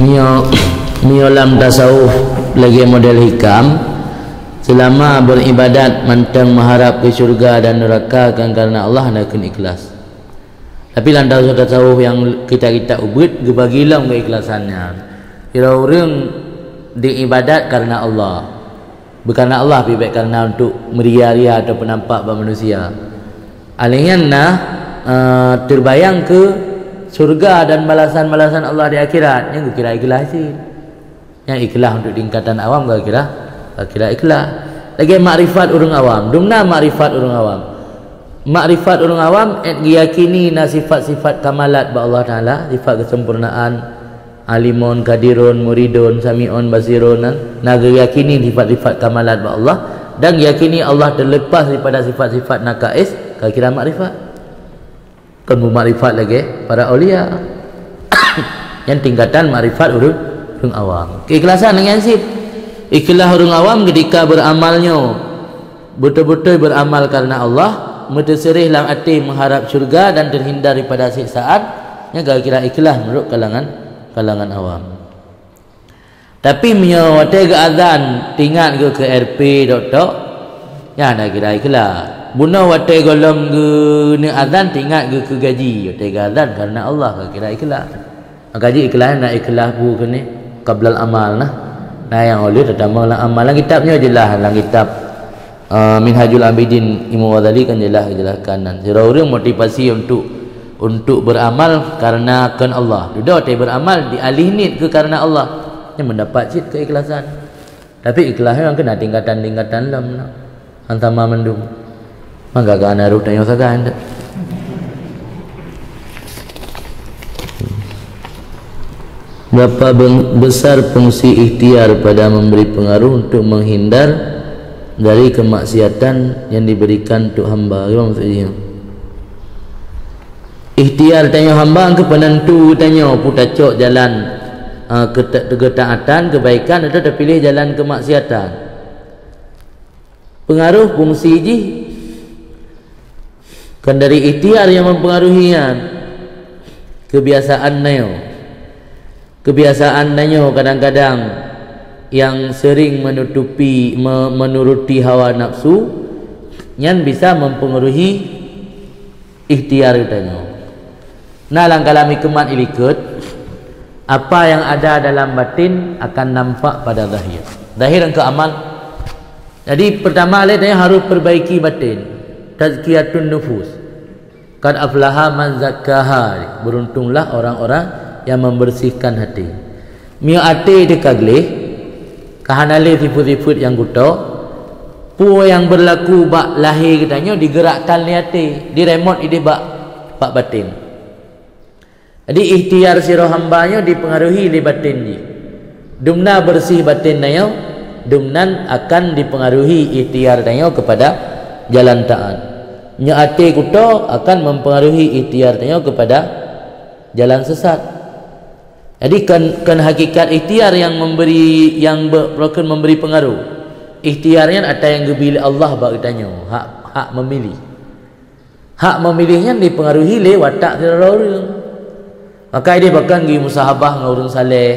Nyoe, nyoe lam tasawuf lagée model hikam, selama beribadat mantong meuharab keu syurga dan neuraka kon karena Allah, hana kheun ikhlas. Tapi lam tasawuf-tasawuf nyang kitab-kitab ubit geubagi lom keuikhlasan nyan. Sidroe ureuëng diibadat karena Allah. Bukan karena Allah, tapi baik karena untuk meuria-ria atau penampak bak manusia. Alèh nyan na, eh, terbayang keu syurga dan balasan-balasan Allah di akhirat. Nyan geukira ikhlas cit. Nyan ikhlas untuk tingkatan awam geukira, geukira ikhlas. Lagée makrifat ureuëng awam. Dumna makrifat ureuëng awam. Makrifat ureuëng awam, eh, geuyakini na sifat-sifat kamalat bak Allah Taala, sifat kesempurnaan, Alimun, Qadirun, Muridun, Samiun, Basirun, na, na geuyakini sifat-sifat kamalat bak Allah, dan geuyakini Allah terlepas daripada sifat-sifat nakais, ka kira makrifat. Kon beumakrifat lagée para aulia. Nyan tingkatan makrifat ureuëng, ureuëng awam. Keikhlasan nyan cit. Ikhlas ureuëng awam ketika beramal nyoe. Beutôi-beutôi beramal karena Allah, meuteuseureh lam até meuharab syurga dan terhindar daripada siksaan, nyan ka kira ikhlas menurut kalangan, kalangan awam. Tapi meunyoe watée geuazan tingat geuh keu R P tok-tok, nyan hana kira ikhlas. Bunoe watée gohlom geuneuk azan tingat geuh keu gaji, watée geuazan karena Allah ka kira ikhlas. Maka jih ikhlas na ikhlas bu keunoe qablal amal nah. Nah nyang ulée tatamong lam amal. Lam kitab nyoe jeulaih, lam kitab, eh, Minhajul Abidin Imam Ghazali kan jeulaih, jeulaih kanan. Sidroe ureuëng motivasi untuk, untuk beramal karena kon Allah. Dudoe watée beramal dialih niet keu karena Allah. Nyan mendapat cit keikhlasan. Tapi ikhlas nyan keunan tingkatan-tingkatan lom nah. Hana sama mandum. Maka ka na roh tanyoe sagai. Berapa beng-, besar fungsi ikhtiar pada memberi pengaruh untuk menghindar dari kemaksiatan yang diberikan untuk hamba? Gimana maksudnya? Ikhtiar tanyoe hamba keu peunentu tanyoe peue tacok jalan, eh, keute-, keutaatan, kebaikan, atau tapiléh jalan kemaksiatan. Pengaruh fungsi jih kon dari ikhtiar nyang mempengaruhi nyan. Kebiasaan tanyoe. Kebiasaan tanyoe kadang-kadang nyang sering menutupi, me-, menuruti hawa nafsu, nyan bisa mempengaruhi ikhtiar geutanyoe. Nah, lam kalam hikmat ilikot, apa yang ada dalam batin akan nampak pada zahir. Zahir nyang keu amal. Jadi, pertama lé tanyoe harus perbaiki batin. Tazkiyatun nufus. Qad aflaha man zakkaha. Beruntunglah orang-orang yang membersihkan hati. Meunyoe até teuh ka gleh, ka hana lé sifeuet-sifeuet nyang kuto, peue nyang berlaku bak lahé geutanyoe digerakkan lé até, diremot idéh bak, bak batin. Jadi, ikhtiar sidroe hamba nyoe dipengaruhi lé batin jih. Dumna bersih batin tanyoe, dumnan akan dipengaruhi ikhtiar tanyoe kepada jalan taat. Nyoe até kuto akan mempengaruhi ikhtiar tanyoe kepada jalan sesat. Jadi, kon, kon hakikat ikhtiar nyang memberi, nyang be-, beurukon memberi pengaruh. Ikhtiar nyan ata nyang geubri lé Allah bak geutanyoe, hak, hak memilih. Hak memilih nyan dipengaruhi lé watak sidroe ureuëng. Maka idéh bahkan geuy musahabah ngon ureuëng saleh,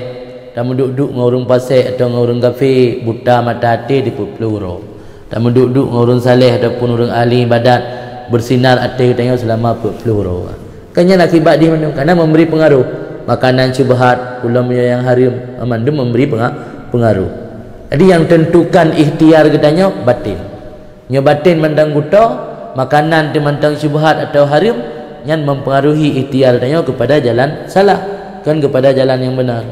tameuduek-duek ngon ureuëng fasek atau ngon ureuëng kafé, buta mata até dipeuet ploh uroe. Tameuduek-duek ngon ureuëng saleh ataupun ureuëng ahli ibadat, bersinar até geutanyoe selama peuet ploh uroe. Kan nyan akibat jih mandum, karena memberi pengaruh. Makanan syubhat, pulo meunyoe nyang hareuem, mandum memberi penga-, pengaruh. Jadi, nyang tentukan ikhtiar geutanyoe batin. Nyoe batin mantong kuto, makanan teuh mantong syubhat atau hareuem, nyan mempengaruhi ikhtiar tanyoe kepada jalan salah, kon kepada jalan nyang benar.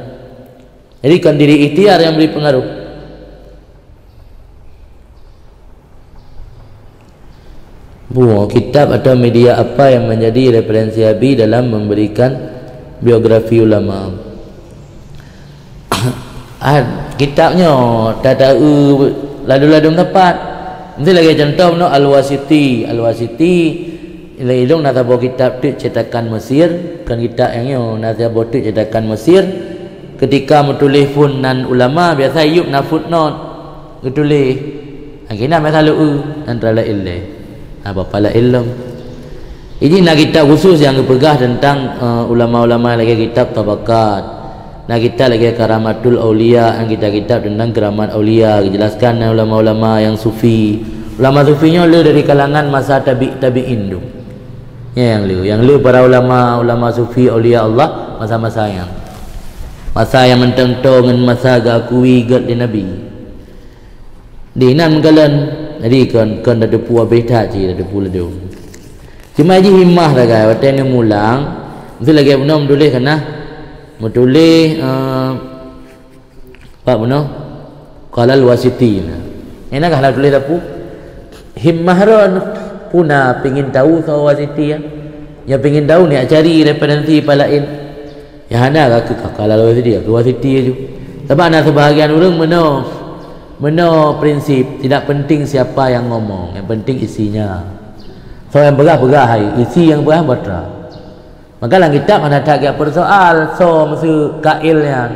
Jadi, kon diri ikhtiar nyang beri pengaruh. Buah kitab atau media apa yang menjadi referensi Abi dalam memberikan biografi ulama? Ah, kitab nyoe tata-, eu, ladum-ladum teumpat. Meusti lagée contoh bunoe Al-Wasiti. Al-Wasiti, ilée ilong na saboh kitab teuk cetakan Mesir, kon kitab nyang nyoe, na saboh teuk cetakan Mesir. Ketika meutuléh phon nan ulama, biasa yup na footnote geutuléh. Akhirnya masa leu nan tala ilée. Ha, bapa laén lom. Iji na kitab khusus nyang geupeugah teuntang, eh, ulama-ulama lagée kitab Tabaqat. Na kitab lagée Karamatul Aulia, nyang kitab-kitab teuntang keramat aulia, geujelaskan ulama-ulama nyang sufi. Ulama sufi nyoe le dari kalangan masa tabi-, tabi'in tu. Nyan nyang le, nyang le para ulama, ulama sufi aulia Allah masa-masa nyan. Masa nyang mantong toe ngon masa geukui gét lé Nabi. Di nan meukalon, jadi kon, kon tateupeue abéh that cit, tateupeue ladum. Cuma jih himmah sagai, watée neuh mulang, meusti lagée bunoe meutuléh kana, meutuléh, eh, pat bunoe, qalal Wasiti na. Nyang na kah la tuléh sapeue? Himmah ron, puna pingin tahu soe Wasiti ya. Nyang pingin tahu ni cari referensi palaén. Nyang hana ka keu kakala lawét sideh, keu wasiti laju. Sabab na seubahagian ureuëng meunoe, meunoe prinsip, tidak penting siapa yang ngomong, yang penting isinya. Soe nyang peugah, peugah hai, isi nyang peugah batra. Maka lam kitab hana that geupeusoal soe meusu kail nyan.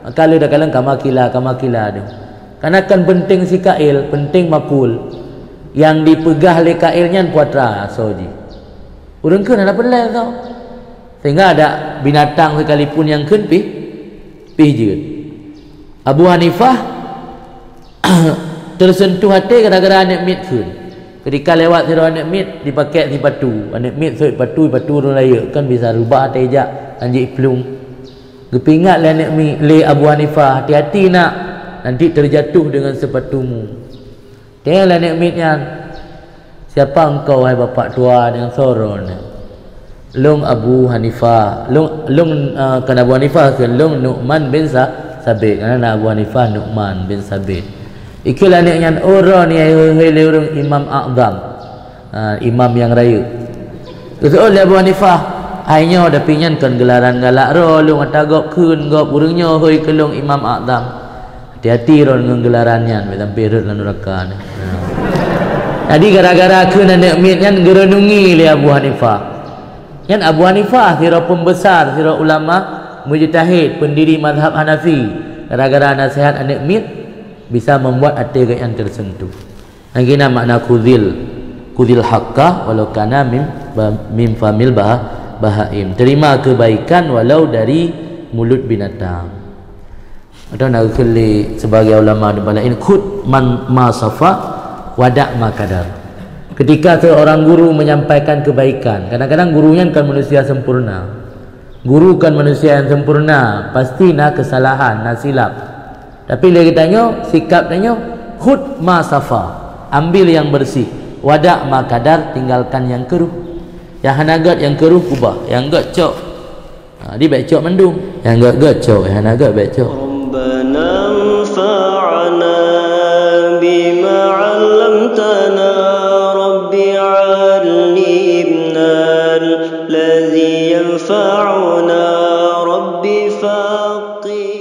Maka lé takalon kama kila, kama kila tu. Karena kan penting si kail, penting makul. Yang dipeugah lé kail nyan puatra soe jih. Ureuëng kheun hana peureulée soe. Sehingga ada binatang sekalipun nyang kheun pih, pih jeuet. Abu Hanifah tersentuh até gara-gara aneuëk miet kheun. Ketika lewat sidroe aneuëk miet, dipakai sipatu. Aneuëk miet sot sipatu, sipatu ureuëng rayeuk, kan bisa reubah até jak, anjik plueng. Geupeuingat lé aneuëk miet, lé Abu Hanifah, "Hati-hati nak, nanti terjatuh dengan sepatumu." Tanyong lé aneuëk miet nyan, "Siapa engkau, wahai bapak tua, nyang soe droeneuh?" "Lôn Abu Hanifah." "Lôn, lôn, eh, kon Abu Hanifah, kheun lôn Nu'man bin Sa-, Sabit." Karena na Abu Hanifah Nu'man bin Sabit. Ikheun lé aneuëk nyan, "Oh, droeneuh nyang ihôi-hôi lé ureuëng Imam A'zam." Ah, imam nyang rayeuk. Geuseuôt lé Abu Hanifah, "Hai nyoe, tapi nyan kon geularan galak droe lôn ata gob kheun gob, ureuëng nyoe hôi keu lôn Imam A'zam. Hati-hati droe ngon geularan nyan, bèk sampai rhot lam nuraka nyan." Nah. Jadi gara-gara kheun aneuëk miet nyan geureunungi lé Abu Hanifah. Nyan Abu Hanifah, sidroe pembesar, sidroe ulama mujtahid, pendiri mazhab Hanafi. Gara-gara nasihat aneuk miet, bisa membuat até gobnyan tersentuh. Nyan keuh na makna khudhil, khudhil haqqa walau kana min, min famil baha-, bahaim. Terima kebaikan walau dari mulut binatang. Atau na geukheun lé sebagian ulama di balain, "Khudh man ma safa, wada' ma kadar." Ketika seorang guru menyampaikan kebaikan, kadang-kadang guru nyan kan manusia sempurna. Guru kan manusia yang sempurna, pasti na kesalahan, na silap. Tapi lé geutanyoe, sikap tanyoe, "Khudh ma safa." Ambil yang bersih. "Wada' ma kadar," tinggalkan yang keruh. Yang hana gét, yang keruh, kubah. Yang gét, cok. Ha, di bèk cok mandum. Nyang gét-gét cok, nyang hana gét bèk cok. ربنا انفعنا بما علمتنا، رب علمنا الذي ينفعنا، رب فقهنا.